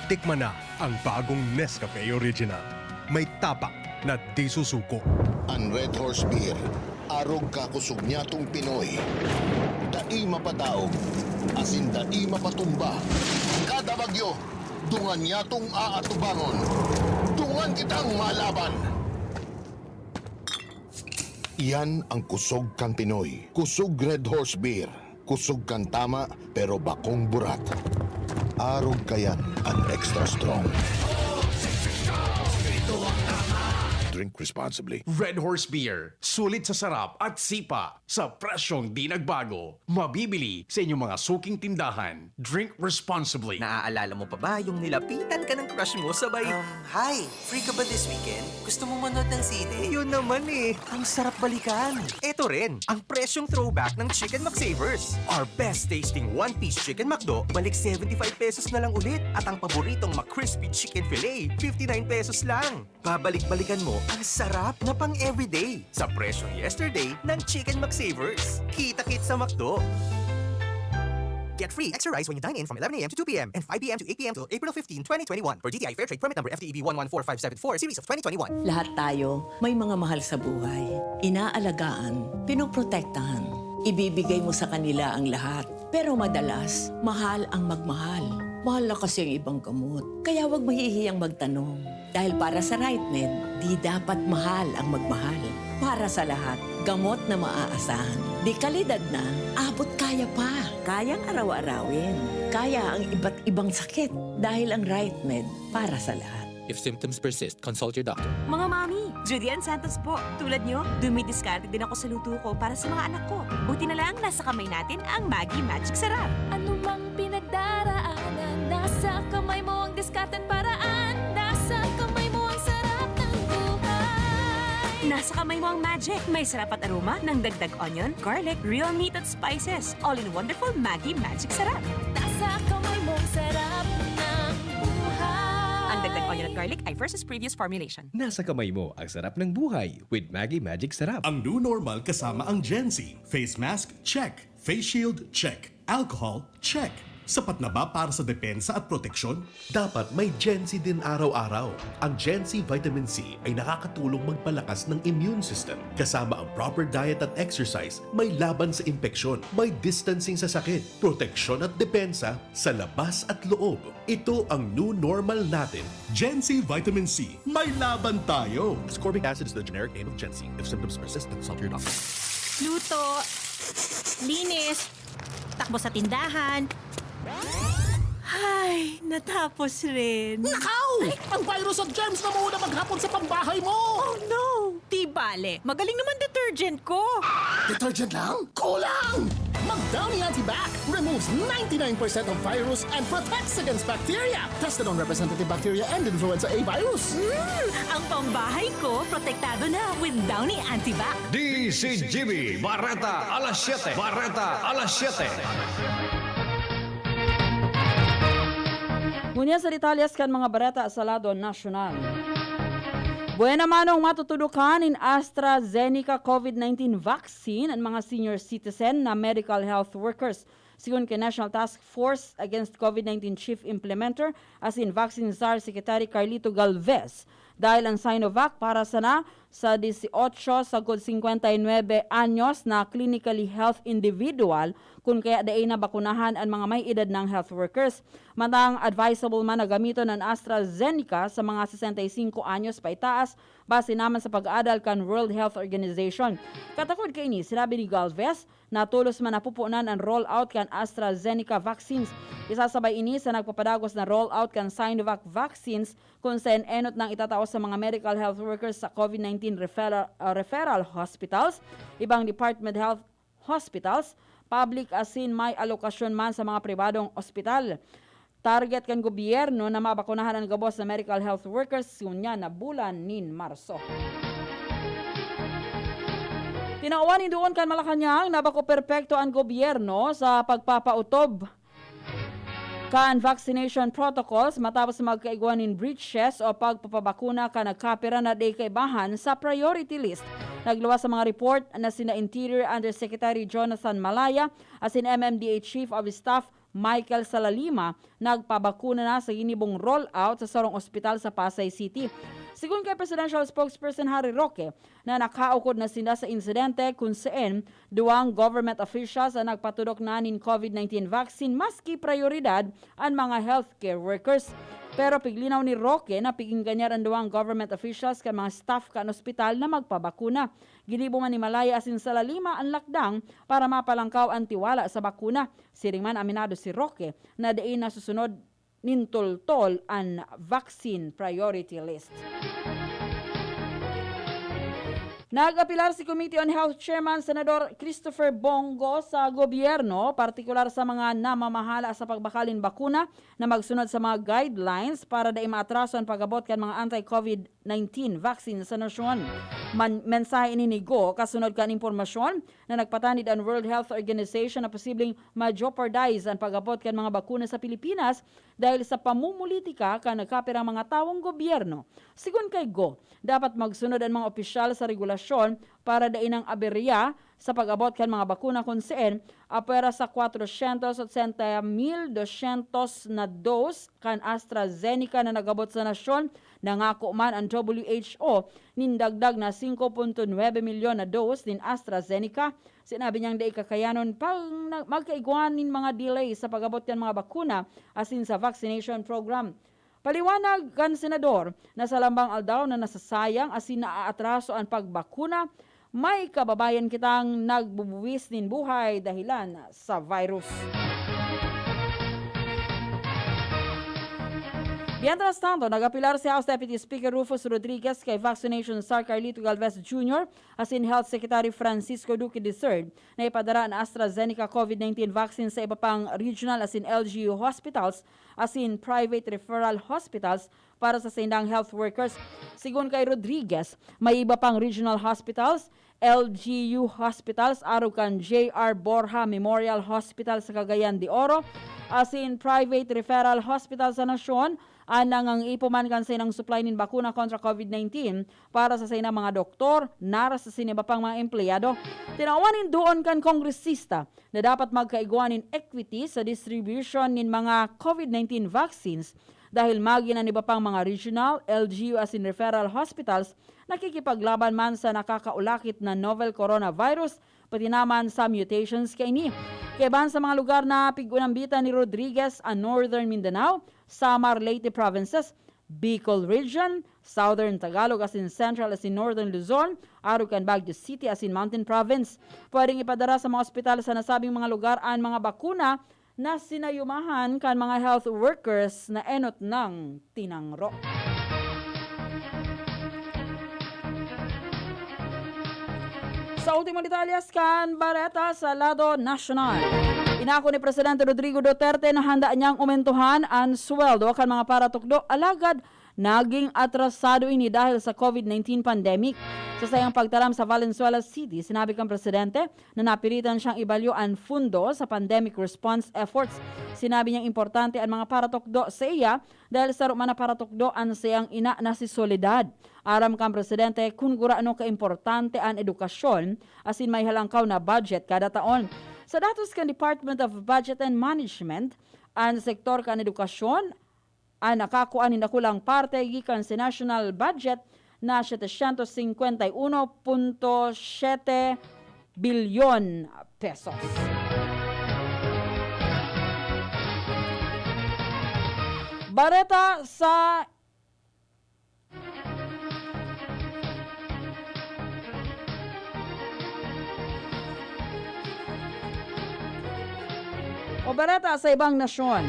tikman na ang bagong Nescafe Original. May tapang na di susuko. An Red Horse Beer, arog kakusog nyatong Pinoy. Dai mapadaog, asin dai mapatumba. Kada bagyo, dungan nyatong aatubangon. Dungan kitang malaban! Iyan ang kusog kan Pinoy. Kusog Red Horse Beer. Kusog kan tama, pero bakong burat. Arog kayan an extra strong. Drink responsibly. Red Horse Beer, sulit sa sarap at sipa sa presyong di nagbago. Mabibili sa inyong mga suking tindahan. Drink responsibly. Naaalala mo pa ba yung nilapitan ka ng crush mo sabay, um, Hi! Free ka ba this weekend? Gusto mo manood ng sine? Yun naman eh! Ang sarap balikan! Eto rin, ang presyong throwback ng Chicken McSavers. Our best tasting one-piece Chicken McDo, balik seventy-five pesos na lang ulit. At ang paboritong McCrispy Chicken Fillet, fifty-nine pesos lang. Babalik-balikan mo ang sarap na pang everyday sa presyong yesterday ng Chicken McSavers. Kita-kits sa McDo! Get free extra rice when you dine in from eleven a.m. to two p.m. and five p.m. to eight p.m. till April fifteen, twenty twenty-one. For D T I Fair Trade Permit Number F T E B one one four five seven four, Series of twenty twenty-one. Lahat tayo may mga mahal sa buhay. Inaalagaan, pinoprotektahan. Ibibigay mo sa kanila ang lahat. Pero madalas, mahal ang magmahal. Mahal na kasi ang ibang gamot. Kaya wag mahihiyang magtanong. Dahil para sa Rightmed, di dapat mahal ang magmahal. Para sa lahat, gamot na maaasahan. De kalidad na, abot kaya pa. Kayang araw-arawin. Kaya ang iba't ibang sakit. Dahil ang Rightmed, para sa lahat. If symptoms persist, consult your doctor. Mga mami, Judy Ann Santos po. Tulad nyo, dumidiskarte din ako sa luto ko para sa mga anak ko. Buti na lang, nasa kamay natin ang Maggi Magic Sarap. Ano mang pinagdaraanan, nasa kamay mo ang diskarte at paraan. Nasa kamay mo ang sarap ng buhay. Nasa kamay mo ang magic. May sarap at aroma ng dagdag onion, garlic, real meat at spices. All in wonderful Maggi Magic Sarap. Nasa kamay mo ang sarap ng buhay. Ang dagdag onion at garlic ay versus previous formulation. Nasa kamay mo ang sarap ng buhay with Maggi Magic Sarap. Ang new normal kasama ang Gen Z. Face mask, check. Face shield, check. Alcohol, check. Sapat na ba para sa depensa at proteksyon? Dapat may Gen C din araw-araw. Ang Gen C Vitamin C ay nakakatulong magpalakas ng immune system, kasama ang proper diet at exercise, may laban sa impeksyon, may distancing sa sakit, proteksyon at depensa sa labas at loob. Ito ang new normal natin. Gen C Vitamin C, may laban tayo! Ascorbic acid is the generic name of Gen C. If symptoms persist, consult your doctor. Luto, linis, takbo sa tindahan. Ay, natapos rin. Nakaw! Ang virus at germs na muna maghapon sa pambahay mo! Oh no! Di bale, magaling naman detergent ko. Detergent lang? Kulang! Mag Downy Antibac removes ninety-nine percent of virus and protects against bacteria. Tested on representative bacteria and influenza A virus. Mm, ang pambahay ko, protektado na with Downy Antibac. D C G B, Bareta alas siyete. Bareta alas siyete. Ngunyan sa detalyes kan mga bareta sa lado nasyonal. Buena manong matutudokan nin AstraZeneca COVID nineteen vaccine an mga senior citizen na medical health workers, sigon ki National Task Force Against COVID nineteen Chief Implementer asin Vaccine Czar Secretary Carlito Galvez. Dahil ang Sinovac para sana sa dieciocho sagkod cincuenta y nueve anyos na clinically health individual, kun kaya dai nabakunahan an mga may edad ng health workers. Matang advisable man na gamiton an AstraZeneca sa mga sesenta y singko anyos paitaas, base naman sa pag-aadal kan World Health Organization. Katakod kaini, sinabi ni Galvez na tolos man napupunan an rollout kan AstraZeneca vaccines. Isasabay ini sa nagpapadagos na rollout kan Sinovac vaccines, kun saen enot nang itatao sa mga medical health workers sa COVID nineteen referral, uh, referral hospitals, ibang department health hospitals, public asin may alokasyon man sa mga pribadong ospital. Target kan gobyerno na mabakunahan an gabos na medical health workers ngunyan na bulan nin Marso. Tinawan nin duon kan Malacañang na bako perpekto an gobyerno sa pagpapautob kan vaccination protocols matapos magkaigwa nin breaches o pagpapabakuna kan nagkapira na di kaibahan sa priority list. Nagluwas sa mga report na sina Interior Undersecretary Jonathan Malaya asin M M D A Chief of Staff Michael Salalima nagpabakuna na sa ginibong rollout sa sarong ospital sa Pasay City. Sigon kay Presidential Spokesperson Harry Roque, na nakaukod na sinda sa insidente kun saen duwang government officials ang nagpatudok na nin COVID nineteen vaccine maski prayoridad an mga healthcare workers. Pero piglinaw ni Roque na piginganyar an duwang government officials kan mga staff kan ospital na magpabakuna. Ginibo man ni Malaya asin Salalima an lakdang para mapalangkaw an tiwala sa bakuna. Siring man, aminado si Roque na dai nasusunod nin toltol an vaccine priority list. Nag-apelar si Committee on Health Chairman Senador Christopher Bong Go sa gobyerno, partikular sa mga namamahala sa pagbakal nin bakuna, na magsunod sa mga guidelines para dai maatraso an pag-abot kan mga anti-COVID nineteen vaccine sa nasyon. Man, mensahe ini ni Go kasunod kan impormasyon na nagpatanid an World Health Organization na posibleng ma-jeopardize an pag-abot kan mga bakuna sa Pilipinas dahil sa pamumulitika kan nagkapirang mga tawong gobyerno. Sigon kay Go, dapat magsunod an mga opisyal sa regulasyon para dai nang aberya sa pag-abot kan mga bakuna kun saen, apwera sa kwatrosyentos otsenta mil dosyentos na dose kan AstraZeneca na nag-abot sa nasyon, nangako man an W H O nin dagdag na singko punto nuebe milyon na dose nin AstraZeneca. Sinabi niyang dai kakayanon pang na-, magkaigwa nin mga delay sa pag-abot kan mga bakuna asin sa vaccination program. Paliwanag kan senador na sa lambang aldaw na nasasayang asin naaatraso an pagbakuna, may kababayan kitang nagbubuwis nin buhay dahilan sa virus. Mientras tanto, nag-apelar si House Deputy Speaker Rufus Rodriguez kay Vaccination Czar Carlito Galvez Junior asin Health Secretary Francisco Duque the third na ipadara an AstraZeneca COVID nineteen vaccine sa iba pang regional asin L G U hospitals asin private referral hospitals para sa saindang health workers. Sigon kay Rodriguez, may iba pang regional hospitals, L G U hospitals arog kan J R Borja Memorial Hospital sa Cagayan de Oro, asin private referral hospital sa nasyon an nangangaipo man kan sainang supply nin bakuna kontra COVID nineteen para sa sainang mga doktor, nurse asin iba pang mga empleyado. Tinawan nin duon kan kongresista na dapat magkaigwa nin equity sa distribution nin mga COVID nineteen vaccines dahil magin an iba pang mga regional, L G U asin referral hospitals nakikipaglaban man sa nakakaulakit na novel coronavirus, pati naman sa mutations kaini. Kaibahan sa mga lugar na pig-unambitan ni Rodriguez an Northern Mindanao, Samar, Leyte provinces, Bicol Region, Southern Tagalog asin Central asin Northern Luzon, arog kan Baguio City asin Mountain Province. Pwedeng ipadara sa mga ospital sa nasabing mga lugar an mga bakuna na sinayumahan kan mga health workers na enot nang tinangro. Sa ultimong detalyes kan bareta sa lado nasyonal, inako ni Presidente Rodrigo Duterte na handa niyang umentohan an sweldo kan mga paratukdo, alagad naging atrasado ini dahil sa COVID nineteen pandemic. Sa saiyang pagtaram sa Valenzuela City, sinabi kan presidente na napilitan siyang ibalyo an fundo sa pandemic response efforts. Sinabi niyang importante an mga paratukdo sa iya dahil saro man na paratukdo an saiyang ina na si Soledad. Aram kan presidente kun gurano kaimportante an edukasyon asin may halangkaw na budget kada taon. Sa datos kan Department of Budget and Management, an sektor kan edukasyon an nakakua nin dakulang parte gikan sa national budget na setecientos cincuenta y uno punto siete bilyon pesos. Bareta sa O bareta sa ibang nasyon.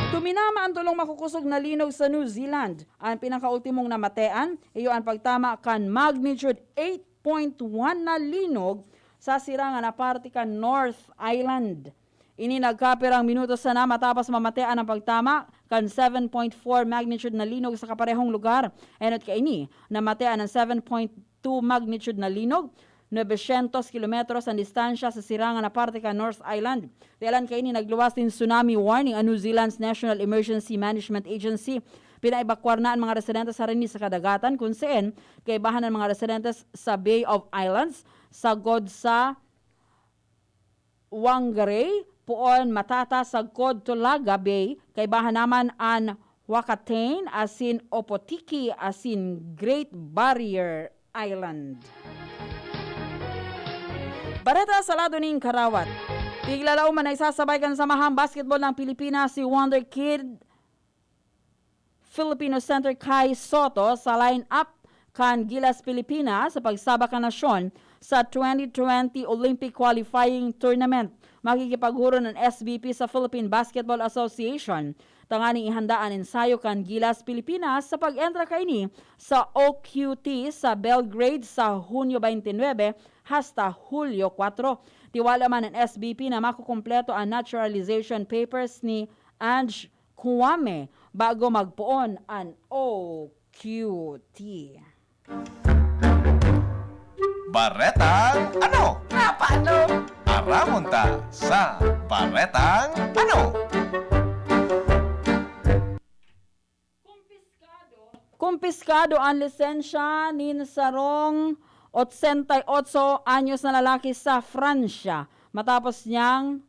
Tuminama an tolong makukusog na linog sa New Zealand. An pinakaultimong namatean, iyo an pagtama kan magnitude eight point one na linog sa sirangan na parte kan North Island. Ini nagkapirang minuto sana matapos mamatean ang pagtama kan seven point four magnitude na linog sa kaparehong lugar. Enot kaini, namatean ang seven point two magnitude na linog. Novecientos kilometros an distansya sa sirangan na parte kan North Island. Dahelan kaini, nagluwas nin tsunami warning an New Zealand's National Emergency Management Agency. Pinaebakwar na an mga residente sa rini sa kadagatan, kun saen kaibahan an mga residentes sa Bay of Islands, sagkod sa Whangarei, poon Matata sagkod Tolaga Bay, kaibahan naman an Whakatane asin Opotiki asin Great Barrier Island. Bareta sa lado nin karawat. Tiglalao man na isasabay kan samahang basketball ng Pilipinas si wonderkid Filipino center Kai Soto sa line-up kan Gilas Pilipinas sa pagsabak kan nasyon sa twenty twenty Olympic Qualifying Tournament. Makikipaghuron an S B P sa Philippine Basketball Association tanganing ihanda an ensayo kan Gilas Pilipinas sa pag-entra kaini sa O Q T sa Belgrade sa Hunyo twenty-nine hasta Hulyo kwatro. Tiwala man an S B P na makukumpleto an naturalization papers ni Ange Kuwame bago magpoon an O Q T. Baretang ano? Nga paano? Aramon ta sa Baretang ano? Kumpiskado an lisensya nin sarong otsenta y otso anyos na lalaki sa Fransya matapos niyang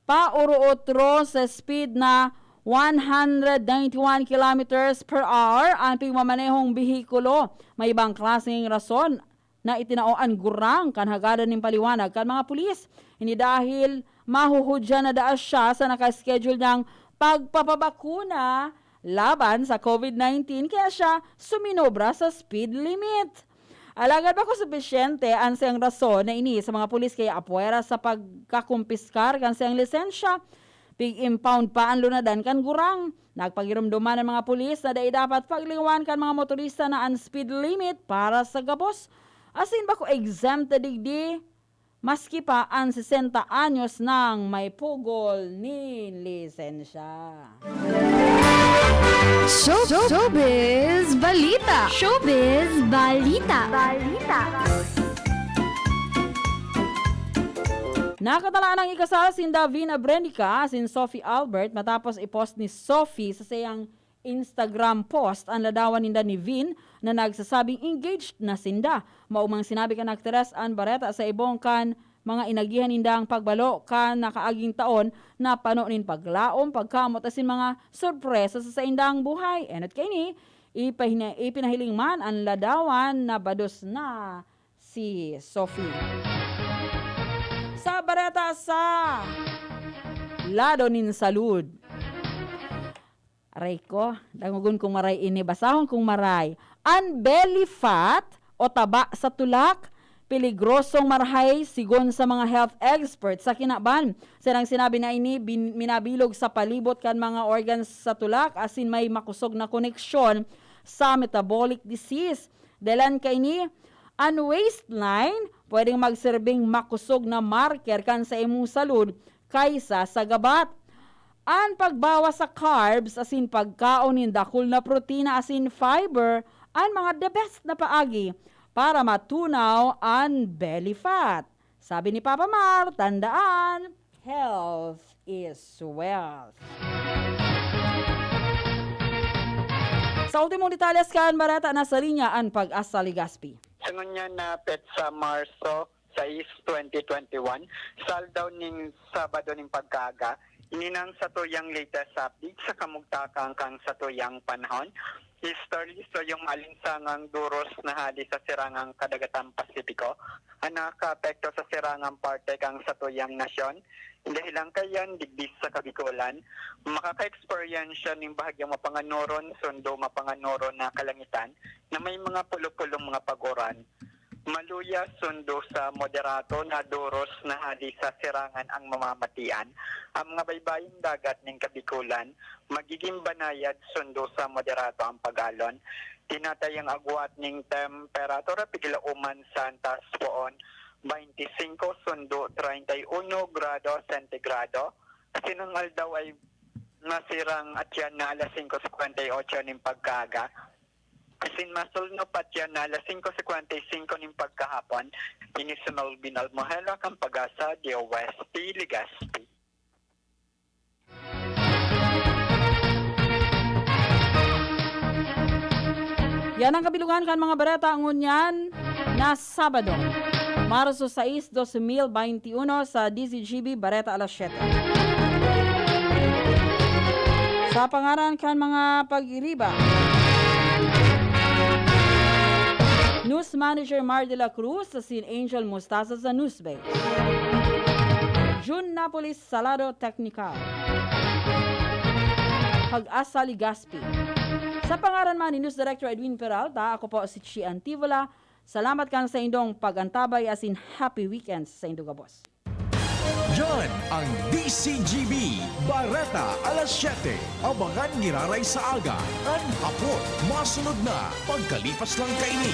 pauro-otro sa speed na one hundred ninety-one kilometers per hour an pigmamanehong behikulo. May ibang klaseng rason na itinao an gurang kan hagadan nin paliwanag kan mga pulis. Ini dahil mahuhudyan na daa siya sa naka-schedule niyang pagpapabakuna laban sa COVID nineteen, kaya siya suminobra sa speed limit. Alagad bako supisyente an saiyang rason na ini sa mga pulis kaya apwera sa pagkakumpiskar kan saiyang lisensya. Pig-impound pa an lunadan kan gurang. Nagpagiromdoman an mga pulis na dai dapat paglingawan kan mga motorista na an speed limit para sa gabos asin bako exempt digdi, maski pa an sesenta anyos nang may pugol nin lisensya. Show, showbiz balita. Showbiz balita. Balita. Nakatalaan ang ikasal sinda Vin Abrenica asin Sophie Albert matapos i-post ni Sophie sa saiyang Instagram post an ladawan ninda ni Vin na nagsasabing engaged na sinda. Maumang sinabi kan aktres an bareta sa ibong kan mga inagihan nindang pagbalo kan nakaaging taon na pano nin paglaom, pagkamot asin mga sorpresa sa saindang buhay. Enot kaini, ipahina-, ipinahiling man an ladawan na bados na si Sophie. Sa bareta sa lado nin salud. Aray ko, dangogon kong maray ini, basahon kong maray. An belly fat o taba sa tulak, peligrosong marahay sigon sa mga health experts sa kinaban. Sarong sinabi na ini bin-, minabilog sa palibot kan mga organs sa tulak asin may makosog na koneksyon sa metabolic disease. Dalan kaini, an waistline pwedeng magserbing makosog na marker kan sa imong salud kaisa sa gabat. An pagbawas sa carbs asin pagkaon nin dakul na protina asin fiber an mga the best na paagi para matunaw an belly fat. Sabi ni Papa Mar, tandaan, health is wealth. Sa ultimong detalles kan bareta, nasa linya an Pag-asa Legazpi. Sa ngunyan na petsa, Marso sais, twenty twenty-one, sa aldaw nin Sabado nin pagkaaga, ini na an satuyang latest update sa kamugtakan kan satuyang panahon. Easterly, so yung maalinsangang duros na hali sa sirangang Kadagatang Pasipiko an nakakaapekto sa sirangang parte kan satuyang nasyon. Dahelan kaiyan, digdi sa Kabikolan, makakaeksperyensya nin bahagyang mapanganuron sundo mapanganuron na kalangitan na may mga pulo-pulong mga pag-uran. Maluya sundo sa moderato na duros na hali sa sirangan ang mamamatian. Ang mga baybayong dagat nin Kabikolan, magiging banayad sundo sa moderato ang pag-alon. Tinatayang agwat nin temperatura piglaoman sa antas poon, twenty-five sundo treinta y uno grado sentigrado. Sinang aldaw ay masirang atyan na alas singko singkwenta y otso nin pagkaaga. Asin masulno pa tiyan na alas singko singkwenta y singko nin pagkahapon, ini si Melvin Almohela kan Pag-asa, D O S T, Legazpi. Yan ang kabilugan kan mga bareta ngunyan na Sabado, Marso sais, dos mil baynte uno, sa D Z G B Bareta Alas Siyete. Sa pangaran kan mga pag-iriba, News Manager Mar de la Cruz asin Angel Mostaza sa Newsbase. Jun Napolis Salado, Technical. Pag-asa Legazpi. Sa pangaran man ni News Director Edwin Peralta, ako po si Chi Antivola. Salamat kan saindong pag-antabay asin happy weekend sa saindo gabos. Yan ang D Z G B Bareta Alas Siyete. Abangan giraray sa aga, an hapon, masunod na pagkalipas lang kaini.